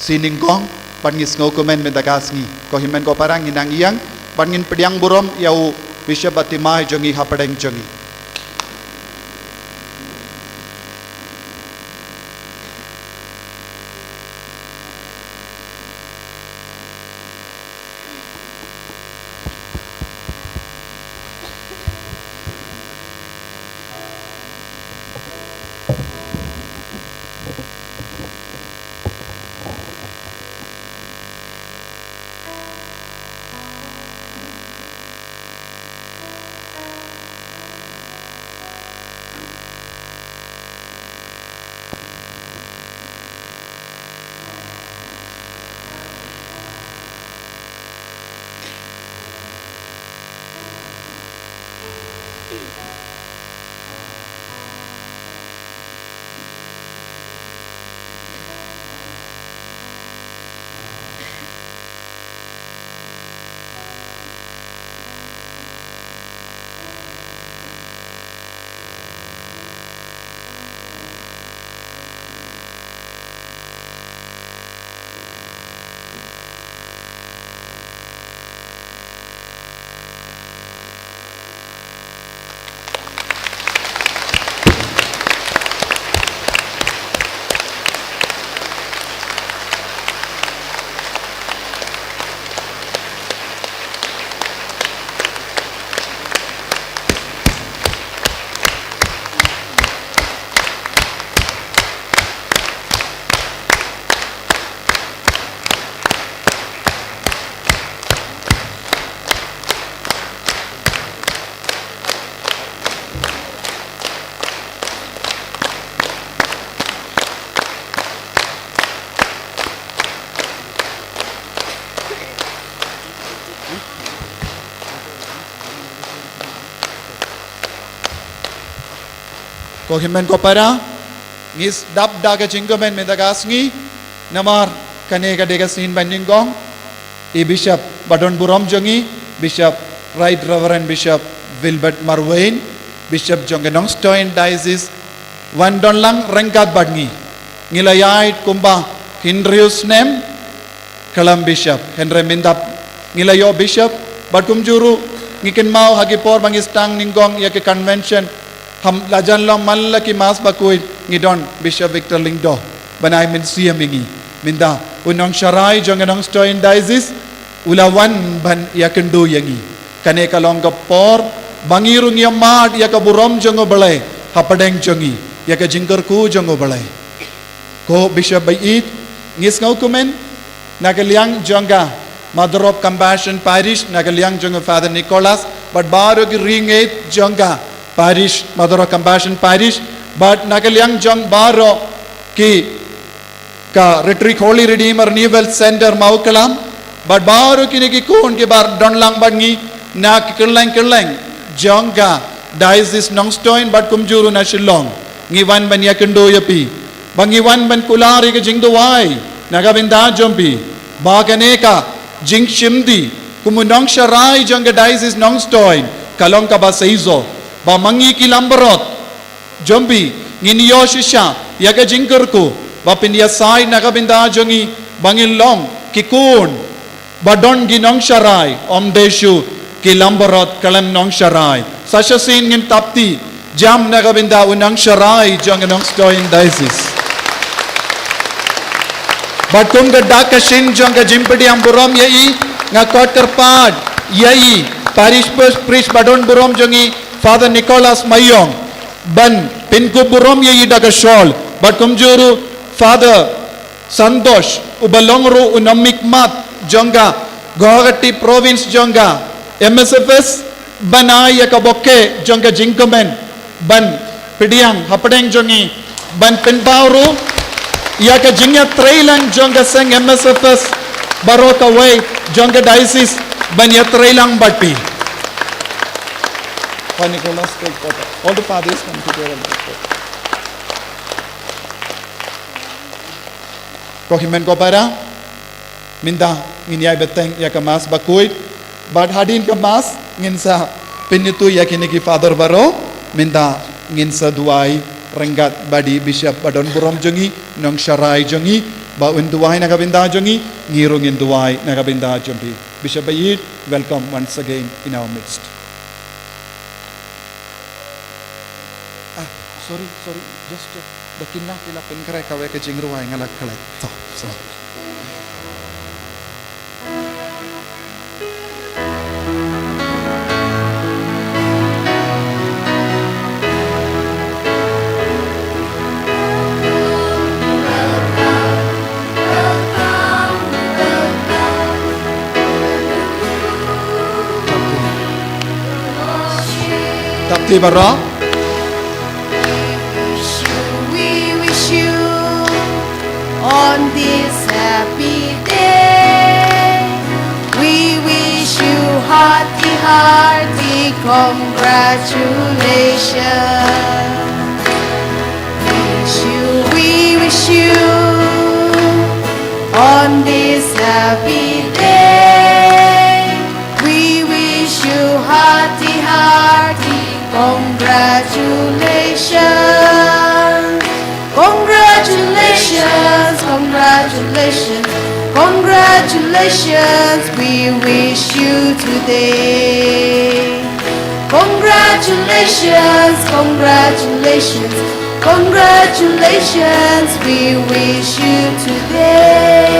Sien nyngkong, bad ngi sngewkmen mynta ka sngi. Ko hynmen ko para, ngin nang ïeng, bad ngin pdiang burom ïa u Bishop Batimai jong ngi hapdeng jong ngi. Ko hynmen ko para, ngi sdang da ka jingkmen mynta ka sngi, namar kane ka dei ka sien ba nyngkong, i Bishop ba don burom jong ngi, Bishop, Right Reverend Bishop Wilbert Marwein, Bishop jong ka Nongstoiñ Diocese, wan don lang ryngkat bad ngi. Ngi la ïaid kumba hynriew snem, khlem Bishop, hynrei mynta ngi la ïoh Bishop, bad kumjuh ruh, ngi kynmaw ha ki por ba ngi sdang nyngkong ïa ka convention, ha la jan long man la ki Mass bakhuid, ngi don Bishop Victor Lyngdoh, ban ai mynsiem ïa ngi. Mynta, u nongsharai jong ka Nongstoiñ Diocese, u la wan ban ïakynduh ïa ngi. Kane ka long ka por, ba ngi ruh ngi ïa mad ïa ka burom jong u Blei, hapdeng jong ngi, ïa ka jingkyrkhu jong u Blei. Ko Bishop ba ïeit, ngi sngewkmen, na ka liang jong ka Mother of Compassion Parish, na ka liang jong ka Father Nicholas, bad baroh ki riewngeit jong ka Parish, Mother of Compassion Parish, bad na ka liang jong baroh ki ka Ritariik Holy Redeemer Renewal Center Mawklam, bad baroh kine ki khun ki ba don lang bad ngi, na ki kylleng kylleng jong ka Diocese Nongstoiñ bad kumjuh ruh na Shillong. Ngi wan ban ïakynduh ïa phi. Ba ngi wan ban kular ïa ka jingduwai na ka bynta jong phi. Ba kane ka jingshim dih kum u nongsharai jong ka Diocese Nongstoiñ, ka long kaba seisoh. Ba ma ngi ki langbrot jong phi, ngin ïoh shisha ïa ka jingkyrkhu, ba phin ïasaid na ka bynta jong ngi, ba ngin long ki khun ba don ki nongsharai, ym dei shuh ki langbrot khlem nongsharai. Sa shisien ngin thap kti jam na ka bynta u nongsharai jong ka Nongstoiñ Diocese. Bad kum ka dak ka shin jong ka jingpdiang burom ïa i, nga khot kyrpad ïa i Parish Priest ba don burom jong ngi, Father Nicholas Maiong, ban pynkup burom ïa i da ka shawl, bad kumjuh ruh Father Santosh, uba long ruh u nongmihkhmat jong ka Guwahati Province jong ka M S F S, ban ai ïa ka bouquet jong ka jingkmen, ban pdiang hapdeng jong ngi, ban pynpaw ruh ïa ka jingïatreilang jong ka seng M S F S baroh kawei jong ka Diocese, ban ïatreilang bad phi. Father Nicholas, take water. All the fathers come together. Ko hynmen ko para, mynta ngin ïai bteng ïa ka Mass bakhuid. Bad hadien ka Mass ngin sa pynithuh ïa kine ki Father baroh. Mynta ngin sa duwai ryngkat bad i Bishop ba don burom jong ngi, nongsharai jong ngi. Ba un duwai na ka bynta jong ngi, ngi ruh ngin duwai na ka bynta jong phi. Bishop Baieit, welcome once again in our midst. Ah, sorry, sorry, just check. Da kine ki la pynkhreh kawei ka jingrwai, nga la khlei. To, sorry. Tap ti bara. We wish you on this happy day. We wish you hearty, hearty congratulations. Wish you, we wish you on this happy day. We wish you hearty, hearty congratulations. Congratulations, congratulations, congratulations, we wish you today. Congratulations, congratulations, congratulations, we wish you today.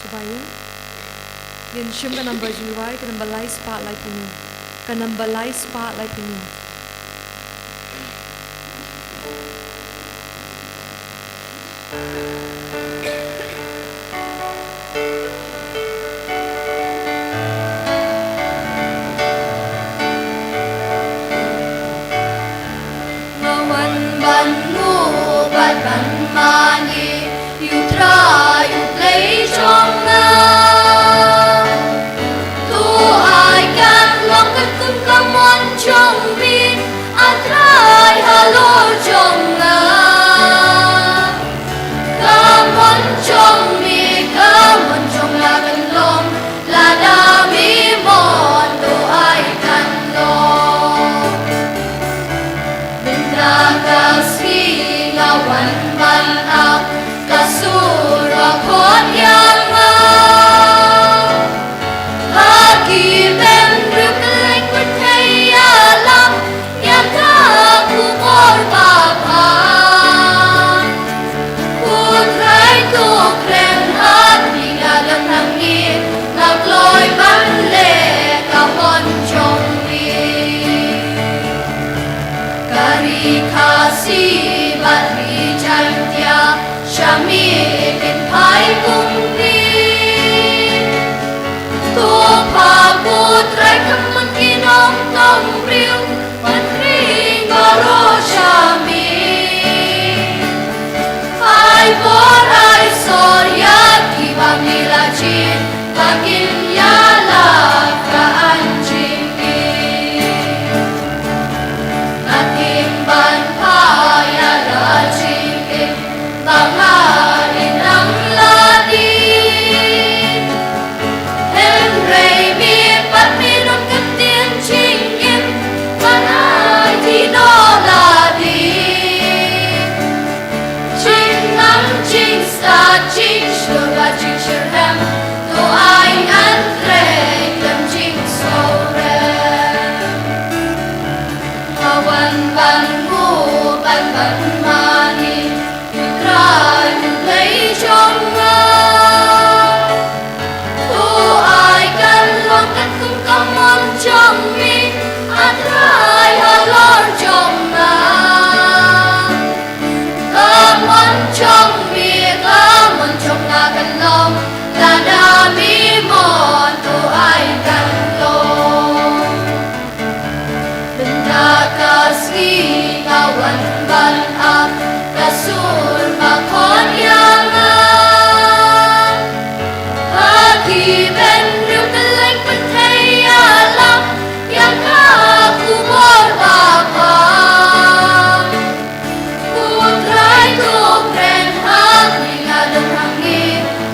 Sngewbha ïa ngin shim ka number jingrwai, ka number lai spah laiphew hynñiew. Ka number lai spah laiphew hynñiew. Nga wan ban nguh bad ban mane ïa U Trai U Blei jong nga. To ai kan long katkum ka mon jong me, A Trai halor jong nga. Ka mon jong me, ka mon jong nga kan long, lada me mon to ai kan long. Mynta ka sngi nga wan ban ap ka sur ba Khasi bad ri Jaiñtia, sha me kin phai kumne. To pha ko Trai kham mon ki nongtong briew, ban khring baroh sha me. Ai bor ai sor ïa kiba me la jied, ba kin ïalap ka aiñ jingim. Nga tieng ban phai ïa la jingim ba nga im nang lade. Hynrei me pat me long ka ktien jingim, ban ai dih noh lade. Jingnang jingstad jingshlur bad jingshitrhem, to ai ngan trei khlem jingsngewrem. Nga wan ban buh ban ban mane, U Trai U Blei jong nga. To ai kan long katkum ka mon jong me, A Trai halor jong nga. Ka mon jong me, ka mon jong nga kan long, lada me mon to ai kan long. Mynta ka sngi nga wan ban ap ka sur ba khot ïa nga. Ha ki briew kylleng pyrthei ïalam ïa ka khubor ba bha. Ko Trai to kren ha kane ka daw hangne,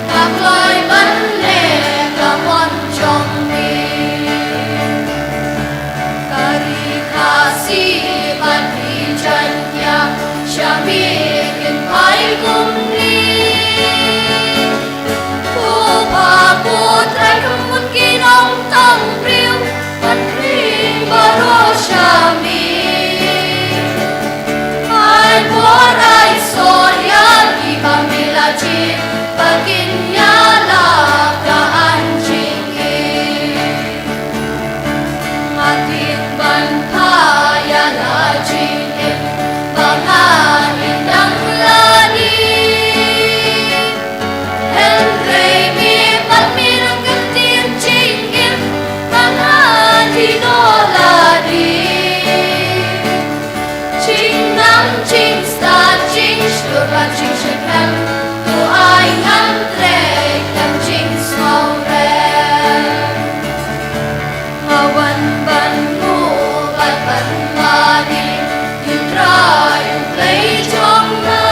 nga kloi ban leh ka mon jong me. Ka ri Khasi bad ri Jaiñtia, sha me kin phai kumne. To pha ko Trai kham mon ki nongtong briew, ban khring baroh sha me. Ai bor ai sor ïa kiba me la jied, ba kin ïalap ka aiñ jingim. Nga tieng ban phai ïa la jingim ba nga im nang lade. Hynrei me pat me long ka ktien jingim, ban ai dih noh lade. Jingnang jingstad jingshlur bad jingshitrhem, to ai ngan trei khlem jingsngewrem. Nga wan ban buh bad ban mane, U Trai U Blei jong nga.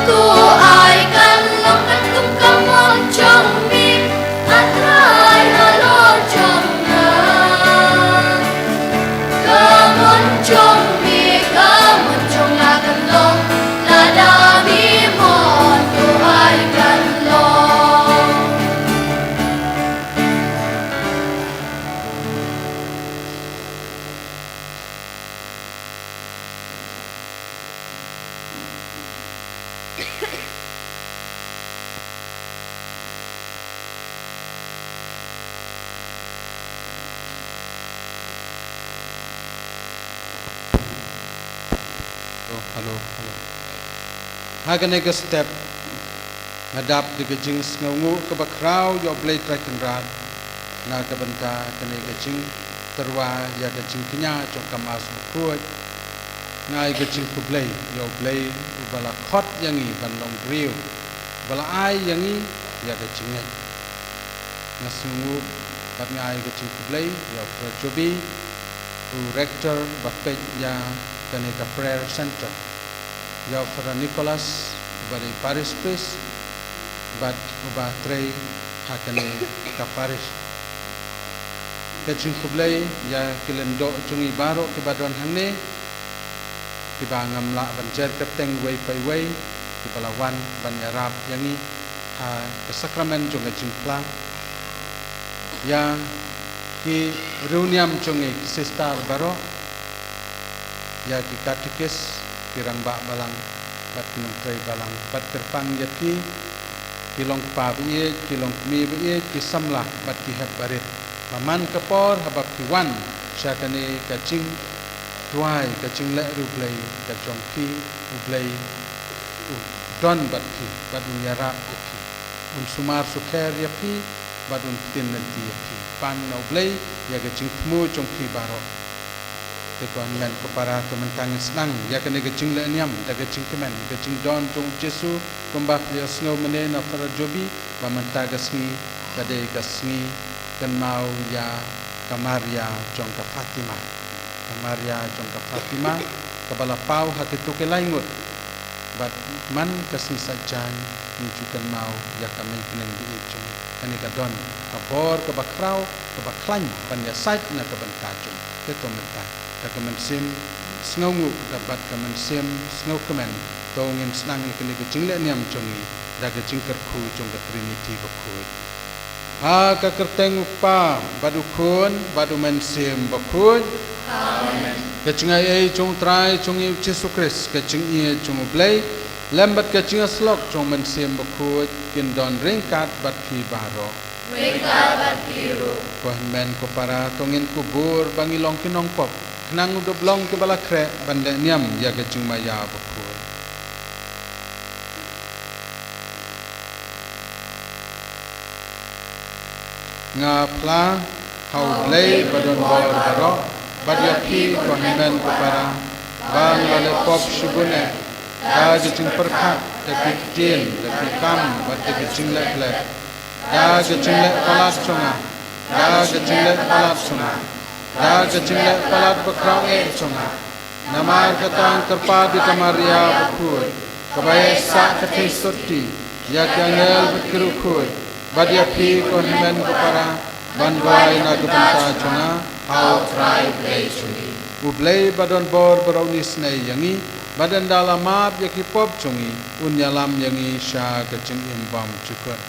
To ai kan long katkum ka mon jong me, A Trai halor jong nga. Ka mon jong me, ka mon jong nga kan long, lada me mon to ai kan long. Hello, hello, hello. Ha kane ka step nga dap da ka jingsngewnguh kaba khraw ïa U Blei Trai Kynrad na ka bynta kane ka jingtyrwa ïa ka jingkñia jong ka Mass Bakhuid. Nga ai ka jingkhublei ïa U Blei uba la khot ïa ngi ban long briew, uba la ai ïa ngi ïa ka jingngeit. Nga sngewnguh bad nga ai ka jingkhublei ïa u Father Jobi, u rector ba peit ïa kane ka prayer center, ïa u Father Nicholas uba dei parish priest bad uba trei ha kane ka parish. Ka jingkhublei ïa ki lyngdoh jong ngi baroh kiba don hangne, kiba ngam lah ban jer kyrteng iwei pa iwei, kiba la wan ban ïarap ïa ngi ha ka sakramen jong ka jingphla. Ïa ki riewniam jong ngi, ki sister baroh, ïa ki katekis, ki rangbah balang bad ki nongtrei balang, bad kyrpang ïa phi, ki long kpa ba ïeit, ki long kmie ba ïeit, ki samla bad ki hep barit, ba man ka por haba phi wan sha kane ka jing duwai ka jingleh U Blei ka jong phi, U Blei u don bad phi, bad un ïarap ïa phi. Un sumar sukher ïa phi, bad un ktien lynti ïa phi. Pan na U Blei ïa ka jingthmu jong phi baroh. Te ko hynmen ko para, to mynta ngin sdang ïa kane ka jingleh niam da ka jingkmen ka jingdon jong U Jisu, kumba phi la sngew mynne na Father Joby, ba mynta ka sngi ka dei ka sngi kynmaw ïa ka Maria jong ka Fatima. Ka Maria jong ka Fatima, kaba la paw ha kito ki lai ngut. Bad man ka sngi Saitjaiñ ngi ju kynmaw ïa ka mei bneng ba ïeit jong ngi. Kane ka don ka bor kaba khraw, kaba khlaiñ ban ïasaid na ka bynta jong ngi. Te to mynta, da ka mynsiem sngewnguh, da bad ka mynsiem sngewkmen, to ngin sdang ïa kane ka jingleh niam jong ngi da ka jingkyrkhu jong ka Trinity bakhuid. Ha ka kyrteng U Kpa, bad U Khun, bad U Mynsiem Bakhuid. Amen. Ka jingaiei jong U Trai jong ngi U Jisu Khrist, ka jingïeit jong U Blei, lem bad ka jingïasyllok jong U Mynsiem Bakhuid, kin don ryngkat bad phi baroh. Ryngkat bad phi ruh. Ko hynmen ko para, to ngin kubur ba ngi long ki nongpop, khnang u dep long kiba la khreh ban leh niam ïa ka jingmaïa bakhuid. Nga phla ha U Blei ba don bor baroh, bad ïa phi ko hynmen ko para, ba nga la leh pop shibun eh, da ka jingpyrkhat, da ki ktien, da ki kam, bad da ka jingleh leh, da ka jingleh palat jong nga, da ka jingleh palat jong nga, da ka jingleh palat bakhraw eh jong nga. Namar kata nga kyrpad ïa ka Maria bakhuid, kaba ïeit sah katei sotti, ïa ki angel bad ki riewkhuid, bad ïa phi ko hynmen ko para, ban duwai na ka bynta jong nga ha U Trai Blei jong ngi. U Blei ba don bor baroh un isynei ïa ngi, bad ynda la map ïa ki pop jong ngi, un ïalam ïa ngi sha ka jingim bymjukut.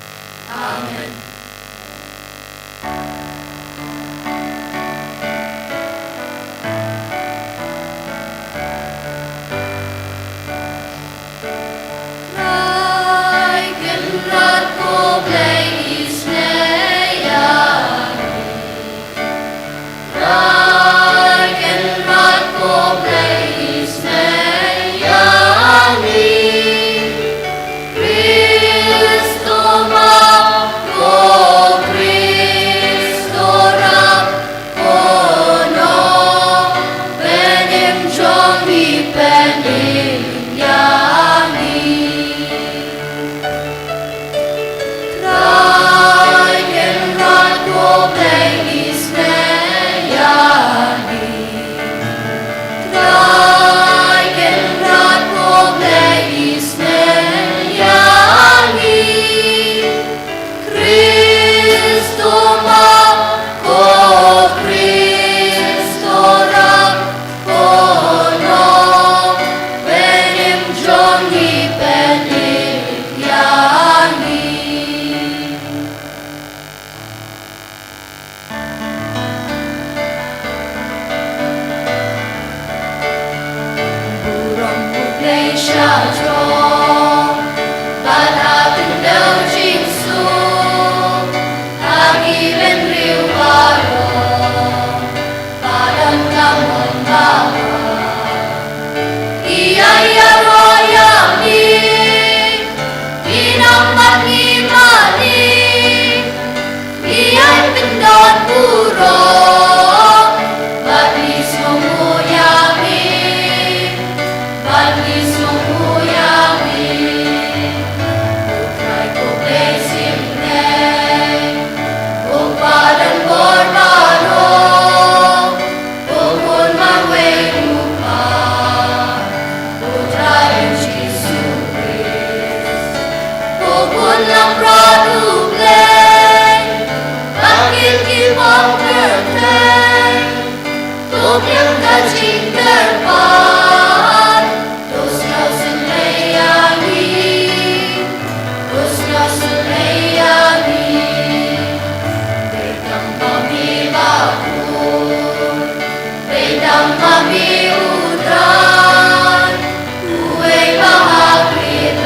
Amen. Trai Kynrad ko Blei isynei ïa ngi. Trai Kynrad ko Blei isynei ïa ngi. Khrist u map, ko Khrist u rap, ko nongpynim jong ngi, pynim ïa ngi. Trai Kynrad ko Blei isynei ïa ngi. Trai Kynrad ko Blei isynei ïa ngi. Khrist u map, ko Khrist u rap, ko nongpynim jong ngi, pynim ïa ngi. Burom U Blei sha jrong, bad ha khyndew jingsuk, ha ki bynriew baroh, ba don ka mon ba bha. Ïa ïaroh ïa ngi, ngi nang bad ngi mane. Ngi ïai pyndon burom, bad ngi sngewnguh ïa me, bad ngi sngewnguh ïa me. Ko Trai ko Blei Symbeh, ko Kpa don bor baroh, ko Khun marwei U Kpa, ko Trai U Jisu Khrist. Ko Khun Langbrot U Blei, ka ktien ki pop kyrteng, to biang ka jingkyrpad, to sngewsynei ïa ngi, to sngewsynei ïa ngi. Dei tang ma me bakhuid, dei tang ma me U Trai, uwei ba ha khlieh,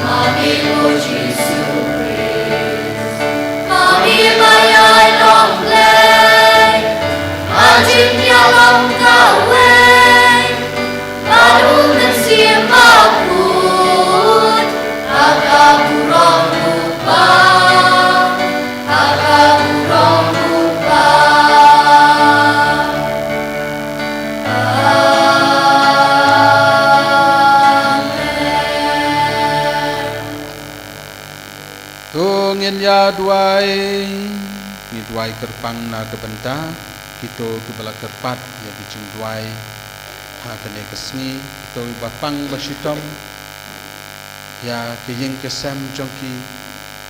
ma me ko Jisu Khrist, ma me ba ïai long Blei ha jingïalam Pang na ka bynta kito kiba la kyrpad ïa ki jingduwai ha kane ka sngi, kito kiba pang ba shitom ïa ka ïing ka sem jong ki,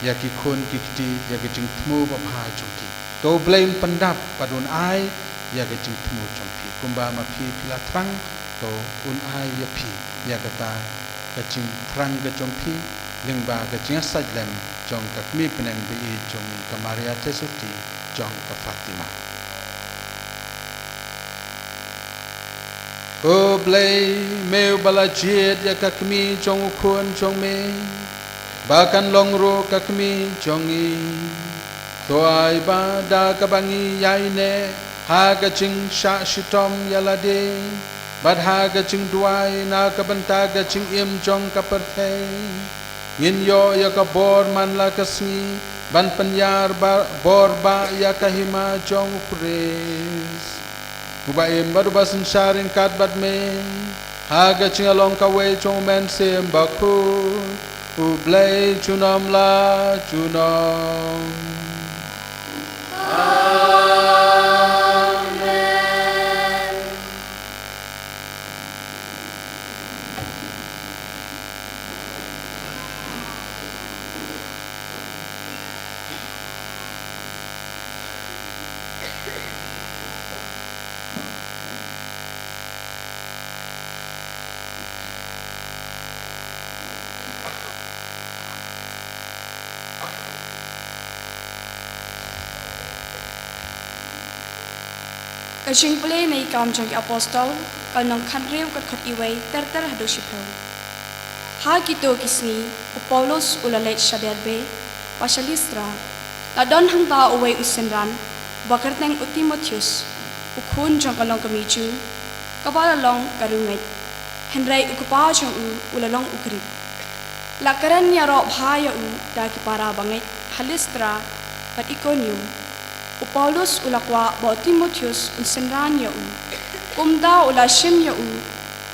ïa ki khun ki kti, ïa ka jingthmu babha jong ki. To U Blei un pyndap bad un ai ïa ka jingthmu jong phi. Kumba ma phi phi la thrang, to un ai ïa phi ïa kata ka jingthrang ka jong phi lyngba ka jingïasaid lem jong ka kmie bneng ba ïeit jong ngi ka Maria Theisotti jong ka Fatima. Ko Blei, me uba la jied ïa ka kmie jong u khun jong me ba kan long ruh ka kmie jong ngi, to ai ba da kaba ngi ïaineh ha ka jingshah shitom ïa lade bad ha ka jingduwai na ka bynta ka jingim jong ka pyrthei, ngin ïoh ïa ka bor man la ka sngi ban pynïar ba, bor ba ïa ka hima jong U Khrist. Uba im bad uba synshar ryngkat bad me ha ka jinglong kawei jong U Mynsiem Bakhuid, U Blei junom la junom. Amen. Ka jingpule na ki Kam jong ki Apostol, ka lynnong khathynriew, ka dkhot iwei ter ter haduh shiphew. Ha kito ki sngi u Paulus u la leit sha Derbe bad sha Listra. La don hangta uwei u synran uba kyrteng u Timotheus, u khun jong ka longkmie Jiw kaba la long ka riewngeit, hynrei u kpa jong u u la long u Grik. La kren ïaroh bha ïa u da ki para bangeit ha Listra bad Ikonium. U Paulus u la kwah ba u Timotheus un synran ïa u. Kumta u la shim ïa u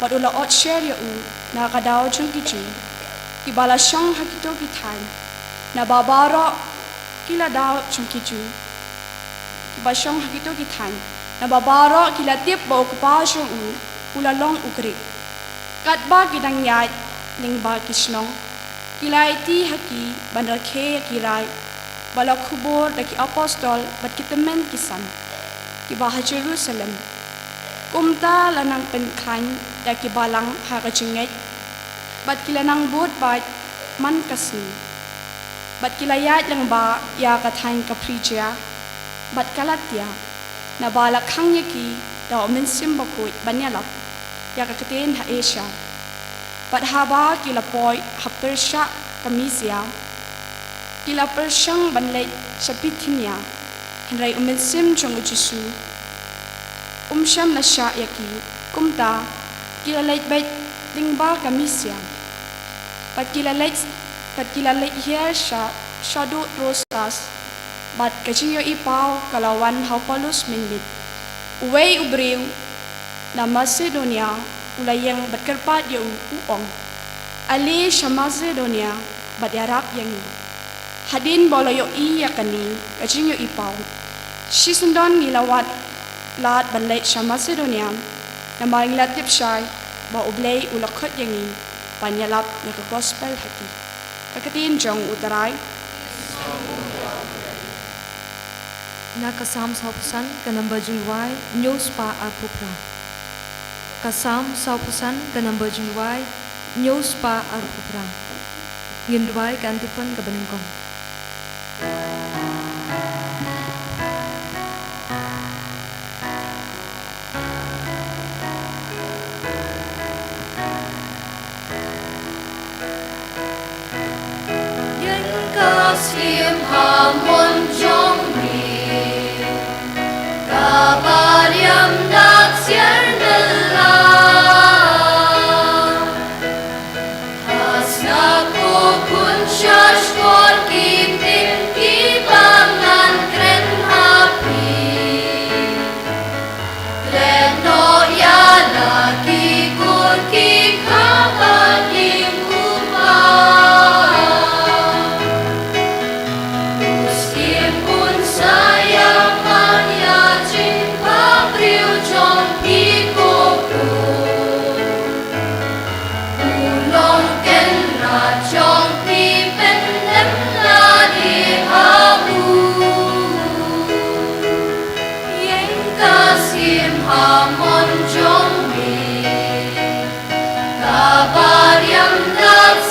bad u la ot sher ïa u na ka daw jong ki Jiw kiba la shong ha kito ki thaiñ, naba baroh ki la daw jong ki Jiw, kiba shong ha kito ki thaiñ, naba baroh ki la tip ba u kpa jong u u la long u Grik. Katba ki dang ïaid lyngba ki shnong, ki la aiti ha ki ban rakhe ïa ki raid ba la khubor da ki apostol bad ki tymmen ki san kiba ha Jerusalem. Kumta la nang pynkhlaiñ ïa ki balang ha ka jingngeit, bad ki la nang bud bad man ka sngi. Bad ki la ïaid lyngba ïa ka thaiñ ka Phrijia bad Galatia, naba la khang ïa ki da u Mynsiem Bakhuid ban ïalap ïa ka ktien ha Asia. Bad haba ki la poi ha pyrshah ka Misia, ki la pyrshang ban leit sha Bithinia, hynrei u Mynsiem jong u Jisu um shym la shah ïa ki. Kumta ki la leit beit lyngba ka Misia. Bad ki la leit, bad ki la leit hiar sha, shaduh Troas, bad ka jingïohi paw ka la wan ha u Paulus mynmiet. Uwei u briew na Masedonia u la ïeng bad kyrpad ïa u, u ong, ale sha Masedonia bad ïarap ïa ngi. Hadien ba u la ïohi ïa kane ka jingïohi paw, shisyndon ngi la wad lad ban leit sha Masedonia, namar ngi la tip shai ba U Blei u la khot ïa ngi ban ïalap ïa ka gospel ha ki. Ka ktien jong U Trai. Na ka Salm sawphew san, ka number jingrwai hynñiew spah arphew phra. Ka Salm sawphew san, ka number jingrwai hynñiew spah arphew phra. Ngin duwai ka antiphon kaba nyngkong. Ïeng ka sim ha mon jong ngi, kaba riam da ksiar nylla. Hasna ko khun sha shkor ki ktien kiba ngan kren ha phi. Klet noh ïa la ki kur ki kha ba ïing u Kpa.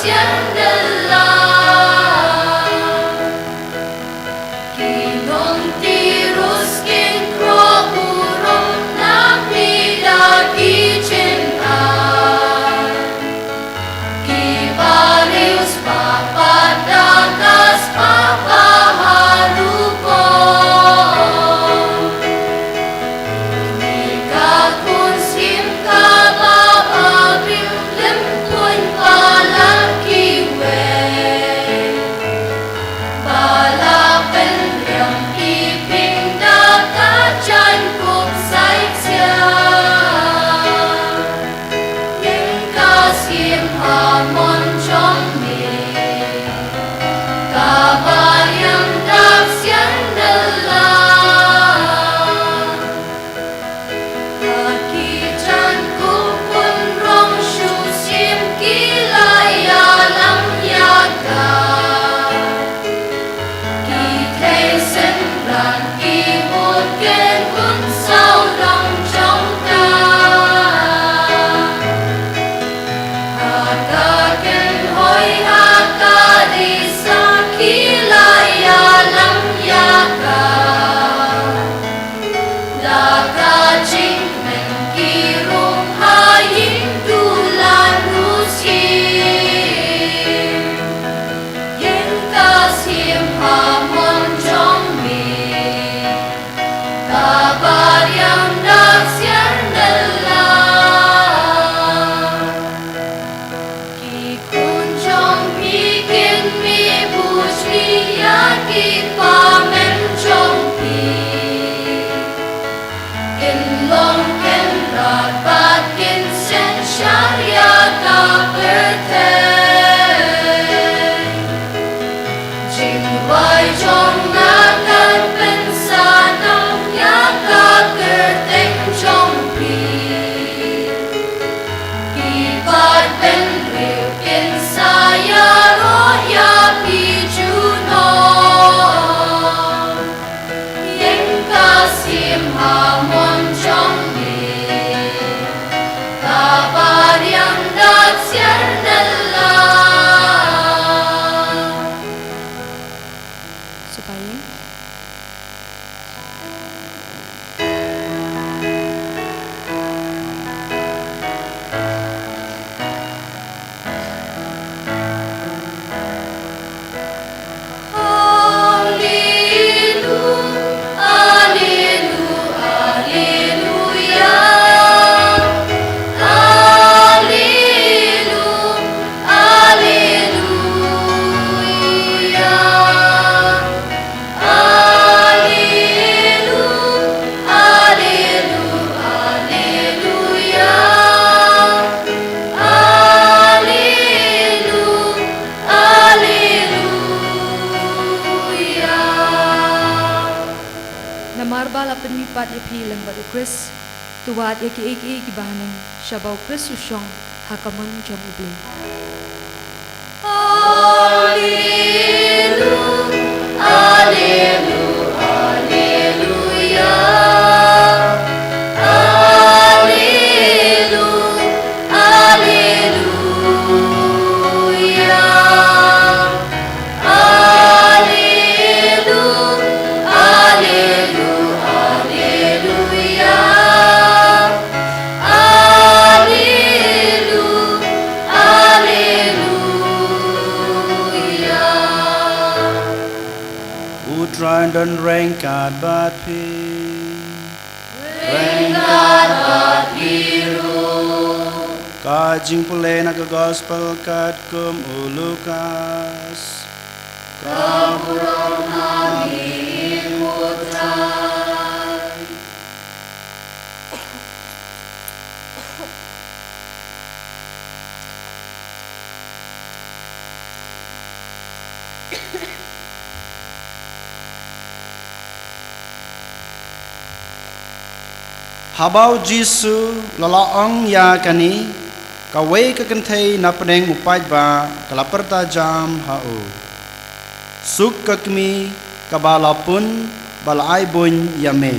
Siang da la. Ki nongtirus kin khroh burom na phi da ki jingaiñ. Ki barius ba pat da ka spah ba haru ko. Kane ka khun syiem kaba brim lem, khun palat kiwei, ba la pynriam ki pynda ka jaiñkup sait siang. Ïeng ka syiem ha mon jong me, kaba ïeng dak siang da la. Ha ki jaiñkup pynrong shu syiem ki la ïalam ïa ka. Ki thei synran ki bud ken bun sawdong jong ka. Ha ka kynhoi ha ka disa ki la ïalam ïa ka. Da ka jingkmen ki rung ha ïing dulan u syiem. Ïeng ka syiem ha mon jong me, kaba ïeng dak siang da la. Ki khun jong phi kin mih buh sha ïa ki pamen jong phi. Kin long kynrad bad kin synshar ïa ka pyrthei. Jingrwai jong nga kan pynsngew ïa ka kyrteng jong phi. Ki paidbynriew kin sa ïaroh ïa phi junom. Ïeng ka syiem ha mon jong me, kaba ïeng dak siang da la. Suba ïeng. Alleluia, alleluia, alleluia, alleluia. Allelu, allelu, alleluia. Allelu, alleluia. Namar ba la pynmihpat ïa phi lem bad U Khrist, to wad ïa kiei kiei kiba haneng, shaba U Khrist u shong ha ka mon jong U Blei. Allelu, allelu, alleluia. Allelu, alleluia. Allelu, allelu, alleluia. Allelu, alleluia. U Trai un don ryngkat bad phi. Ryngkat bad phi ruh. Ka jingpule na ka Gospel katkum u Lukas. Ka burom ha me, ko Trai. Haba u Jisu u la lah ong ïa kane, kawei ka kynthei na pdeng u paidbah ka la pyrta jam ha u. Suk ka kmie kaba la pun ba la ai buiñ ïa me.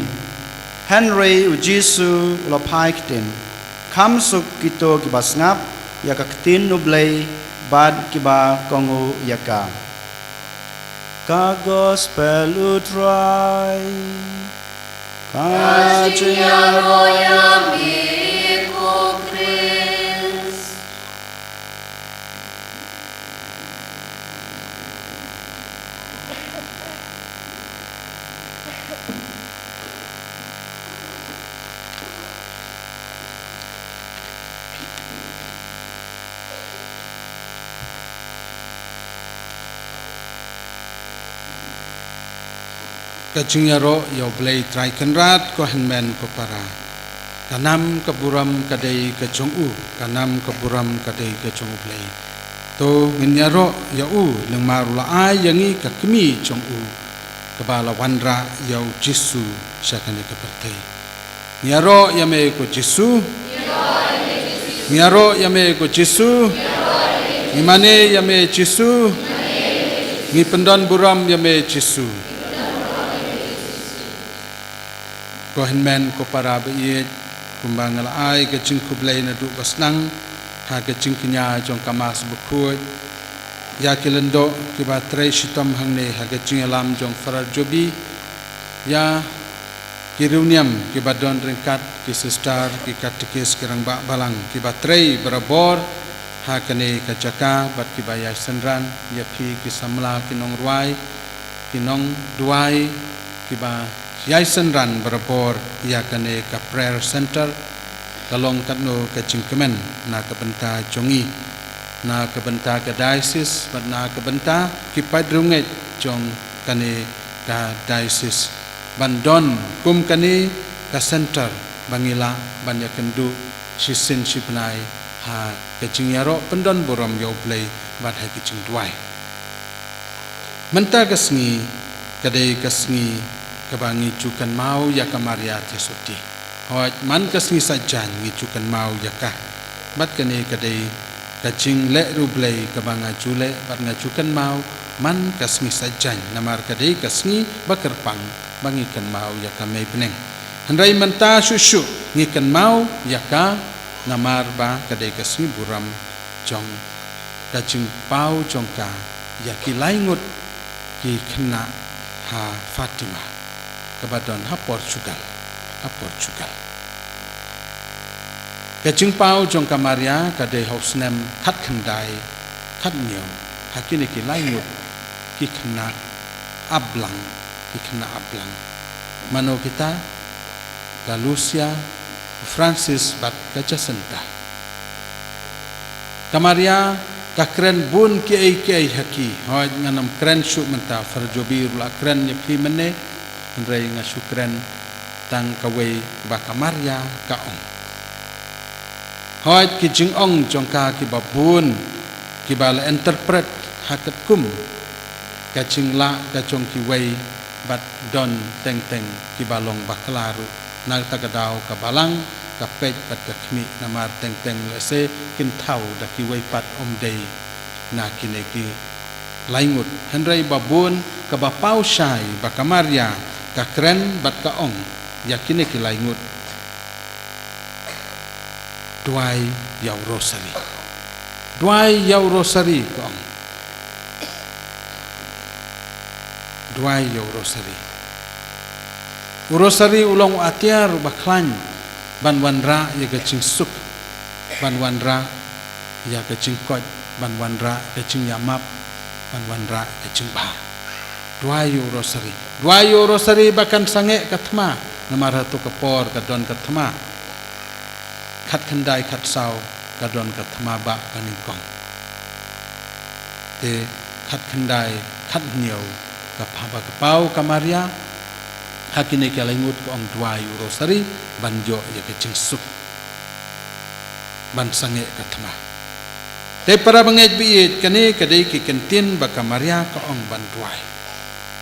Hynrei u Jisu u la phai ktien. Kham suk kito kiba sngap ïa ka ktien U Blei bad kiba kohnguh ïa ka. Ka Gospel U Trai. Ka jingïaroh ïa me ko Khrist. Ka jingïaroh ïa U Blei Trai Kynrad, ko hynmen ko para. Ka nam ka burom ka dei ka jong u, ka nam ka burom ka dei ka jong U Blei. To ngin ïaroh ïa u, namar u la ai ïa ngi ka kmie jong u, kaba la wanrah ïa U Jisu sha kane ka pyrthei. Ngi ïaroh ïa me ko Jisu. Ngi ïaroh ïa me ko Jisu. Ngi mane ïa me Jisu. Ngi pyndon burom ïa me Jisu. Ko hynmen ko para ba ïeit, kumba nga la ai ka jingkhublei naduh ba sdang ha ka jingkñia jong ka Mass Bakhuid ïa ki lyngdoh kiba trei shitom hangne ha ka jingïalam jong Father Jobi, ïa ki riewniam kiba don ryngkat, ki sister, ki katekis, ki rangbah balang kiba trei barabor ha kane ka jaka bad kiba ïai synran, ïa phi ki samla, ki nongrwai, ki nongduwai kiba ïai synran barabor ïa kane ka prayer center. Ka long katno ka jingkmen na ka bynta jong ngi, na ka bynta ka diocese bad na ka bynta ki paidriewngeit jong kane ka diocese ban don kum kane ka center ba ngi lah ban ïakynduh shisien shibnai ha ka jingïaroh pyndon burom ïa U Blei bad ha ki jingduwai. Mynta ka sngi ka dei ka sngi kaba ngi ju kynmaw ïa ka Maria Theisotti. Hooid, man ka sngi Saitjaiñ ngi ju kynmaw ïa ka. Bad kane ka dei ka jingleh riewblei kaba nga ju leh bad nga ju kynmaw man ka sngi Saitjaiñ, namar ka dei ka sngi ba kyrpang ba ngi kynmaw ïa ka Mei Bneng. Hynrei mynta shuh shuh ngi kynmaw ïa ka, namar ba ka dei ka sngi burom jong ka jingpaw jong ka ïa ki lai ngut ki khynnah ha Fatima, kaba don ha Portugal, ha Portugal. Ka jingpaw jong ka Maria ka dei ha u snem khatkhyndai khathynñiew ha kine ki lai ngut ki khynnah ap blang, ki khynnah ap blang. Mano kita? Ka Lucia, u Francis bad ka Jacinta. Ka Maria ka kren bun kiei kiei ha ki. Hooid, ngan ym kren shuh mynta, Father Jobi ruh la kren ïa phi mynne, hynrei nga shu kren tang kawei ba ka Maria ka ong. Hooid, ki jingong jong ka kiba bun kiba la interpret ha katkum ka jinglah ka jong kiwei bad don teng teng kiba long bakla ruh. Na kata ka daw ka balang ka peit bad ka khmih, namar teng teng lehse kin thaw da kiwei pat ym dei na kine ki lai ngut. Hynrei ba bun kaba paw shai ba ka Maria ka kren bad ka ong ïa kine ki lai ngut: Duwai ïa u Rosari. Duwai ïa u Rosari, ka ong. Duwai ïa u Rosari. U Rosari u long u atiar uba khlaiñ ban wanrah ïa ka jingsuk, ban wanrah ïa ka jingkoit, ban wanrah ka jingïamap, ban wanrah ka jingbha. Duwai ïa u Rosari. Duwai ïa u Rosari ba kan sangeh ka thma, namar hato ka por ka don ka thma. Khatkhyndai khatsaw ka don ka thma ba ka nyngkong. Te khatkhyndai khathynñiew ka pha ba ka paw ka Maria, ha kine ki lai ngut ka ong duwai ïa u Rosari ban ïoh ïa ka jingsuk, ban sangeh ka thma. Te para bangeit ba ïeit, kane ka dei ki kyntien ba ka Maria ka ong ban duwai.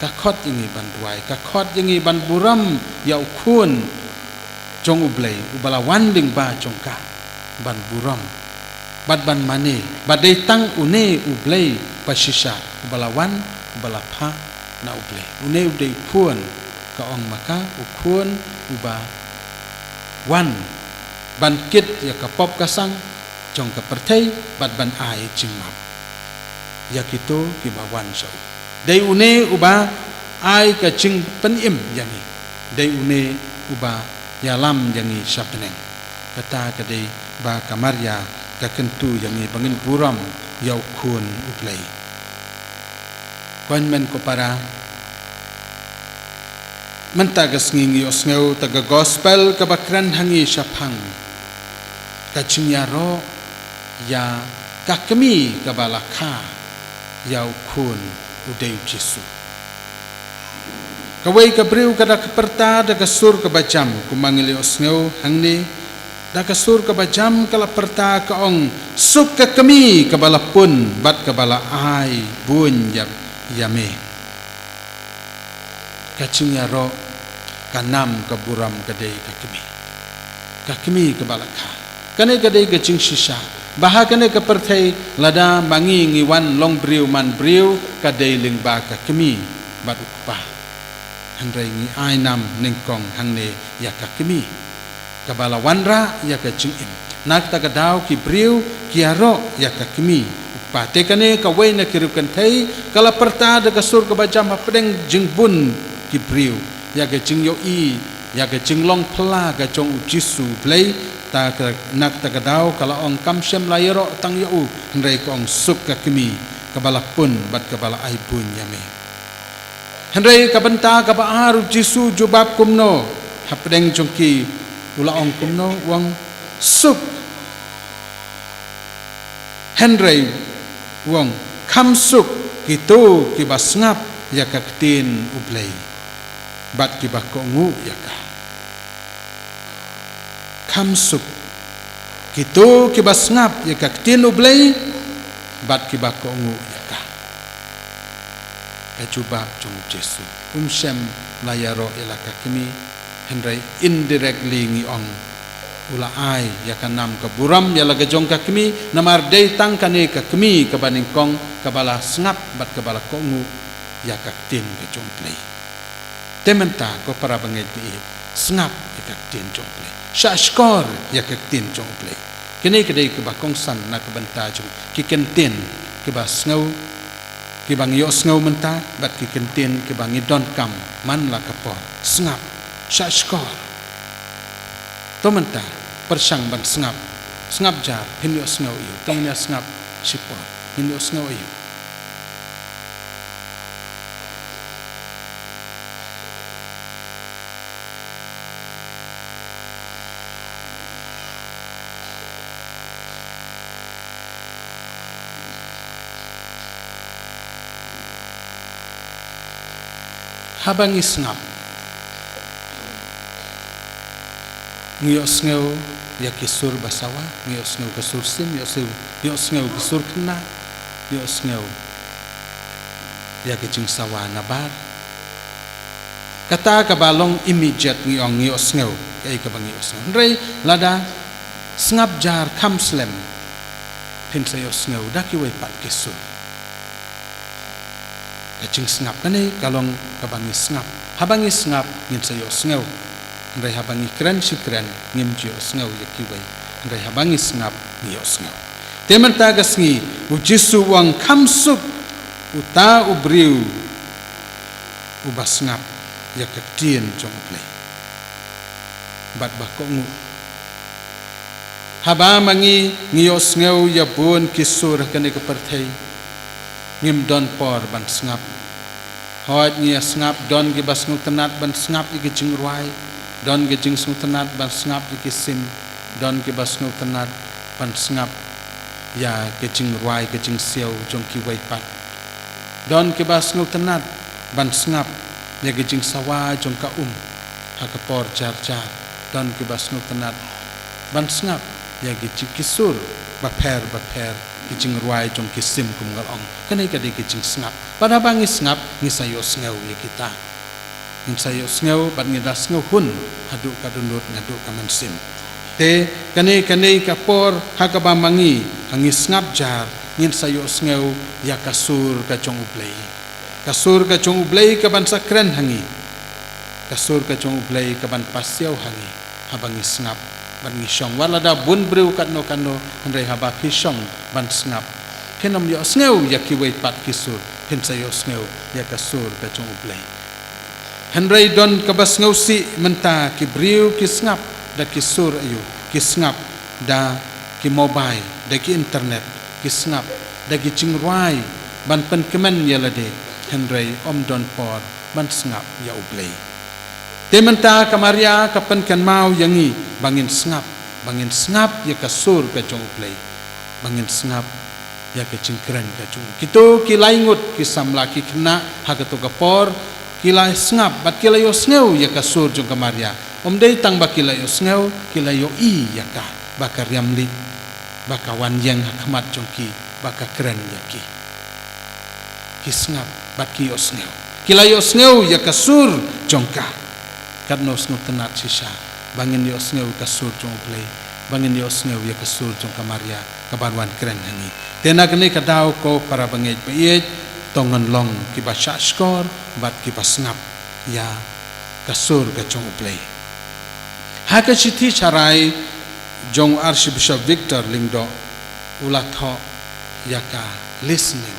Ka khot ïa ngi ban duwai, ka khot ïa ngi ban burom ïa u Khun jong U Blei uba la wan lyngba jong ka, ban burom bad ban mane, ba dei tang une U Blei ba shisha uba la wan, uba la phah na U Blei. Une u dei u Khun, ka ong ma ka, u Khun uba wan ban kit ïa ka pop ka sang jong ka pyrthei bad ban ai jingmap. ïa kito kiba wan sha u. Dei une uba ai ka jingpynim ïa ngi. Dei une uba ïalam ïa ngi sha bneng. Kata ka dei ba ka Maria ka kyntu ïa ngi ba ngin burom ïa u Khun U Blei. Ko hynmen ko para, mynta ka sngi ngi ïohsngew ta ka gospel kaba kren ha ngi shaphang ka jingïaroh ïa ka kmie kaba la kha ïa u Khun, u dei u Jisu. Kawei ka briew ka da ka pyrta da ka sur kaba jam, kumba ngi la ïohsngew hangne, da ka sur kaba jam ka la pyrta, ka ong, "Suk ka kmie kaba la pun bad kaba la ai bun ïa, ïa me." Ka jingïaroh, ka nam, ka burom ka dei ka kmie. Ka kmie kaba la kha. Kane ka dei ka jingshisha ba ha kane ka pyrthei, lada ma ngi ngi wan long briew man briew, ka dei lyngba ka kmie bad u kpa. Hynrei ngi ai nam nyngkong hangne ïa ka kmie kaba la wanrah ïa ka jingim. Na kata ka daw ki briew ki ïaroh ïa ka kmie, u kpa. Te kane kawei na ki riewkynthei ka la pyrta da ka sur kaba jam hapdeng jingbun ki briew ïa ka jingïohi ïa ka jinglong phylla ka jong u Jisu U Blei. Ta ka, na kata ka daw ka la ong, "Kam shym la ïaroh tang ïa u," hynrei ka ong, "Suk ka kmie kaba la pun bad kaba la ai bun ïa me." Hynrei ka bynta kaba ar, u Jisu jubab kumno? Hapdeng jong ki u la ong kumno? U ong, "Suk." Hynrei u ong, "Kham suk kito kiba sngap ïa ka ktien U Blei bad kiba kohnguh ïa ka." Kham suk kito kiba sngap ïa ka ktien U Blei bad kiba kohnguh ïa ka. Ka jubab jong u Jisu. Um shym la ïaroh ïa la ka kmie, hynrei indirectly ngi ong, u la ai ïa ka nam ka burom ïa la ka jong ka kmie, namar dei tang kane ka kmie kaba nyngkong kaba la sngap bad kaba la kohnguh ïa ka ktien ka jong U Blei. Te mynta ko para bangeit, sngap ïa ka ktien jong U Blei. Shah shkor ïa ka ktien jong U Blei. Kine ki dei kiba kongsan na ka bynta jong ki kyntien kiba sngew, kiba ngi ïohsngew mynta, bad ki kyntien kiba ngi donkam man la ka por. Sngap, shah shkor. To mynta, pyrshang ban sngap. Sngap jar, phin ïohsngew aïu? To ngin ïa sngap shipor, ngin ïohsngew aïu? Haba ngi sngap, ngi ïohsngew ïa ki sur ba sawa, ngi ïohsngew ka sur sim, ïohsngew, ïohsngew ka sur khynnah, ïohsngew ïa ka jingsawa nabar. Kata kaba long immediate ngi ong, ngi ïohsngew kaei kaba ngi ïohsngew. Hynrei lada sngap jar kham slem, phin sa ïohsngew da kiwei pat ki sur. Ka jingsngap kane ka long kaba ngi sngap. Haba ngi sngap ngin sa ïohsngew. Hynrei haba ngi kren shi kren ngim ju ïohsngew ïa kiwei. Hynrei haba ngi sngap ngi ïohsngew. Te mynta ka sngi u Jisu u ong, kham suk uta u briew uba sngap ïa ka ktien jong U Blei bad ba kohnguh. Haba ma ngi ngi ïohsngew ïa bun ki sur ha kane ka pyrthei, ngim don por ban sngap. Hooid ngi ïa sngap, don kiba sngewtynnat ban sngap ïa ki jingrwai, don ki jingsngewtynnat ban sngap ïa ki sim, don kiba sngewtynnat ban sngap ïa ki jingrwai, ki jingsiaw jong kiwei pat. Don kiba sngewtynnat ban sngap ïa ki jingsawa jong ka um ha ka por jar jar. Don kiba sngewtynnat ban sngap ïa ki ji-, ki sur bapher bapher, ki jingrwai jong ki sim kum nga la ong. Kane ka dei ki jingsngap. Bad haba ngi sngap ngi sa ïohsngew ïa kita. Ngin sa ïohsngew bad ngi da sngewhun haduh ka dohnud, haduh ka mynsiem. Te kane, kane ka por ha kaba ma ngi, ha ngi sngap jar, ngin sa ïohsngew ïa ka sur ka jong U Blei. Ka sur ka jong U Blei kaban sa kren ha ngi. Ka sur ka jong U Blei kaban pasiaw ha ngi. Haba ngi sngap bad ngi shong. Wat lada bun briew katno katno, hynrei haba phi shong ban sngap, Phin ym ïohsngew ïa kiwei pat ki sur, phin sa ïohsngew ïa ka sur ka jong U Blei. Hynrei don kaba sngewsih mynta, ki briew ki sngap da ki sur aïu, ki sngap da ki mobile, da ki internet, ki sngap da ki jingrwai ban pynkmen ïa lade, hynrei ym don por ban sngap ïa U Blei. Te mynta ka Maria ka pynkynmaw ïa ngi ba ngin sngap, ba ngin sngap ïa ka sur ka jong U Blei, ba ngin sngap ïa ka jingkren ka jong u. Kito ki lai ngut ki samla ki khynnah ha kato ka por ki la sngap bad ki la ïohsngew ïa ka sur jong ka Maria. Ym dei tang ba ki la ïohsngew, ki la ïohi ïa ka, ba ka riam lih, ba ka wan ïeng ha khmat jong ki, ba ka kren ïa ki. Ki sngap bad ki ïohsngew. Ki la ïohsngew ïa ka sur jong ka. Katno sngewtynnat shisha ba ngin ïohsngew ka sur jong U Blei, ba ngin ïohsngew ïa ka sur jong ka Maria kaban wan kren ha ngi. Te na kane ka daw ko para bangeit baieit, to ngin long kiba shahshkor bad kiba sngap ïa ka sur ka jong U Blei. Ha ka shithi sharai jong Archbishop Victor Lyngdoh, u la thoh ïa ka listening,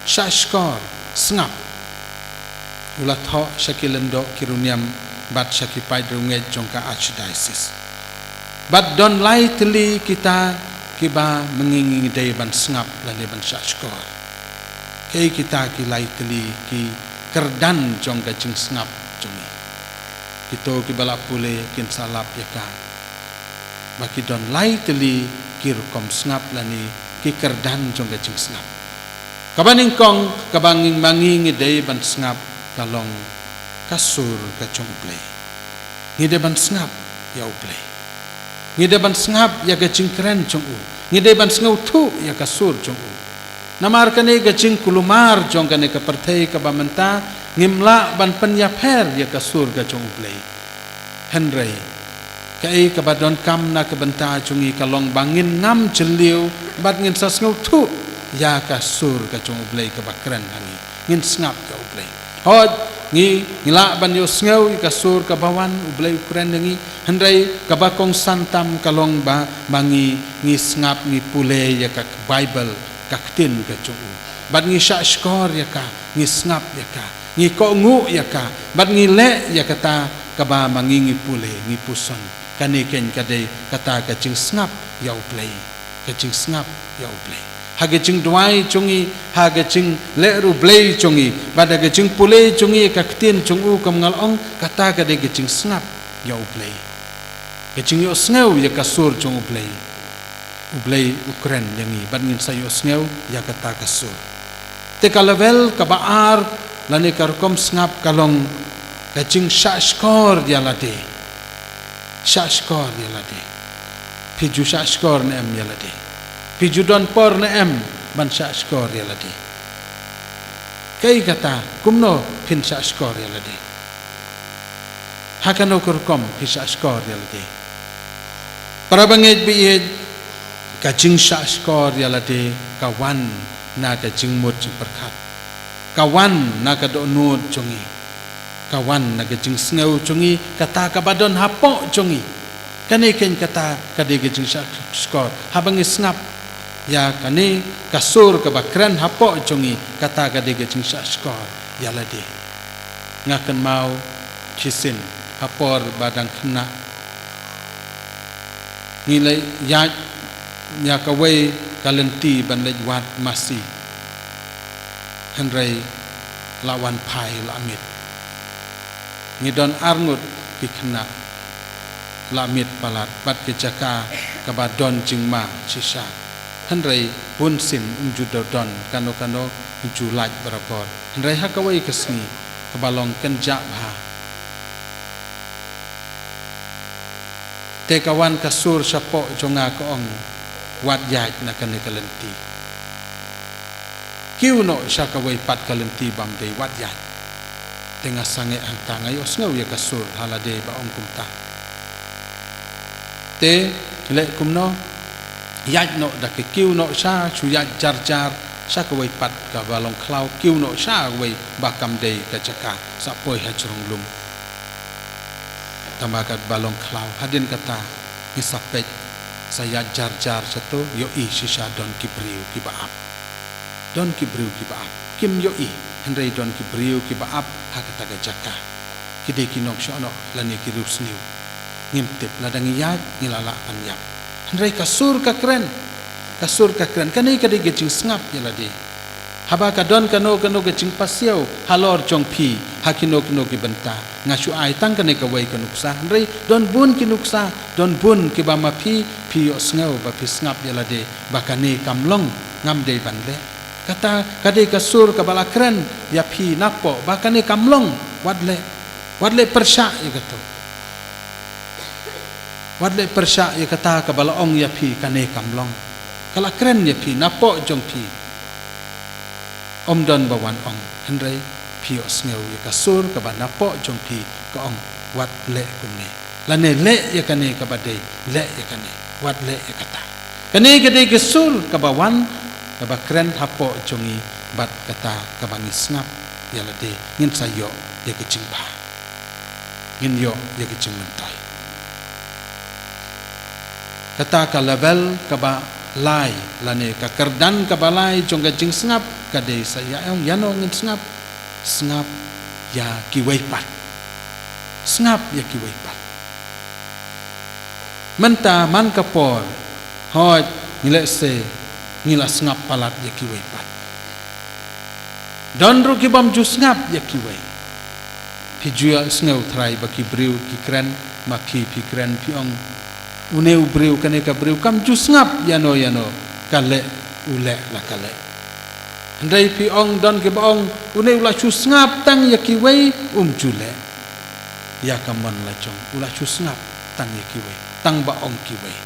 shahshkor, sngap. U la thoh sha ki lyngdoh, ki riewniam bad sha ki paid riewngeit jong ka Archdiocese. Bad don lai tylli kita kiba ma ngi ngi dei ban sngap lane ban shahshkor. Kaei kita ki lai tylli ki kyrdan jong ka jingsngap jong ngi? Kito kiba la pule kin sa lap ïa ka ba ki don lai tylli ki rukom sngap lane ki kyrdan jong ka jingsngap. Kaba nyngkong kaba ngi ma ngi ngi dei ban sngap ka long ka sur ka jong U Blei. Ngi dei ban sngap ïa U Blei. Ngi dei ban sngap ïa ka jingkren jong u. Ngi dei ban sngewthuh ïa ka sur jong u. Namar kane ka jingkulmar jong kane ka pyrthei kaba mynta, ngim lah ban pynïapher ïa ka sur ka jong U Blei. Hynrei kaei kaba donkam na ka bynta jong ngi ka long ba ngin ngam jylliew bad ngin sa sngewthuh ïa ka sur ka jong U Blei kaba kren ha ngi. Ngin sngap ïa U Blei. Hooid, ngi, ngi lah ban ïohsngew ïa ka sur kaba wan, U Blei u kren ïa ngi. Hynrei kaba kongsan tam ka long ba ma ngi ngi sngap, ngi pule ïa ka Baibl, ka ktien ka jong u. Bad ngi shahshkor ïa ka, ngi sngap ïa ka, ngi kohnguh ïa ka, bad ngi leh ïa kata kaba ma ngi ngi pule, ngi puson. Kane kein ka dei kata ka jingsngap ïa U Blei. Ka jingsngap ïa U Blei ha ka jingduwai jong ngi, ha ka jingleh riewblei jong ngi, bad ha ka jingpule jong ngi ka ktien jong u, kum nga la ong, kata ka dei ka jingsngap ïa U Blei. Ka jingïohsngew ïa ka sur jong U Blei. U Blei u kren ïa ngi bad ngin sa ïohsngew ïa kata ka sur. Te ka level kaba ar lane ka rukom sngap ka long ka jingshahshkor ïa lade. Shahshkor ïa lade. Phi ju shahshkor ne em ïa lade? Phi ju don por ne em ban shahshkor ïa lade? Kaei kata, kumno phin shahshkor ïa lade? Ha kano ka rukom phi shahshkor ïa lade? Para bangeit baieit, ka jingshahshkor ïa lade ka wan na ka jingmut jingpyrkhat. Ka wan na ka dohnud jong ngi. Ka wan na ka jingsngew jong ngi, kata kaba don hapoh jong ngi. Kane kein kata ka dei ka jingshahshkor. Haba ngi sngap ïa kane ka sur kaba kren hapoh jong ngi, kata ka dei ka jingshahshkor ïa lade. Nga kynmaw shisien ha por ba dang khynnah, ngi la ïaid ïa kawei ka lynti ban leit wad masi. Hynrei la wan phai la miet. Ngi don ar ngut ki khynnah, la miet palat bad ka jaka kaba don jingma shisha. Hynrei bunsien ym ju don kano kano, ju lait barabor. Hynrei ha kawei ka sngi kaba long kynjah bha, te ka wan ka sur shapoh jong nga, ka ong, wat ïaid na kane ka lynti. Kiew noh sha kawei pat ka lynti bym dei, wat ïaid. Te nga sangeh hangta, nga ïohsngew ïa ka sur ha lade ba ong kumta. Te leh kumno? Ïaid noh da ka, kiew noh sha, shu ïaid jar jar sha kawei pat kaba long khlaw, kiew noh sha kawei ba kam dei ka jaka, sa poi ha jrong lum. Tangba katba long khlaw, hadien kata ngi sa peit, sa ïaid jar jar shato, ïohi shisha don ki briew kiba ap. Don ki briew kiba ap, kim ïohi, hynrei don ki briew kiba ap ha kata ka jaka. Ki dei ki nongshong noh lane ki riewsniew. Ngim tip, lada ngi ïaid ngi la lah ban ïap. Hynrei ka sur ka kren, ka sur ka kren, kane ka dei ka jingsngap ïa lade. Haba ka don kano kano ka jingpasiaw halor jong phi ha kino kino ki bynta, nga shu ai tang kane kawei ka nuksa, hynrei don bun ki nuksa, don bun kiba ma phi, phi ïohsngew ba phi sngap ïa lade ba kane kam long, ngam dei ban leh. Kata ka dei ka sur kaba la kren ïa phi napoh ba kane kam long, wat leh, wat leh pyrshah ïa kato. Wat leh pyrshah ïa kata kaba la ong ïa phi kane kam long. Ka la kren ïa phi napoh jong phi. Ym don ba wan ong, hynrei phi ïohsngew ïa ka sur kaba napoh jong phi ka ong, wat leh kumne. Lane leh ïa kane kaba dei, leh ïa kane, wat leh ïa kata. Kane ka dei ka sur kaba wan, kaba kren hapoh jong ngi bad kata kaba ngi sngap ïa lade, ngin sa ïoh ïa ka jingbha. Ngin ïoh ïa ka jingmyntoi. Kata ka level kaba lai, lane ka kyrdan kaba lai jong ka jingsngap, ka dei sa ïa ong, ïano ngin sngap, sngap ïa kiwei pat. Sngap ïa kiwei pat. Mynta man ka por, hooid, ngi lehse ngi la sngap palat ïa kiwei pat. Don ruh kibym ju sngap ïa kiwei. Phi ju ïohsngew trai ba ki briew ki kren, ma phi phi kren phi ong, une u briew kane ka briew kam ju sngap ïano ïano, ka leh u leh la ka leh. Hynrei phi ong, don kiba ong, une u la shu sngap tang ïa kiwei, um ju leh ïa ka mon la jong, u la shu sngap tang ïa kiwei, tang ba ong kiwei.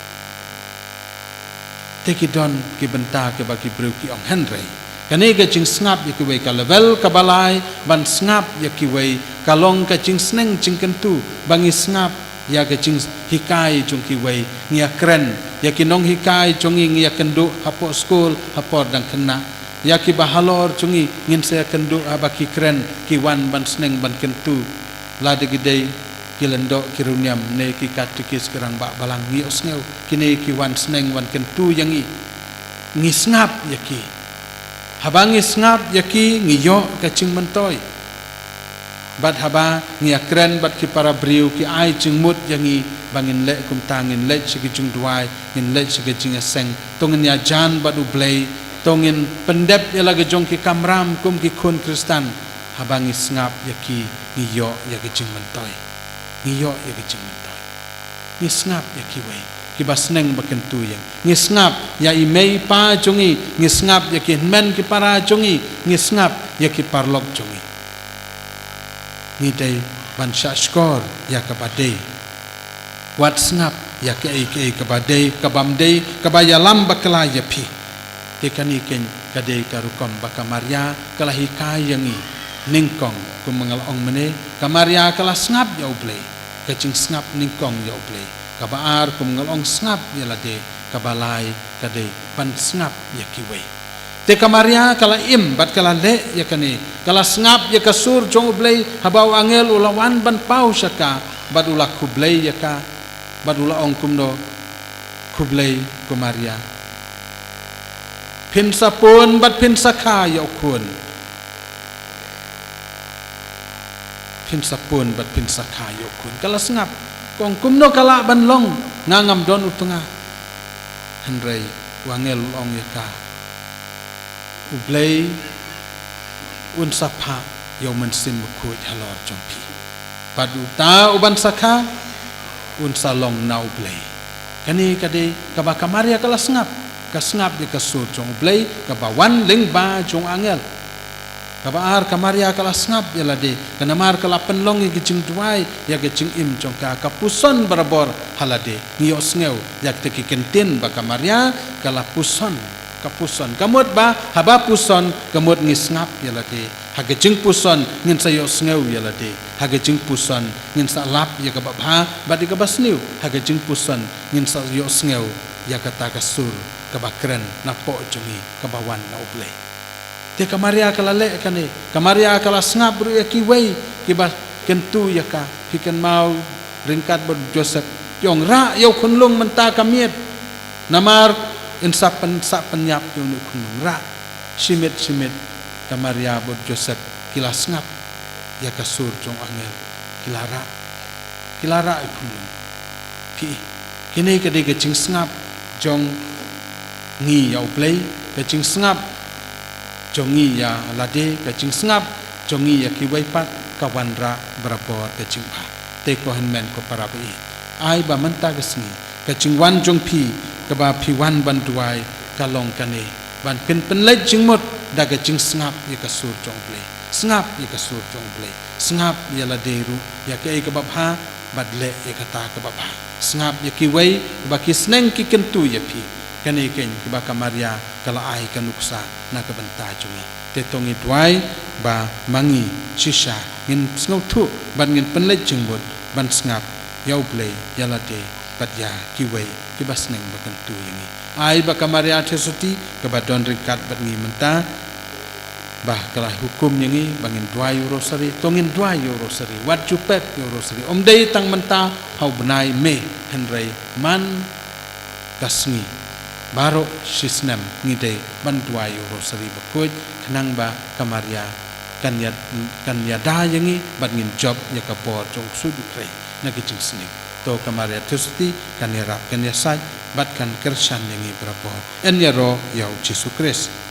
Te ki don ki bynta kiba ki briew ki ong, hynrei kane ka jingsngap ïa kiwei, ka level kaba lai ban sngap ïa kiwei, ka long ka jingsneng jingkyntu ba ngi sngap ïa ka jinghikai jong kiwei, ngi ïa kren ïa ki nonghikai jong ngi, ngi ïa kynduh hapoh skul, ha por dang khynnah, ïa kiba halor jong ngi, ngin sa ïa kynduh haba ki kren, ki wan ban sneng ban kyntu. Lada ki dei ki lyngdoh, ki riewniam, ne ki katikis, ki rangbah balang, ngi ïohsngew, kine ki wan sneng wan kyntu ïa ngi. Ngi sngap ïa ki. Haba ngi sngap ïa ki, ngi ïoh ka jingmyntoi. Bad haba ngi ïa kren bad ki para briew, ki ai jingmut ïa ngi ba ngin leh kumta, ngin leit sha ki jingduwai, ngin leit sha ki jingïaseng, to ngin ïajan bad U Blei, to ngin pyndep ïa la ka jong ki kamram kum ki khun Khristan. Haba ngi sngap ïa ki, ngi ïoh ïa ka jingmyntoi. Ngi ïoh ïa ka jingmyntoi. Ngi sngap ïa kiwei kiba sneng ba kyntu ïa ngi. Ngi sngap ïa i mei i pa jong ngi. Ngi sngap ïa ki hynmen ki para jong ngi. Ngi sngap ïa ki paralok jong ngi. Ngi dei ban shahshkor ïa kaba dei. Wat sngap ïa kaei kaei kaba dei, kabym dei, kaba ïalam bakla ïa phi. Te kane keiñ ka dei ka rukom ba ka Maria ka la hikai ïa ngi nyngkong, kum nga la ong mynne, ka Maria ka la sngap ïa U Blei, ka jingsngap nyngkong ïa U Blei. Kaba ar, kum nga la ong, sngap ïa lade, kaba lai ka dei ban sngap ïa kiwei. Te ka Maria ka la im bad ka la leh ïa kane, ka la sngap ïa ka sur jong U Blei haba u angel u la wan ban paw sha ka, bad u la khublei ïa ka, bad u la ong kumno, khublei ko Maria. Phin sa pun bad phin sa kha ïa u khun. Phin sa pun bad phin sa kha ïa u khun. Ka la sngap. Ka ong kumno ka lah ban long, nga ngam don u tnga. Hynrei u angel u la ong ïa ka, U Blei un sa phah ïa u Mynsiem Bakhuid halor jong phi. Bad uta uban sa kha un sa long na U Blei. Kane ka dei kaba ka Maria ka la sngap. Ka sngap ïa ka sur jong U Blei kaba wan lyngba jong u angel. Kaba ar, ka Maria ka la sngap ïa lade, ka namar ka la pynlong ïa ka jingduwai, ïa ka jingim jong ka, ka puson barabor ha lade. Ngi ïohsngew ïa kita ki kyntien ba ka Maria ka la puson. Ka puson. Ka mut ba haba puson, ka mut ngi sngap ïa lade. Ha ka jingpuson ngin sa ïohsngew ïa lade. Ha ka jingpuson ngin sa lap ïa kaba bha bad ïa kaba sniew. Ha ka jingpuson ngin sa ïohsngew ïa kata ka sur kaba kren napoh jong ngi, kaba wan na U Blei. Te ka Maria ka la leh kane, ka Maria ka la sngap ruh ïa kiwei kiba kyntu ïa ka. Phi kynmaw ryngkat bad u Joseph, ong, rah ïa u khunlung mynta ka miet. Namar yn sa pyn, sa pynïap ïa une u khunlung, rah. Shimet shimet ka Maria bad Joseph ki la sngap ïa ka sur jong angel, ki la rah, ki la rah ïa u khun. Phi, kine ka dei ka jingsngap jong ngi ïa U Blei, ka jingsngap jong ngi ïa lade, ka jingsngap jong ngi ïa kiwei pat, ka wanrah barabor ka jingbha. Te ko hynmen ko para baieit, ai ba mynta ka sngi ka jingwan jong phi, kaba phi wan ban duwai, ka long kane, ban pynpynleit jingmut da ka jingsngap ïa ka sur jong U Blei. Sngap ïa ka sur jong U Blei. Sngap ïa lade ruh ïa kaei kaba bha, bad leh ïa kata kaba bha. Sngap ïa kiwei ba ki sneng ki kyntu ïa phi. Kane keiñ kaba ka Maria ka la ai ka nuksa na ka bynta jong ngi. Te to ngin duwai ba ma ngi shisha ngin sngewthuh bad ngin pynleit jingmut ban sngap ïa U Blei, ïa lade bad ïa kiwei kiba sneng ba kyntu ïa ngi. Ai ba ka Maria Theisotti kaba don ryngkat bad ngi mynta, ba ka la hukum ïa ngi ba ngin duwai ïa u Rosari, to ngin duwai ïa u Rosari, wat ju pep ïa u Rosari. Ym dei tang mynta ha u bnai May, hynrei man ka sngi baroh shi snem ngi dei ban duwai ïa u Rosari bakhuid, khnang ba ka Maria kan ïa, kan ïada ïa ngi bad ngin jop ïa ka bor jong U Ksuid U Khrei na ki jingsneng. To ka Maria Theisotti kan ïarap, kan ïasaid bad kan kyrshan ïa ngi barabor. Yn ïaroh ïa U Jisu Khrist.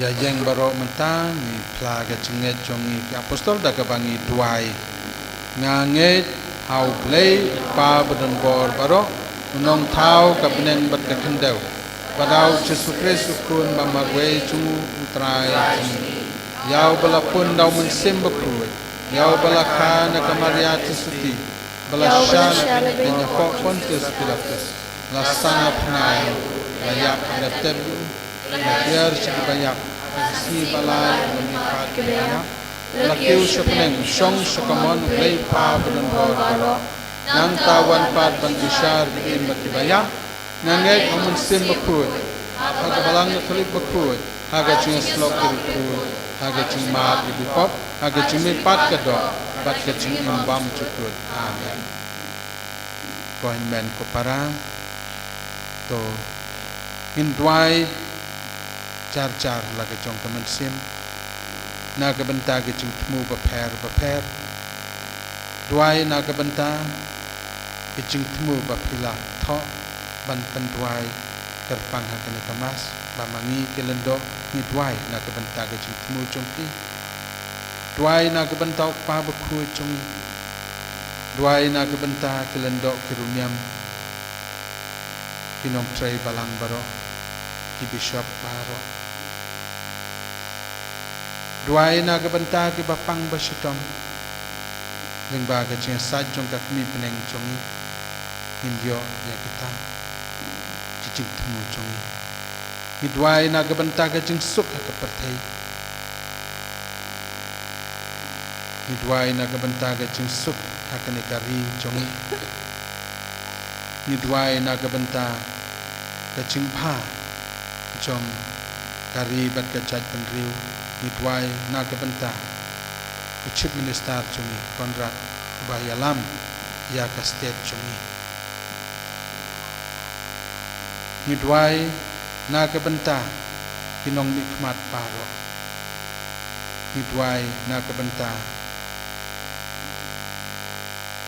Ïa ïeng baroh mynta ngi phla ka jingngeit jong ngi ki apostol da kaba ngi duwai. Nga ngeit ha U Blei, U Kpa badonbor baroh, U Nongthaw ka bneng bad ka khyndew, bad ha U Jisu Khrist U Khun ba marwei jong U Trai jong ngi, ïa uba la pun da U Mynsiem Bakhuid, ïa uba la kha na ka Maria Theisotti, ba la shah na ka kynja hapoh Pontius Pilatus, la sangap ha bnai, la ïap, la tep, la hiar sha kiba ïap, ha ka sngi ba lai la mihpat kiba ïap, la kiew sha bneng, shong sha ka mon U Blei U Kpa badonbor baroh. Nangta wan pat ban bishar kiba im bad kiba ïap. Nga ngeit ha U Mynsiem Bakhuid, ha ka Balang Katholik bakhuid, ha ka jingïasyllok ki riewkhuid, ha ka jingmap ïa ki pop, ha ka jingmihpat ka doh, bad ka jingim bymjukut. Amen. Ko hynmen ko para, to ngin duwai jar jar la ka jong ka mynsiem, na ka bynta ka jingthmu bapher bapher. Duwai na ka bynta ka jingthmu ba phi la thoh ban pynduwai kyrpang ha kane ka Mass, ba ma ngi ki lyngdoh ngi duwai na ka bynta ka jingthmu jong phi. Duwai na ka bynta U Kpa Bakhuid jong ngi. Duwai na ka bynta ki lyngdoh ki riewniam, ki nongtrei balang baroh, ki bishop baroh. Duwai na ka bynta kiba pang ba shitom. Lyngba ka jingïasaid jong ka kmie bneng jong ngi, ngin ïoh ïa kita ki jingthmu jong ngi. Ngi duwai na ka bynta ka jingsuk ha ka pyrthei. Ngi duwai na ka bynta ka jingsuk ha kane ka ri jong ngi. Ngi duwai na ka bynta ka jingbha jong ka ri bad ka jaitbynriew. Ngi duwai na ka bynta u Chief Minister jong ngi, Conrad, uba ïalam ïa ka state jong ngi. Ngi duwai na ka bynta ki nongmihkhmat baroh. Ngi duwai na ka bynta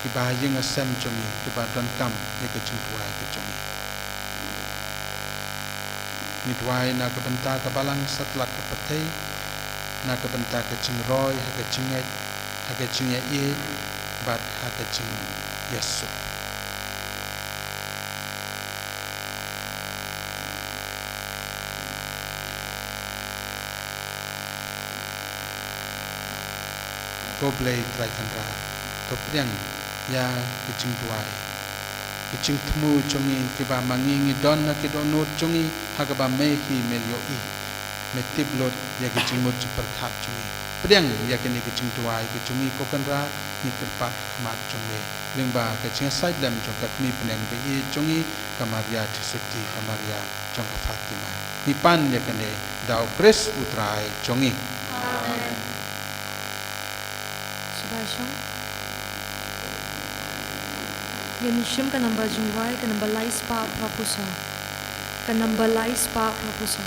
ki bahaïing hasem jong ngi kiba donkam ïa ka jingduwai ka jong ngi. Ngi duwai na ka bynta ka balang satlak ka pyrthei, na ka bynta ka jingroi ha ka jingngeit, ha ka jingïaieit, bad ha ka jingïasuk. Ko Blei Trai Kynrad, to pdiang ïa ki jingduwai, ki jingthmu jong ngi kiba ma ngi ngi don ha ki dohnud jong ngi, ha kaba me hi me ïohi, me tip lut ïa ki jingmut jingpyrkhat jong ngi. Pdiang ïa kane ka jingduwai ka jong ngi, ko Kynrad, ngi kyrpad ha khmat jong me lyngba ka jingïasaid lem jong ka kmie bneng ba ïeit jong ngi, ka Maria Theisotti, ka Maria jong ka Fatima. Ngi pan ïa kane da U Khrist U Trai jong ngi. Amen. Shu bai shong. Ngin shim ka number jingduwai, ka number lai spah phra phew saw. Ka number lai spah phra phew saw.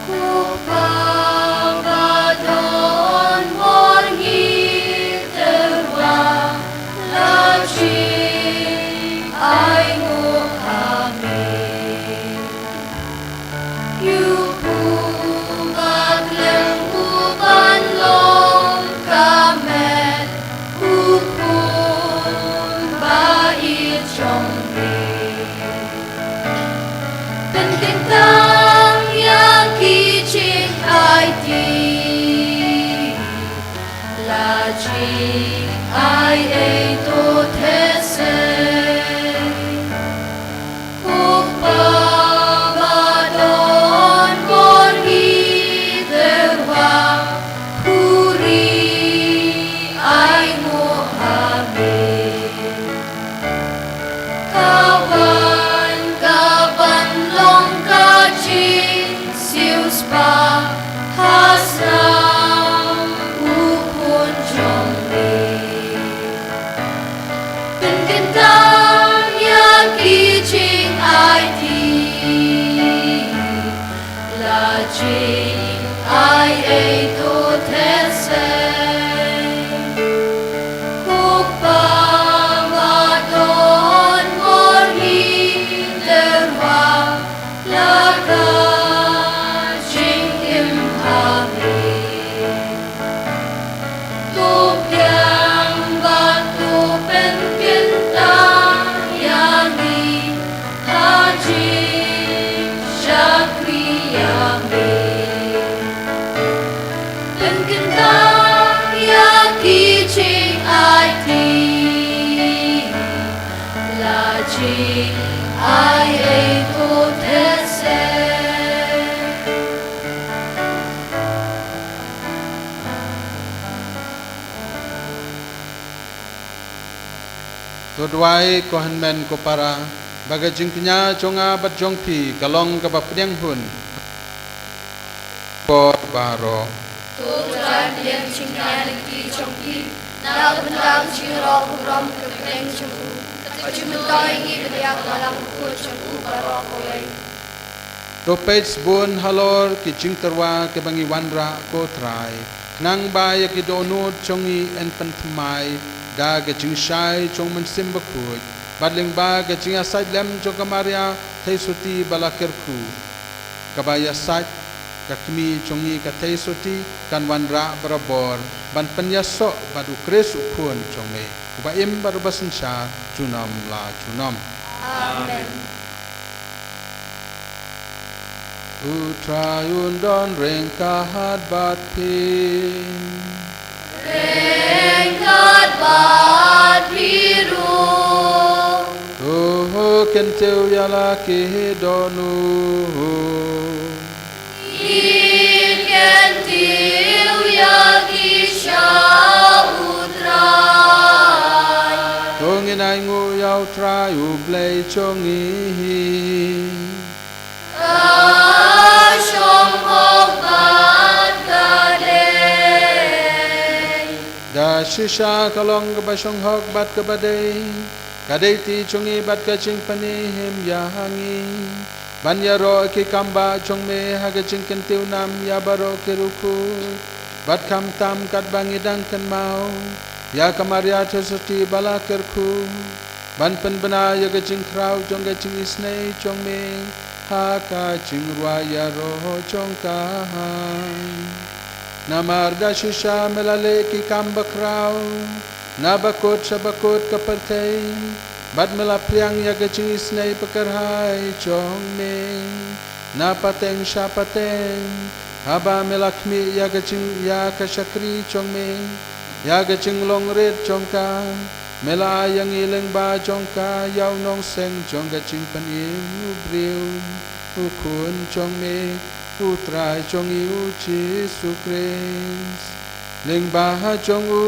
Ko Pa ba don bor, ngi tyrwa la jngai nguh ha me. Ïa u kpu ba khlem, u ban long ka met, u khun ba ïeit jong me. Pynkyntang ïa ki jingaiti, la jingai ei to theh sei. Ko Pa ba don bor, ngi tyrwa, khuri ai nguh ha me. Ka wan ka ban long ka jingsiewspah ha sla u khun jong me. Pynkyntang ïa ki jingaiti, la jingai ei to theh sei. Ko Pa ba don bor, ngi tyrwa la ka jingim ha me. To pdiang bad to pynkyntang ïa ngi ha jingshakri ïa me. Pynkyntang ïa ki jingaiti, la jingai ei to theh sei. To duwai, ko hynmen ko para, ba ka jingkñia jong nga bad jong phi ka long kaba pdiang hun por baroh. To Trai, pdiang jingkñia na ki kti jong phi na ka bynta ka jingïaroh burom ka kyrteng jong u. Ka jingmyntoi ngi pdiang ïa ka balang bakhuid jong u baroh kawei. To peit bun halor ki jingtyrwa kiba ngi wanrah, ko Trai, khnang ba ïa ki dohnud jong ngi yn pynthymmai da ka jingshai jong u Mynsiem Bakhuid, bad lyngba ka jingïasaid lem jong ka Maria Theisotti ba la kyrkhu, kaba ïasaid ka kmie jong ngi ka Theisotti kan wanrah barabor ban pynïasoh bad U Khrist U Khun jong me, uba im bad uba synshar junom la junom. Amen. U Trai un don ryngkat bad phi. Ryngkat bad phi ruh. To kyntiew ïa la ki dohnud. Ngi kyntiew ïa ki sha U Trai. To ngin ainguh ïa U Trai U Blei jong ngi. Ka shong hok bad ka dei. Da shisha ka long kaba shong hok bad kaba dei, ka dei ti jong ngi bad ka jingpyni him ïa ngi ban ïaroh ïa ki kam bah jong me ha ka jingkyntiew nam ïa baroh ki riewkhuid, bad khamtam katba ngi dang kynmaw ïa ka Maria Theisotti ba la kyrkhu, ban pynbna ïa ka jingkhraw jong ka jingisynei jong me ha ka jingrwai ïaroh jong ka. Namar da shisha me la leh ki kam bakhraw, na bakut sha bakut ka pyrthei, bad me la phriang ïa ka jingisynei bakyrhai jong me na pateng sha pateng. Haba me la khmih ïa ka jing, ïa ka shakri jong me, ïa ka jinglong rit jong ka, me la ai ïa ngi lyngba jong ka ïa u nongseng jong ka jingpynim u briew, u Khun jong me, u Trai jong ngi u Jisu Khrist. Lyngba jong u,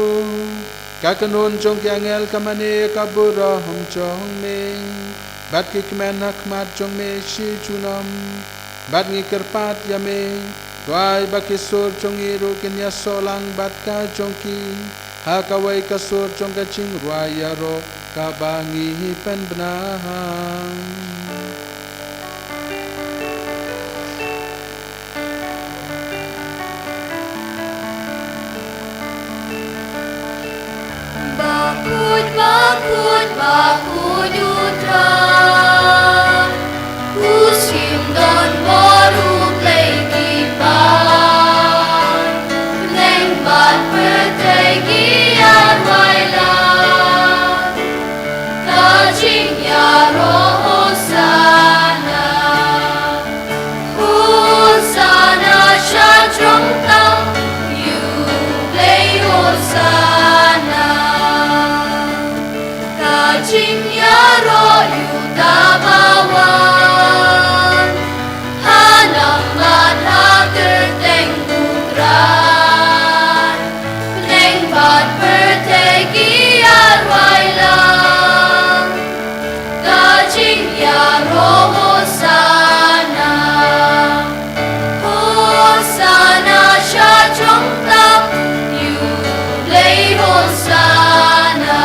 ka kynhun jong ki angel ka mane ïa ka burom jong me, bad ki kmen ha khmat jong me shi junom. Bad ngi kyrpad ïa me, to ai ba ki sur jong ngi ruh kin ïasoh lang bad ka jong ki ha kawei ka sur jong ka jingrwai ïaroh kaba ngi pynbna. Bakhuid, bakhuid, bakhuid u Trai. U shim don bor u Blei ki paid. Bneng bad pyrthei ki ïarwai lang. Ka jingïaroh Hosana. Hosana sha jrong tam ïa u Blei Hosana. Ka jingïaroh ïa uta ba wan. Ha nongmat ha kyrteng u Trai. Bneng bad pyrthei ki ïarwai lang. Ka jingïaroh Hosana. Hosana sha jrong tam ïa u Blei Hosana.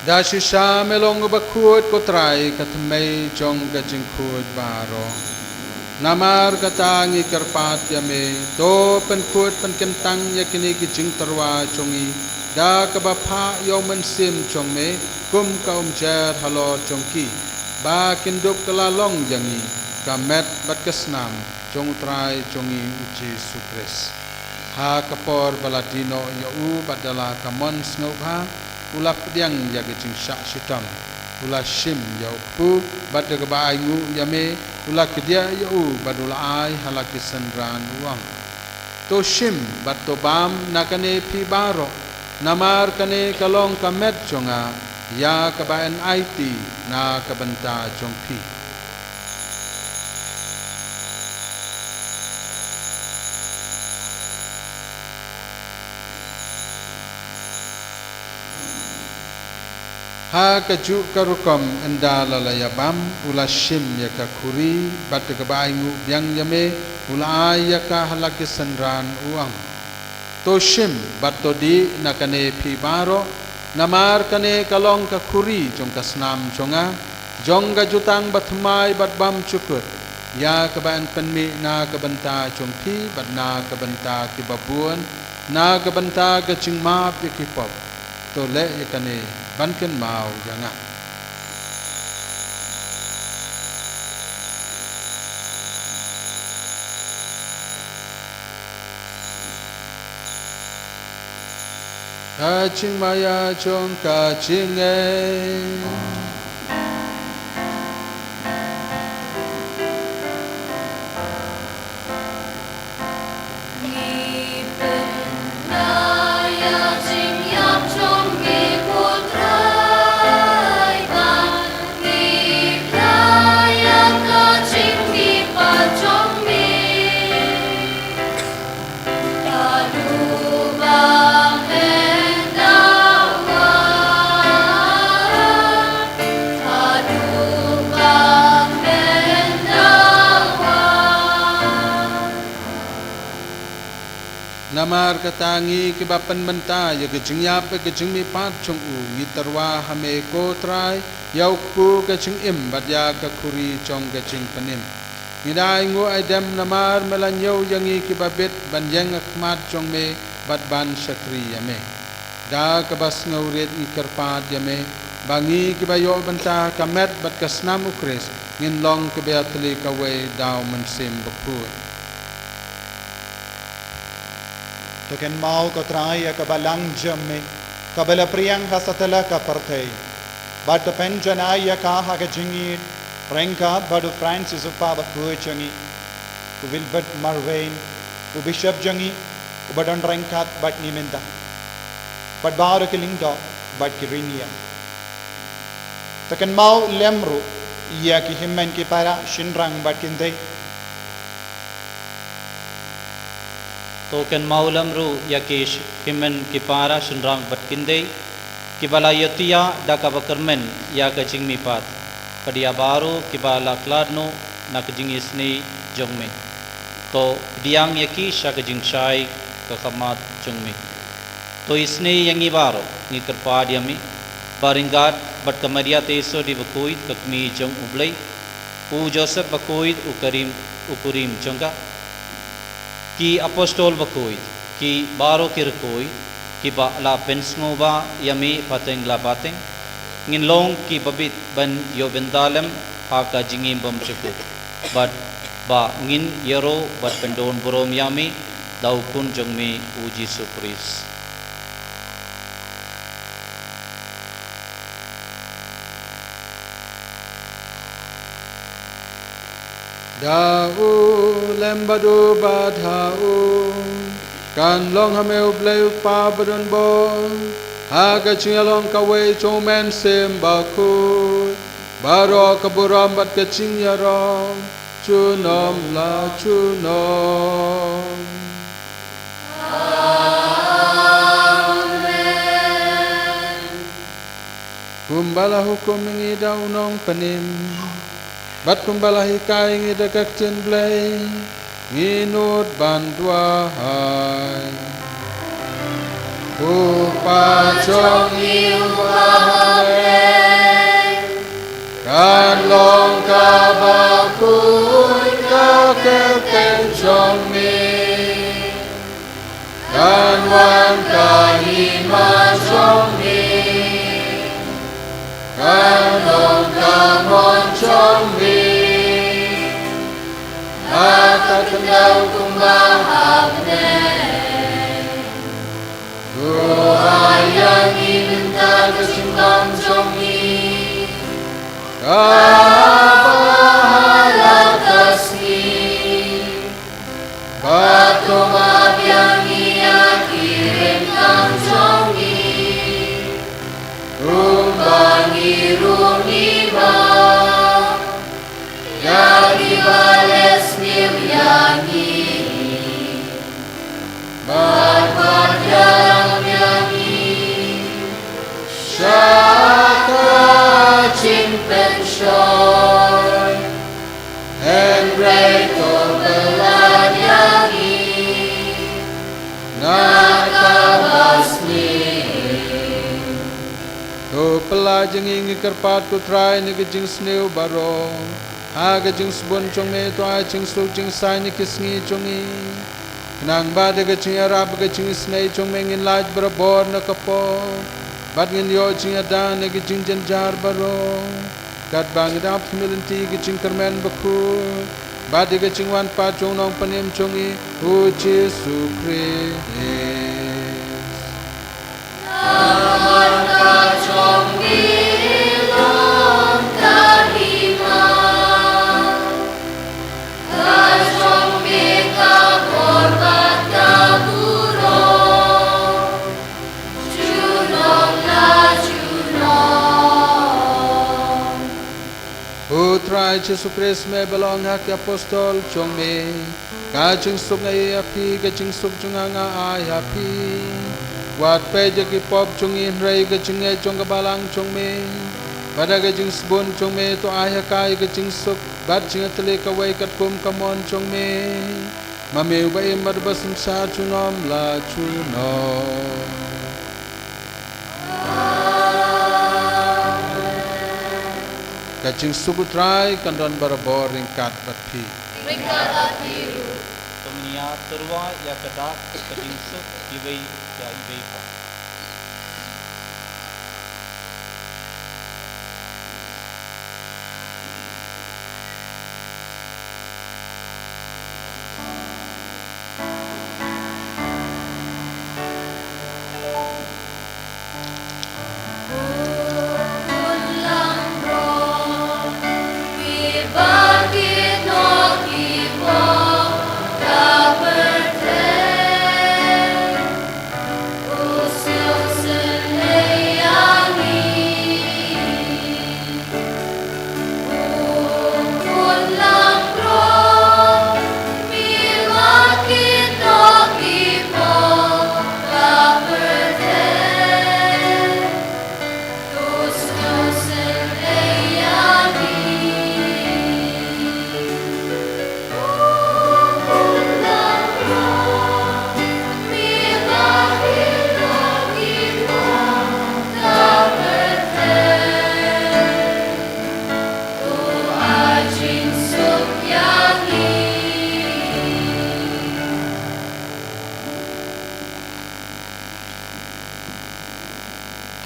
Da shisha me long uba khuid ko Trai, ka thymmei jong ka jingkhuid baroh. Namar kata ngi kyrpad ïa me, to pynkhuid pynkyntang ïa kine ki jingtyrwa jong ngi da kaba phah ïa u Mynsiem jong me kum ka umjer halor jong ki, ba kin dup kylla long ïa ngi ka met bad ka snam jong u Trai jong ngi u Jisu Khrist. Ha ka por ba la die noh ïa u bad da la ka mon sngewbha, u la pdiang ïa ka jingshah shitom, u la shim ïa u kpu, bad da kaba ainguh ïa me, u la kdiah ïa u bad u la ai ha la ki synran, u ong: To shim bad to bam na kane phi baroh, namar kane ka long ka met jong nga, ïa kaba yn aiti na ka bynta jong phi. Ha kajuh ka rukom, ynda la la ïa bam, u la shim ïa ka khuri, bad da kaba ainguh biang ïa me, u la ai ïa ka ha la ki synran, u ong: To shim bad to dih na kane phi baroh, namar kane ka long ka khuri jong ka snam jong nga, jong ka jutang bathymmai bad bymjukut, ïa kaba yn pynmih na ka bynta jong phi bad na ka bynta kiba bun, na ka bynta ka jingmap ïa ki pop. To leh ïa kane ban kynmaw ïa nga. Ka jingmaïa jong ka jingngeit. Namar kata ngi kiba pynmynta ïa ka jingïap bad ka jingmihpat jong u, ngi tyrwa ha me ko Trai, ïa u kpu ka jingim bad ïa ka khuri jong ka jingpynim. Ngi da ainguh aidem namar me la ñiew ïa ngi kiba bit ban ïeng ha khmat jong me bad ban shakri ïa me. Da kaba sngewrit ngi kyrpad ïa me, ba ngi kiba ïoh bynta ka met bad ka snam u Khrist, ngin long kiba ïatylli kawei da u Mynsiem Bakhuid. To kynmaw ko Trai ïa ka balang jong me, Kaba la pdiang ha satlak ka pyrthei, bad to pynjanai ïa ka ha ka jingïeit ryngkat bad u Francis u kpa bakhuid jong ngi, u Wilbert Marwein, u Bishop jong ngi, uba don ryngkat bad ngi mynta, bad baroh ki lyngdoh bad ki riewniam. To kynmaw lem ruh ïa ki hynmen ki para shynrang bad kynthei. To kynmaw lem ruh ïa ki sh-, hynmen ki para shynrang bad kynthei, kiba la ïatiah da kaba kyrmen ïa ka jingmihpat, bad ïa baroh kiba la khlad noh na ka jingisynei jong me. To pdiang ïa ki sha ka jingshai ka khmat jong me. To isynei ïa ngi baroh, ngi kyrpad ïa me, ba ryngkat bad ka Maria Theisotti bakhuid, ka kmie jong U Blei, u Joseph bakhuid, u kurim, u kurim jong ka, ki apostol bakhuid, ki baroh ki rkhuid, kiba la pynsngewbha ïa me pateng la pateng, ngin long kiba bit ban ïoh bynta lem ha ka jingim bymjukut, bad ba ngin ïaroh bad pyndonburom ïa me da u Khun jong me u Jisu Khrist. Da u lem bad u bad ha u, kan long ha me U Blei U Kpa badonbor, ha ka jingïalong kawei jong U Mynsiem Bakhuid, baroh ka burom bad ka jingïaroh junom la junom. Kumba la hukum ïa ngi da u Nongpynim, bad kumba la hikai ïa ngi da ka ktien Blei, ngi nud ban duwai. U Kpa jong ngi uba ha bneng, kan long kaba khuid ka kyrteng jong me. Kan wan ka hima jong me. Kan long ka mon jong me, ha ka khyndew kumba ha bneng. To ai ïa ngi mynta ka jingbam jong ngi, kaba ha la ka sngi. Bad to map ïa ngi ïa ki ryngkang jong ngi, kumba ngi ruh ngi map ïa kiba leh sniew ïa ngi. Bad wat ïalam ïa ngi sha ka jingpynshoi, hynrei to pyllait ïa ngi na kaba sniew. To pyllait ïa ngi, ngi kyrpad ko Trai, na ka jingsniew baroh. Ha ka jingsbun jong me to ai jingsuk jingsaiñ na ki sngi jong ngi, khnang ba da ka jingïarap bad ka jingisynei jong me ngin lait barabor na ka pop, bad ngin ïoh jingïada na ki jingjynjar baroh, katba ngi dap khmih lynti ïa ka jingkyrmen bakhuid bad ïa ka jingwan pat jong u Nongpynim jong ngi, u Jisu Khrist. U Trai Jisu Khrist, me ba la ong ha ki apostol jong me, ka jingsuk nga ai ïa phi, ka jingsuk jong nga nga ai ha phi. Wat peit ïa ki pop jong ngi, hynrei ka jingngeit jong ka balang jong me. Bad da ka jingsbun jong me to ai ha ka ïa ka jingsuk bad jingïatylli kawei katkum ka mon jong me, ma me uba im bad uba synshar junom la junom. Ka jingsuk u Trai kan don barabor ryngkat bad phi. Ryngkat bad phi ruh. To ngin ïa tyrwa ïa ka dak ka jingsuk iwei ïa iwei pat.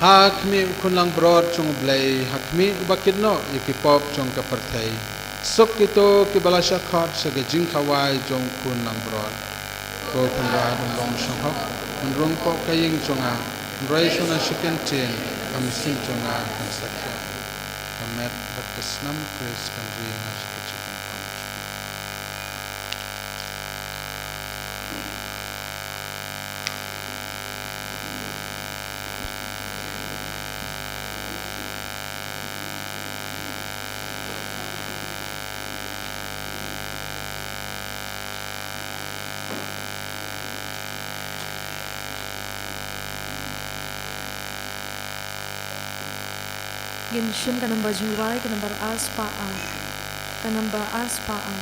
Ha khmih u khun langbrot jong U Blei, ha khmih uba kit noh ïa ki pop jong ka pyrthei. Suk kito kiba la shah khot sha ka jingkhawai jong u khun langbrot. Ko Kynrad, un long shonghok, un rung hapoh ka ïing jong nga, un rei shuwa na sha kyntien, ka mynsiem jong nga kan sa khiah. Ka met bad ka snam Khrist kan ri na sha ka jingpynpaw. Ngin shim ka number jingduwai, ka number ar spah ar. Ka number ar spah ar.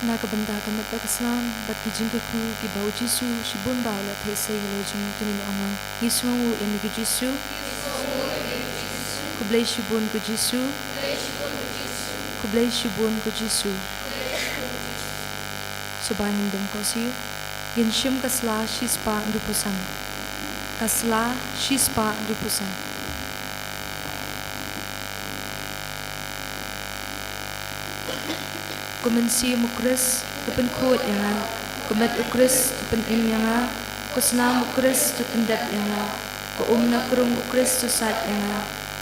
Na ka bynta ka met bad ka snam bad ki jingkyrkhu kiba u Jisu shibun ba u la theh sei halor jong ngi, to ngin ong lang: Ngi sngewnguh ïa me ko Jisu. Khublei shibun ko Jisu. Khublei shibun ko Jisu. Shuwa ba ngin dem ko siew, ngin shim ka sla shispah hynriewphew san. Ka sla shispah hynriewphew san. Ko mynsiem u Khrist to pynkhuid ïa nga. Ko met u Khrist to pynim ïa nga. Ko snam u Khrist to pyndep ïa nga. Ko um na krung u Khrist to sait ïa nga.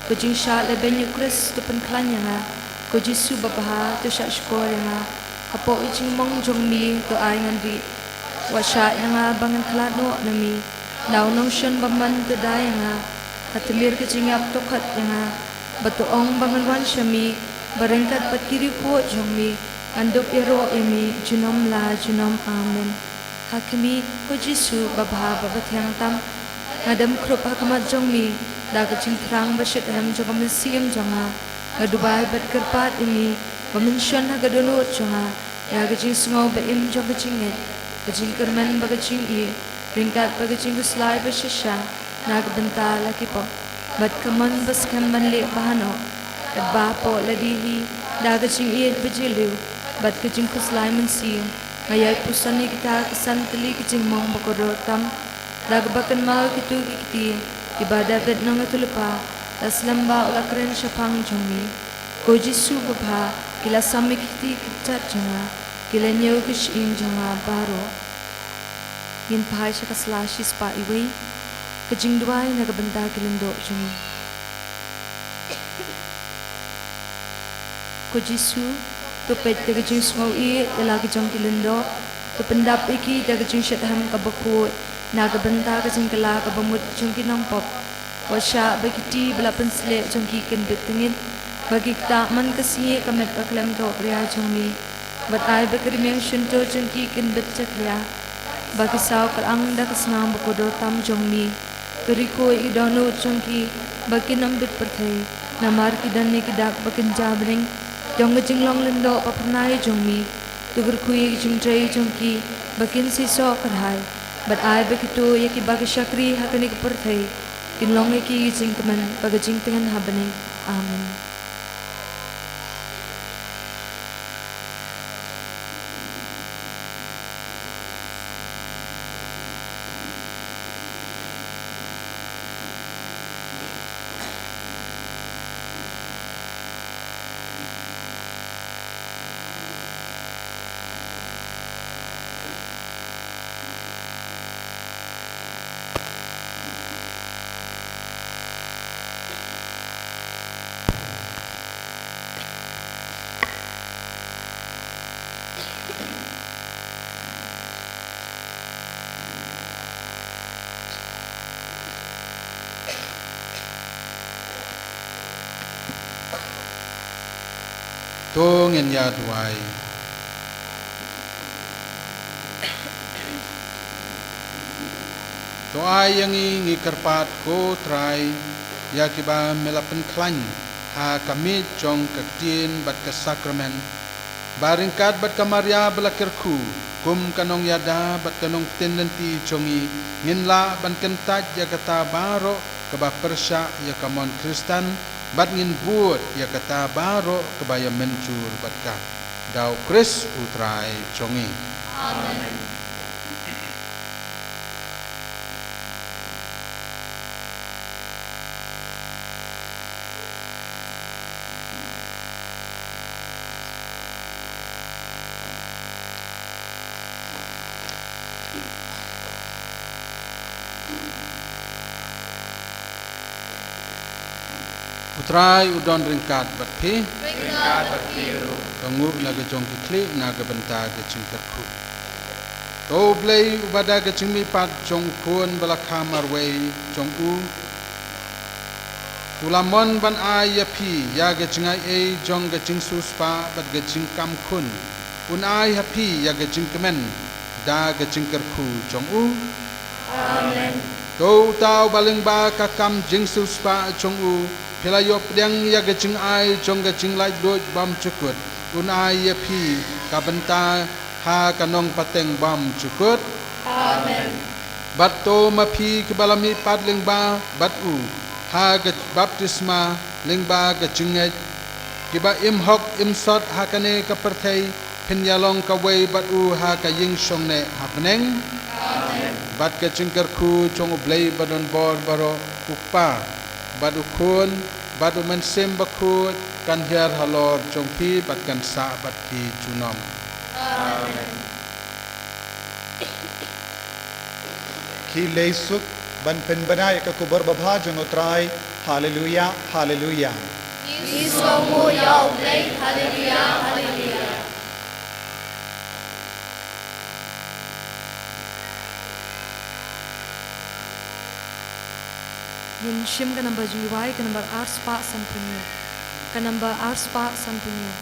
Ko jingshah lehbeiñ u Khrist to pynkhlaiñ ïa nga. Ko Jisu babha to shahshkor ïa nga. Hapoh i jingmong jong me to ai ngan rieh. Wat shah ïa nga ba ngan khlad noh na me. Na u nongshun bymman to da ïa nga. Ha tmier ka jingïap to khot ïa nga. Bad to ong ba ngan wan sha me. Ba ryngkat bad ki riewkhuid jong me ngan dup ïaroh ïa me junom la junom. Amen. Ha khmih, ko Jisu babha bad bathiang tam, nga dem khrup ha khmat jong me da ka jingthrang ba shitrhem jong ka mynsiem jong nga. Nga duwai bad kyrpad ïa me ba men shon ha ka dohnud jong nga ïa ka jingsngew ba im jong ka jingngeit, ka jingkyrmen bad ka jingïeit, ryngkat bad ka jingkhuslai ba shisha na ka bynta la ki pop, bad ka mon ba skhem ban leh ba hano, katba hapoh lade hi da ka jingïeit ba jylliew bad ka jingkhuslai mynsiem, nga ïai puson ïa kita ki san tylli ki jingmong ba kordor tam, da kaba kynmaw ïa kito ki kti kiba David nongïathuhlypa la slem ba u la kren shaphang jong me. Ko Jisu babha, ki la sam ïa ki kti ki kjat jong nga, ki la ñiew ki shyieng jong nga baroh. Ngin phai sha ka sla shispah iwei, ka jingduwai na ka bynta ki lyngdoh jong ngi. Ko Jisu, to peit da ka jingsngew ïeit ïa la ki jong ki lyngdoh, to pyndap ïa ki da ka jingshitrhem kaba khuid na ka bynta ka jingkylla kaba mut jong ki nongpop. Wat shah ba ki kti ba la pynsleh jong ki kin bit tyngit, ba ki ktah man ka sngi ka met ka khlem thohbria jong me. Bad ai ba ki rmiang shyntur jong ki kin bit jakhlia, ba ki saw kyrang da ka snam ba kordor tam jong me. To riewkhuid ïa ki dohnud jong ki ba kin ym bit pyrthei, namar ki don ïa ki dak ba kynja bneng jong ka jinglong lyngdoh ba phyrnai jong me. To kyrkhu ïa ki jingtrei jong ki ba kin seisoh kyrhai, bad ai ba kito ïa kiba ki shakri ha kane ka pyrthei kin long ïa ki ki jingkmen bad ka jingtngen ha bneng. Amen. To ngin ïa duwai. To ai ïa ngi, ngi kyrpad ko Trai, ïa kiba me la pynkhlaiñ ha ka miej jong ka ktien bad ka sakramen, ba ryngkat bad ka Maria ba la kyrkhu kum ka nongïada bad ka nongpynlynti jong ngi, ngin lah ban kyntait ïa kata baroh kaba pyrshah ïa ka mon Khristan, bad ngin bud ïa kata baroh kaba ïa mynjur bad ka. Da u Khrist u Trai jong ngi. Amen. U Trai u don ryngkat bad phi. Ryngkat bad phi ruh. To nguh na ka jong ki khlieh na ka bynta ka jingkyrkhu. To U Blei uba da ka jingmihpat jong u Khun ba la kha marwei jong u, u la mon ban ai ïa phi ïa ka jingaiei jong ka jingsiewspah bad ka jingkam khun. Un ai ha phi ïa ka jingkmen da ka jingkyrkhu jong u. Amen. To uta uba lyngba ka kam jingsiewspah jong u phi la ïoh pdiang ïa ka jingai jong ka jinglaitluid bymjukut. un ai ïa phi ka bynta ha ka nongpateng bymjukut. Amen. Bad to ma phi kiba la mihpat lyngba bad u ha ka baptisma lyngba ka jingngeit, kiba im hok im sot ha kane ka pyrthei, phin ïalong kawei bad u ha ka ïing shongneh ha bneng. Amen. Bad ka jingkyrkhu jong U Blei badonbor baroh, U Kpa, bad U Khun, bad U Mynsiem Bakhuid, kan hiar halor jong phi bad kan sah bad phi junom. Amen. Ki lei suk ban pynbna ïa ka khubor babha jong U Trai. Haleluya, haleluya. Ngi sngewbha ïa U Blei, haleluya, haleluya. Ngin shim ka number jingduwai, ka number ar spah sanphew hynñiew. Ka number ar spah sanphew hynñiew.